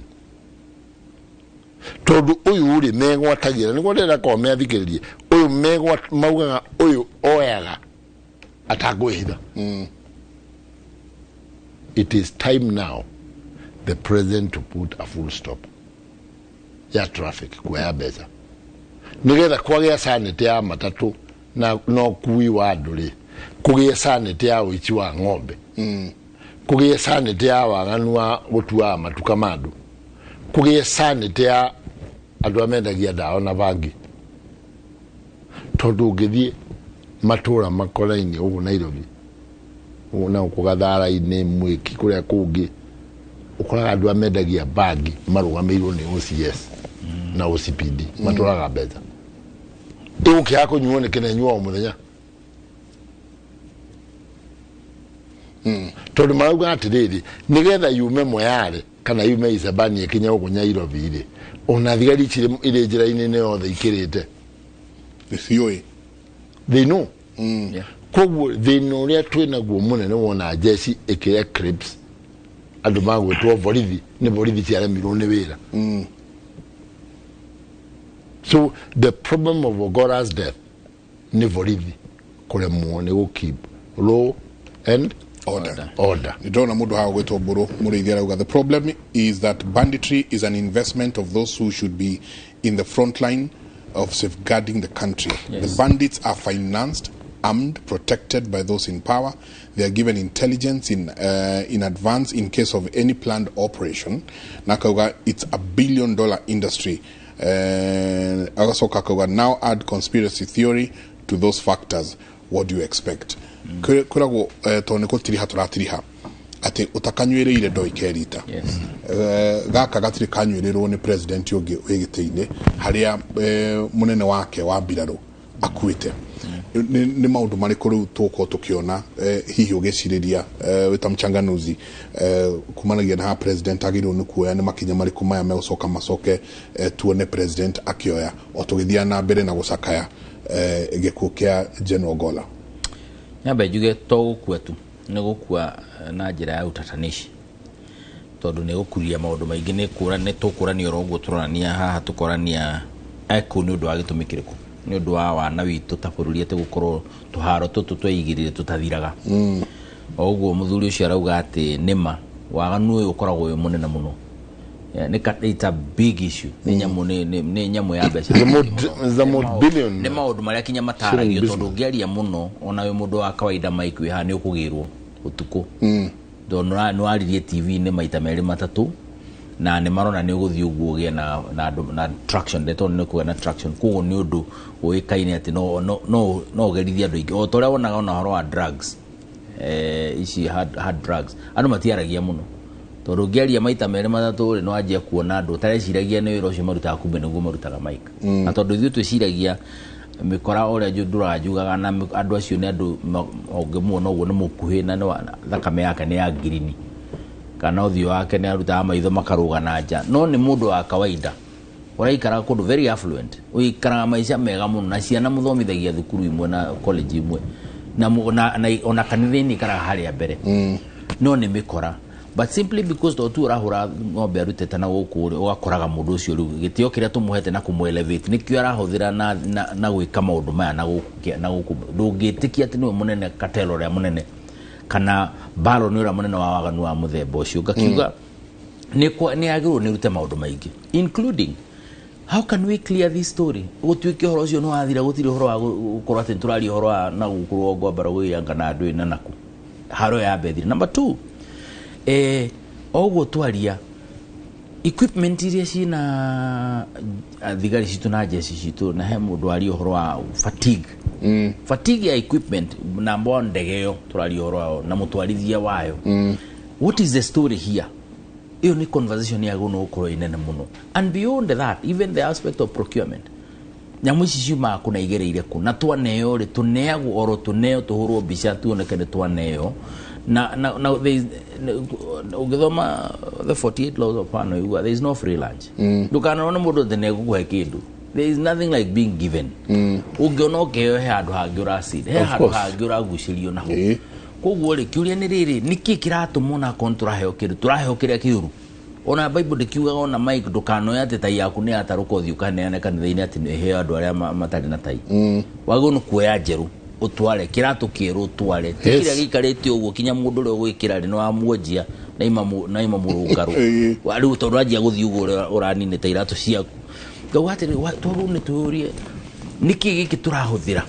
tondũ ũyũ rĩ megwatagira nĩguo ndĩrenda korwo meathikĩrĩrie ũyũ maugaga ũyũ oyaga atakwĩhitha. It is time now the president to put a full stop ya traffic kuoya mbeca, nigetha kwagĩa sanity ya matatũ na ũkui wa andũ rĩ, kũgĩe sanity ya ũici wa ng'ombe, kũgĩe sanity ya waganu wa gũtuaga matuka ma andũ, kũgĩe sanity ya andũ arĩa mendagia ndawa na bangi, tondũ ũngĩthiĩ matũra makoraini ũguo Nairobi, ũguo na gũkũ Gathara-inĩ, Mwĩki, kũrĩa kũngĩ, ũkoraga andũ arĩa mendagia bangi marũgamĩirwo nĩ OCS na OCPD, matwaraga mbeca. Ĩgũkĩaga kũnyuo nĩ kĩnenyuo o mũthenya, tondũ marauga atĩrĩrĩ, nĩgetha yume Moyale kana yume Isebania ĩkinye gũkũ Nairobi rĩ, ona thigari ici irĩ njĩra-inĩ nĩ yothe ikĩrĩte. Ciũĩ. They know. Koguo thĩna ũrĩa twĩnaguo mũnene wona njeci ĩkĩre clips andũ magwĩtwo borithi, nĩ borithi ciaremirwo nĩ wĩra. So the problem of Ogora's death nĩ borithi kũremwo nĩ gũ keep law and order. Order. Ndona mundu haha gwitwo Mburu Muriithi arauga the problem is that banditry is an investment of those who should be in the front line. of safeguarding the country. Yes. The bandits are financed, armed, protected by those in power. They are given intelligence in advance in case of any planned operation. Na akauga it's a $1 billion industry. Agacoka akauga, now add conspiracy theory to those factors. What do you expect? Kwĩragwo tondũ nĩ gũtiriha tũratiriha atĩ ũtakanyuĩrĩire ndoikerita. Gaka gatirĩ kanyuĩrĩrwo nĩ president ũngĩ wĩ gĩtĩ-inĩ harĩa mũnene wake wa mbirarũ akuĩte. Nĩ maũndũ marĩkũ rĩu tũgũkorwo tũkĩona, hihi ũgĩcirĩria wĩta mchanganuzi, kumanagia na haha president agĩrĩirwo nĩ kuoya nĩ makinya marĩkũ maya megũcoka macoke, tuone president akĩoya o tũgĩthiaga na mbere na gũcakaya gĩkuũ kĩa General Gola? Nyambe njuge to gũkua tu, nĩ gũkua na njĩra ya utatanishi, tondũ nĩ gũkuria maũndũ maingĩ, nĩ kũra nĩ tũkũrania oro ũguo tũronania haha, tũkorania ekũ nĩ ũndũ wa gĩtũmi kĩrĩkũ, nĩ ũndũ wa wana witũ ta bũrũri atĩ gũkorwo tũharo tũtũ tweigĩrĩire tũtathiraga. O ũguo mũthuri ũcio arauga atĩ nĩma waganu ũyũ ũkoragwo wĩ mũnene mũno. Yeah, it's a big issue, nĩ nyamũ nĩ nyamũ ya mbeca. The billion Nĩ maũndũ marĩa kinya mataragio business. tondũ ũngĩaria mũno ona wĩ mũndũ wa kawaida, Mike, wĩ haha nĩ ũkũgĩrwo ũtukũ tondũ nĩ waririe TV-inĩ maita merĩ matatũ na nĩ marona nĩ ũgũthiĩ ũguo ũgĩe na andũ na traction, ndeto nĩ kũgĩa na traction. Koguo nĩ ũndũ ũĩkaine atĩ no ũgerithie andũ aingĩ o ta ũrĩa wonaga ona ũhoro wa drugs, ici hard drugs, andũ matiaragia mũno tondũ ũngĩaria maita merĩ matatũ rĩ, nĩ wanjia kuona andũ ũtareciragia nĩ wĩra ũcio marutaga, kumbe nĩguo marutaga, Mike. Na tondũ ithuĩ twĩciragia mĩkora ũrĩa ndũraga njugaga na andũ acio nĩ andũ ũngĩmuona ũguo nĩ mũkuhĩ na thakame yake nĩ ya ngirini kana ũthiũ wake nĩ arutaga maitho makarũga na nja, no nĩ mũndũ wa kawaida ũraikara kũndũ very affluent, ũikaraga maica mega mũno na ciana mũthomithagia thukuru imwe na college imwe na ona kanitha-inĩ ikaraga harĩa mbere, no nĩ mĩkora. But simply because to tu ũrahũra ng'ombe arutĩte na gũkũ rĩ, ũgakoraga mũndũ ũcio rĩu gĩtĩo kĩrĩa tũmũhete na kũmũ elevate nĩkĩo arahũthĩra na gwĩka maũndũ maya na gũkũ na gũkũ. Ndũngĩtĩkia atĩ nĩwe mũnene katelo ũrĩa mũnene kana baron ũrĩa mũnene wa waganu wa mũthemba ũcio. Ngakiuga nĩ agĩrĩirwo nĩ rute maũndũ maingĩ, including how can we clear this story, gũtuĩke ũhoro ũcio nĩ wathira, gũtirĩ ũhoro wa gũkorwo atĩ nĩtũraria ũhoro wa na gũkũ rũgongo mbara gwĩyanga na andũ ĩna naku haro ya mbethire. Number two, o ũguo twaria equipment iria ciĩna thigari citũ na jeshi citũ, na he mũndũ aria ũhoro wa fatigue, fatigue ya equipment. Number one, ndege ĩyo tũraria ũhoro wayo na mũtwarithia wayo, what is the story here? Ĩyo nĩ conversation yagĩrĩirwo nĩ gũkorwo ĩ nene mũno. And beyond that, even the aspect of procurement, nyamũ ici ciumaga kũ na igereire kũ na twaneo rĩ, tũneagwo oro tũneo tũhũrwo mbica tuoneke nĩ twaneo na ũngĩthoma the 48 Laws of Power no there is no free lunch. Ndũkanarone mũndũ atĩ nĩegũkũhe kĩndũ. There is nothing like being given. Ũngĩona ũkĩheo, he handũ hangĩ ũracid, he Of handũ course. hangĩ ũragucĩrio naho. Koguo rĩ, kĩũria nĩ rĩrĩ, nĩkĩ kĩratũma ona akorwo nĩ tũraheo kĩndũ, tũraheo kĩrĩa kĩũru? Ona Bible ndĩkiugaga ona, Mike, ndũkanoe atĩ tai yaku nĩ yatarũka ũthiĩ ũkaneane kanitha-inĩ atĩ nĩ ĩheo andũ arĩa matarĩ na tai. Wagĩrĩirwo nĩ kuoya njerũ ũtware, kĩratũ kĩerũ ũtware, ti kĩrĩa gĩikarĩte ũguo kinya mũndũ ũrĩa ũgwĩkĩra rĩ nĩ wamuonjia na ima mũrũngarũ. Rĩu tondũ anjia gũthiĩ ũguo ũrĩa ũraninĩte iratũ ciaku, ngauga atĩrĩ, twagĩrĩirwo nĩ twĩyũrie nĩkĩ gĩkĩ tũrahũthĩra.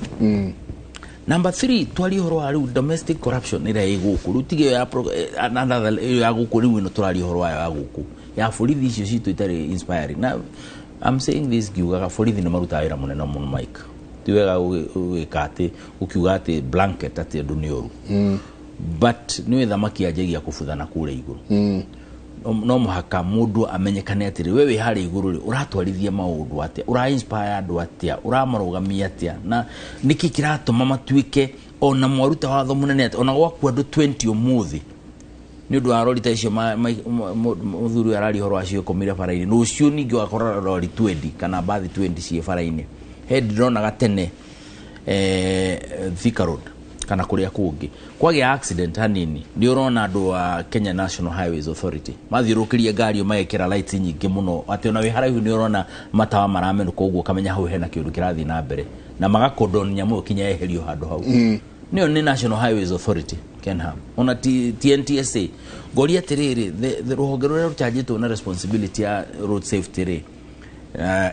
Number three, twarie ũhoro wa rĩu domestic corruption ĩrĩa ĩ gũkũ rĩu, tiga ĩyo ya another ĩyo ya gũkũ rĩu, ĩno tũraria ũhoro wayo ya gũkũ ya borithi icio citũ itarĩ inspiring. Na I'm saying this ngiugaga borithi nĩ marutaga wĩra mũnene mũno, Mike. Ti wega gwĩka atĩ ũkiuga atĩ blanket atĩ andũ nĩ oru, but nĩ thamaki yanjagia kũbuthana kũrĩa igũrũ. No mũhaka mũndũ amenyekane atĩrĩ, we wĩ harĩa igũrũ rĩ, ũratwarithia maũndũ atĩa, ũra inspire andũ atĩa, ũramarũgamia atĩa, na nĩkĩ kĩratũma matuĩke ona mwaruta watho mũnene atĩa, ona gwakua andũ 20 ũmũthĩ nĩ ũndũ wa rori ta icio mũthuri ũyũ araria ũhoro wacio ĩkomire bara-inĩ, rũciũ ningĩ wakora rori 20 kana mbathi 20 ciĩ bara-inĩ. He ndĩronaga tene, Thika Road kana kũrĩa kũngĩ kwagĩa accident hanini, nĩ ũrona andũ a Kenya National Highways Authority mathiũrũrũkĩrie ngari ĩyo magekĩra lights nyingĩ mũno atĩ ona wĩ haraihu nĩ ũrona matawa maramenũka ũguo, ũkamenya hau hena kĩũndũ kĩrathiĩ na mbere, na magakondon nyamũ ĩyo kinya yeherio handũ hau. Nĩyo nĩ National Highways Authority, KENHA, ona ti NTSA. Ngoria atĩrĩrĩ, rũhonge rũrĩa rũchanjĩtwo na responsibility ya road safety rĩ,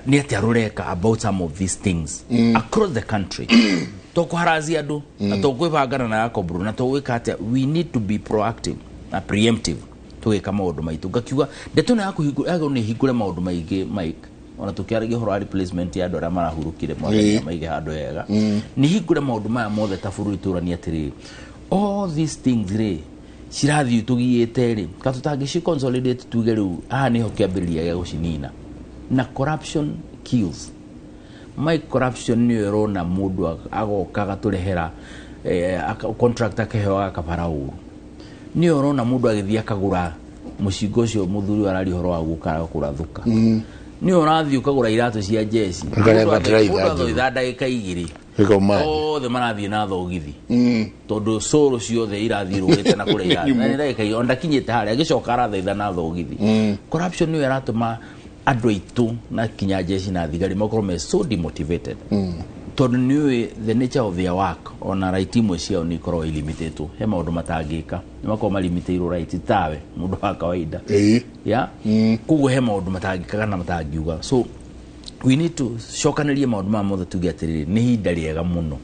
Nĩ atĩa rũreka about some of these things across the country? Tũkũharazia andũ na tũkwĩbangana na Yakobru na tũgwĩka atĩa? We need to be proactive na preemptive tũgĩka maũndũ maitũ. Ngakiuga ndeto ĩno ya kũhingũra yagĩrĩirwo nĩ ĩhingũre maũndũ maingĩ, Mike, ona tũkĩaragia ũhoro wa replacement ya andũ arĩa marahurũkire, Mwathani maige handũ hega, nĩ hingũre maũndũ maya mothe ta bũrũri, tũranie atĩrĩrĩ, all these things rĩ cirathiĩ tũgiĩte rĩ, ka tũtangĩci consolidate, tuge rĩu haha nĩho kĩambĩrĩria gĩa gũcinina. Na corruption kills, my corruption nĩyo ĩrona mũndũ agoka agatũrehera contract, akaheo akabara ũru. Nĩyo ũrona mũndũ agĩthiĩ akagũra mũcinga ũcio mũthuri ũyũ araria ũhoro wa gũka agakũra thuka. Nĩyo ũrathiĩ ũkagũra iratũ cia jeshi. Ũkarĩa fertilizer Mũndũ njũru. athoitha ndagĩka 2 Ĩkauma thĩ. Othe marathiĩ na thogithi tondũ cũrũ ciothe irathiĩ rũgĩte na kũrĩa irathiĩ. Na nĩ ndagĩka igĩrĩ, ona ndakinyĩte harĩa agĩcoka arathaitha na thogithi. Corruption nĩyo ĩratũma andũ aitũ na kinya jeshi na thigari makorwo me so demotivated, tondũ nĩũĩ the nature of their work, ona right imwe ciao nĩ ikoragwo ilimitĩtwo, he maũndũ matangĩka, nĩ makoragwo malimitĩirwo right tawe mũndũ wa kawaida. Ya, koguo he maũndũ matangĩka kana matangiuga, so we need to cokanĩrie maũndũ maya mothe, tuge atĩrĩrĩ, nĩ ihinda rĩega mũno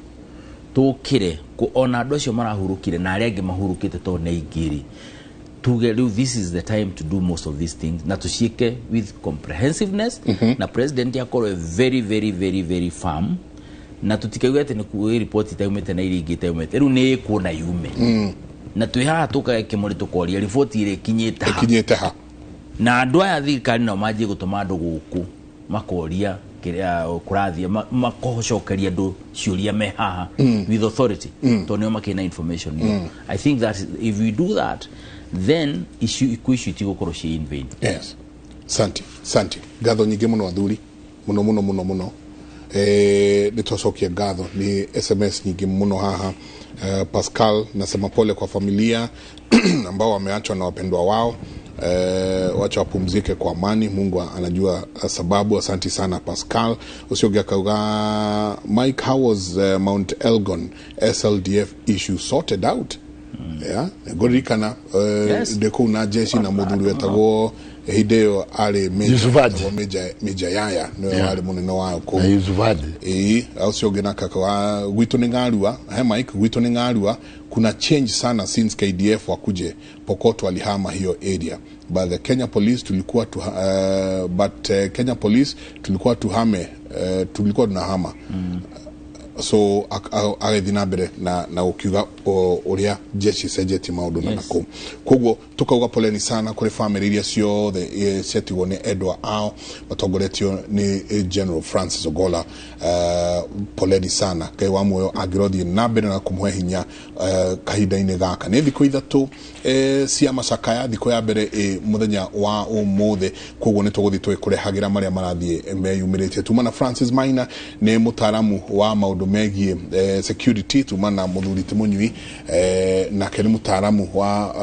tũkĩre ona andũ acio marahurũkire na arĩa angĩ mahurũkĩte tondũ nĩ aingĩ rĩ, tuge rĩu this is the time to do most of these things na tũciĩke with comprehensiveness, na president akorwo e very very very very firm, na tũtikauge atĩ nĩ kuo ripoti itaumĩte na iria ingĩ itaumĩte. Rĩu nĩ ĩkuo na yume, na twĩ haha tũkae kĩmũrĩ tũkoria riboti ĩrĩa ĩkinyĩte ha? Ĩkinyĩte ha? Na andũ aya thirikari nao manjie gũtũma andũ gũkũ makoria kĩrĩa kũrathiĩ, makocokeria andũ ciũria me haha with authority, tondũ nĩo makĩna information ĩyo. I think that if we do that, then issue ikuũ icio itigũkorwo ciĩ in vain. Yes, santi santi, ngatho nyingĩ mũno athuri, mũno mũno mũno mũno. Nĩ twacokia ngatho nĩ SMS nyingĩ mũno haha. Pascal nasema pole kwa familia ambao wameachwa na wapendwa wao. Wacha wapumzike kwa amani, Mungu anajua sababu. Asanti sana Pascal. Ucio akauga, "Mike, how was Mount Elgon SLDF issue sorted out?" Yeah, ngũririkana ndĩ kũu na jeshi na mũthuri wetagwo hĩndĩ ĩyo arĩ Major, Yusuf Haji. wetagwo Major Yaya, nĩwe warĩ mũnene wayo kũu. Na Yusuf Haji. Ĩĩ, ũcio ũngĩ na kaka wa gwitũ nĩ ng'arua. He Mike, gwitũ nĩ ng'arua, kuna change sana since KDF wakuje. Pokot walihama hiyo area, but the Kenya Police tulikuwa tu, but Kenya Police tulikuwa tuhame, tulikuwa tunahama. So agĩthiĩ na mbere na ũkiuga ũrĩa jeshi cenjetie maũndũ na nakũu. Koguo tukauga poleni sana kũrĩ famĩlĩ iria ciothe ciatigwo nĩ endwa ao matongoretio nĩ General Francis Ogola. Poleni sana. Ngai wa muoyo angĩrothiĩ na mbere na kũmũhe hinya kahinda-inĩ gaka. Nĩ thikũ 3 cia macakaya, thikũ ya mbere ĩ mũthenya wa ũmũthĩ, koguo nĩ tũgũthiĩ tũgĩkũrehagĩra marĩa marathiĩ meyumĩrĩtie. Tuma na Francis Maina, nĩ mũtaaramu wa maũndũ megiĩ security. Tuma na mũthuri ti mũnyui, nake nĩ mũtaaramu wa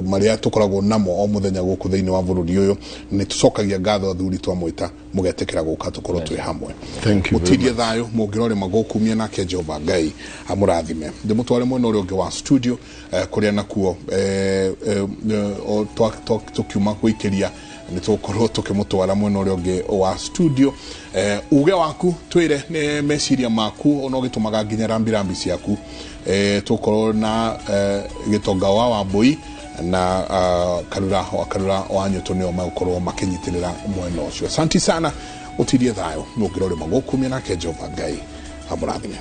marĩa tũkoragwo namo o mũthenya gũkũ thĩinĩ wa bũrũri ũyũ. Nĩ tũcokagia ngatho athuri, twamwĩta mũgetĩkĩra gũka tũkorwo twĩ hamwe. Thank you very Mũtindie thayũ, mũngĩrorĩma gũkumia, nake Jehova Ngai amũrathime. Ndĩmũtware mwena ũrĩa ũngĩ wa studio, kũrĩa nakuo tũkiuma gũikĩria nĩ tũgũkorwo tũkĩmũtwara mwena ũrĩa ũngĩ wa studio. Uge waku twĩre nĩ meciria maku ona ũgĩtũmaga nginya rambirambi ciaku. Tũgũkorwo na gĩtonga wa Wambũi na Karura wa Karura wa Nyũtũ, nĩo megũkorwo makĩnyitĩrĩra mwena ũcio. Asanti sana, ũtindie thayũ, mũngĩrorĩma gũkumia, nake Jehova Ngai amũrathime.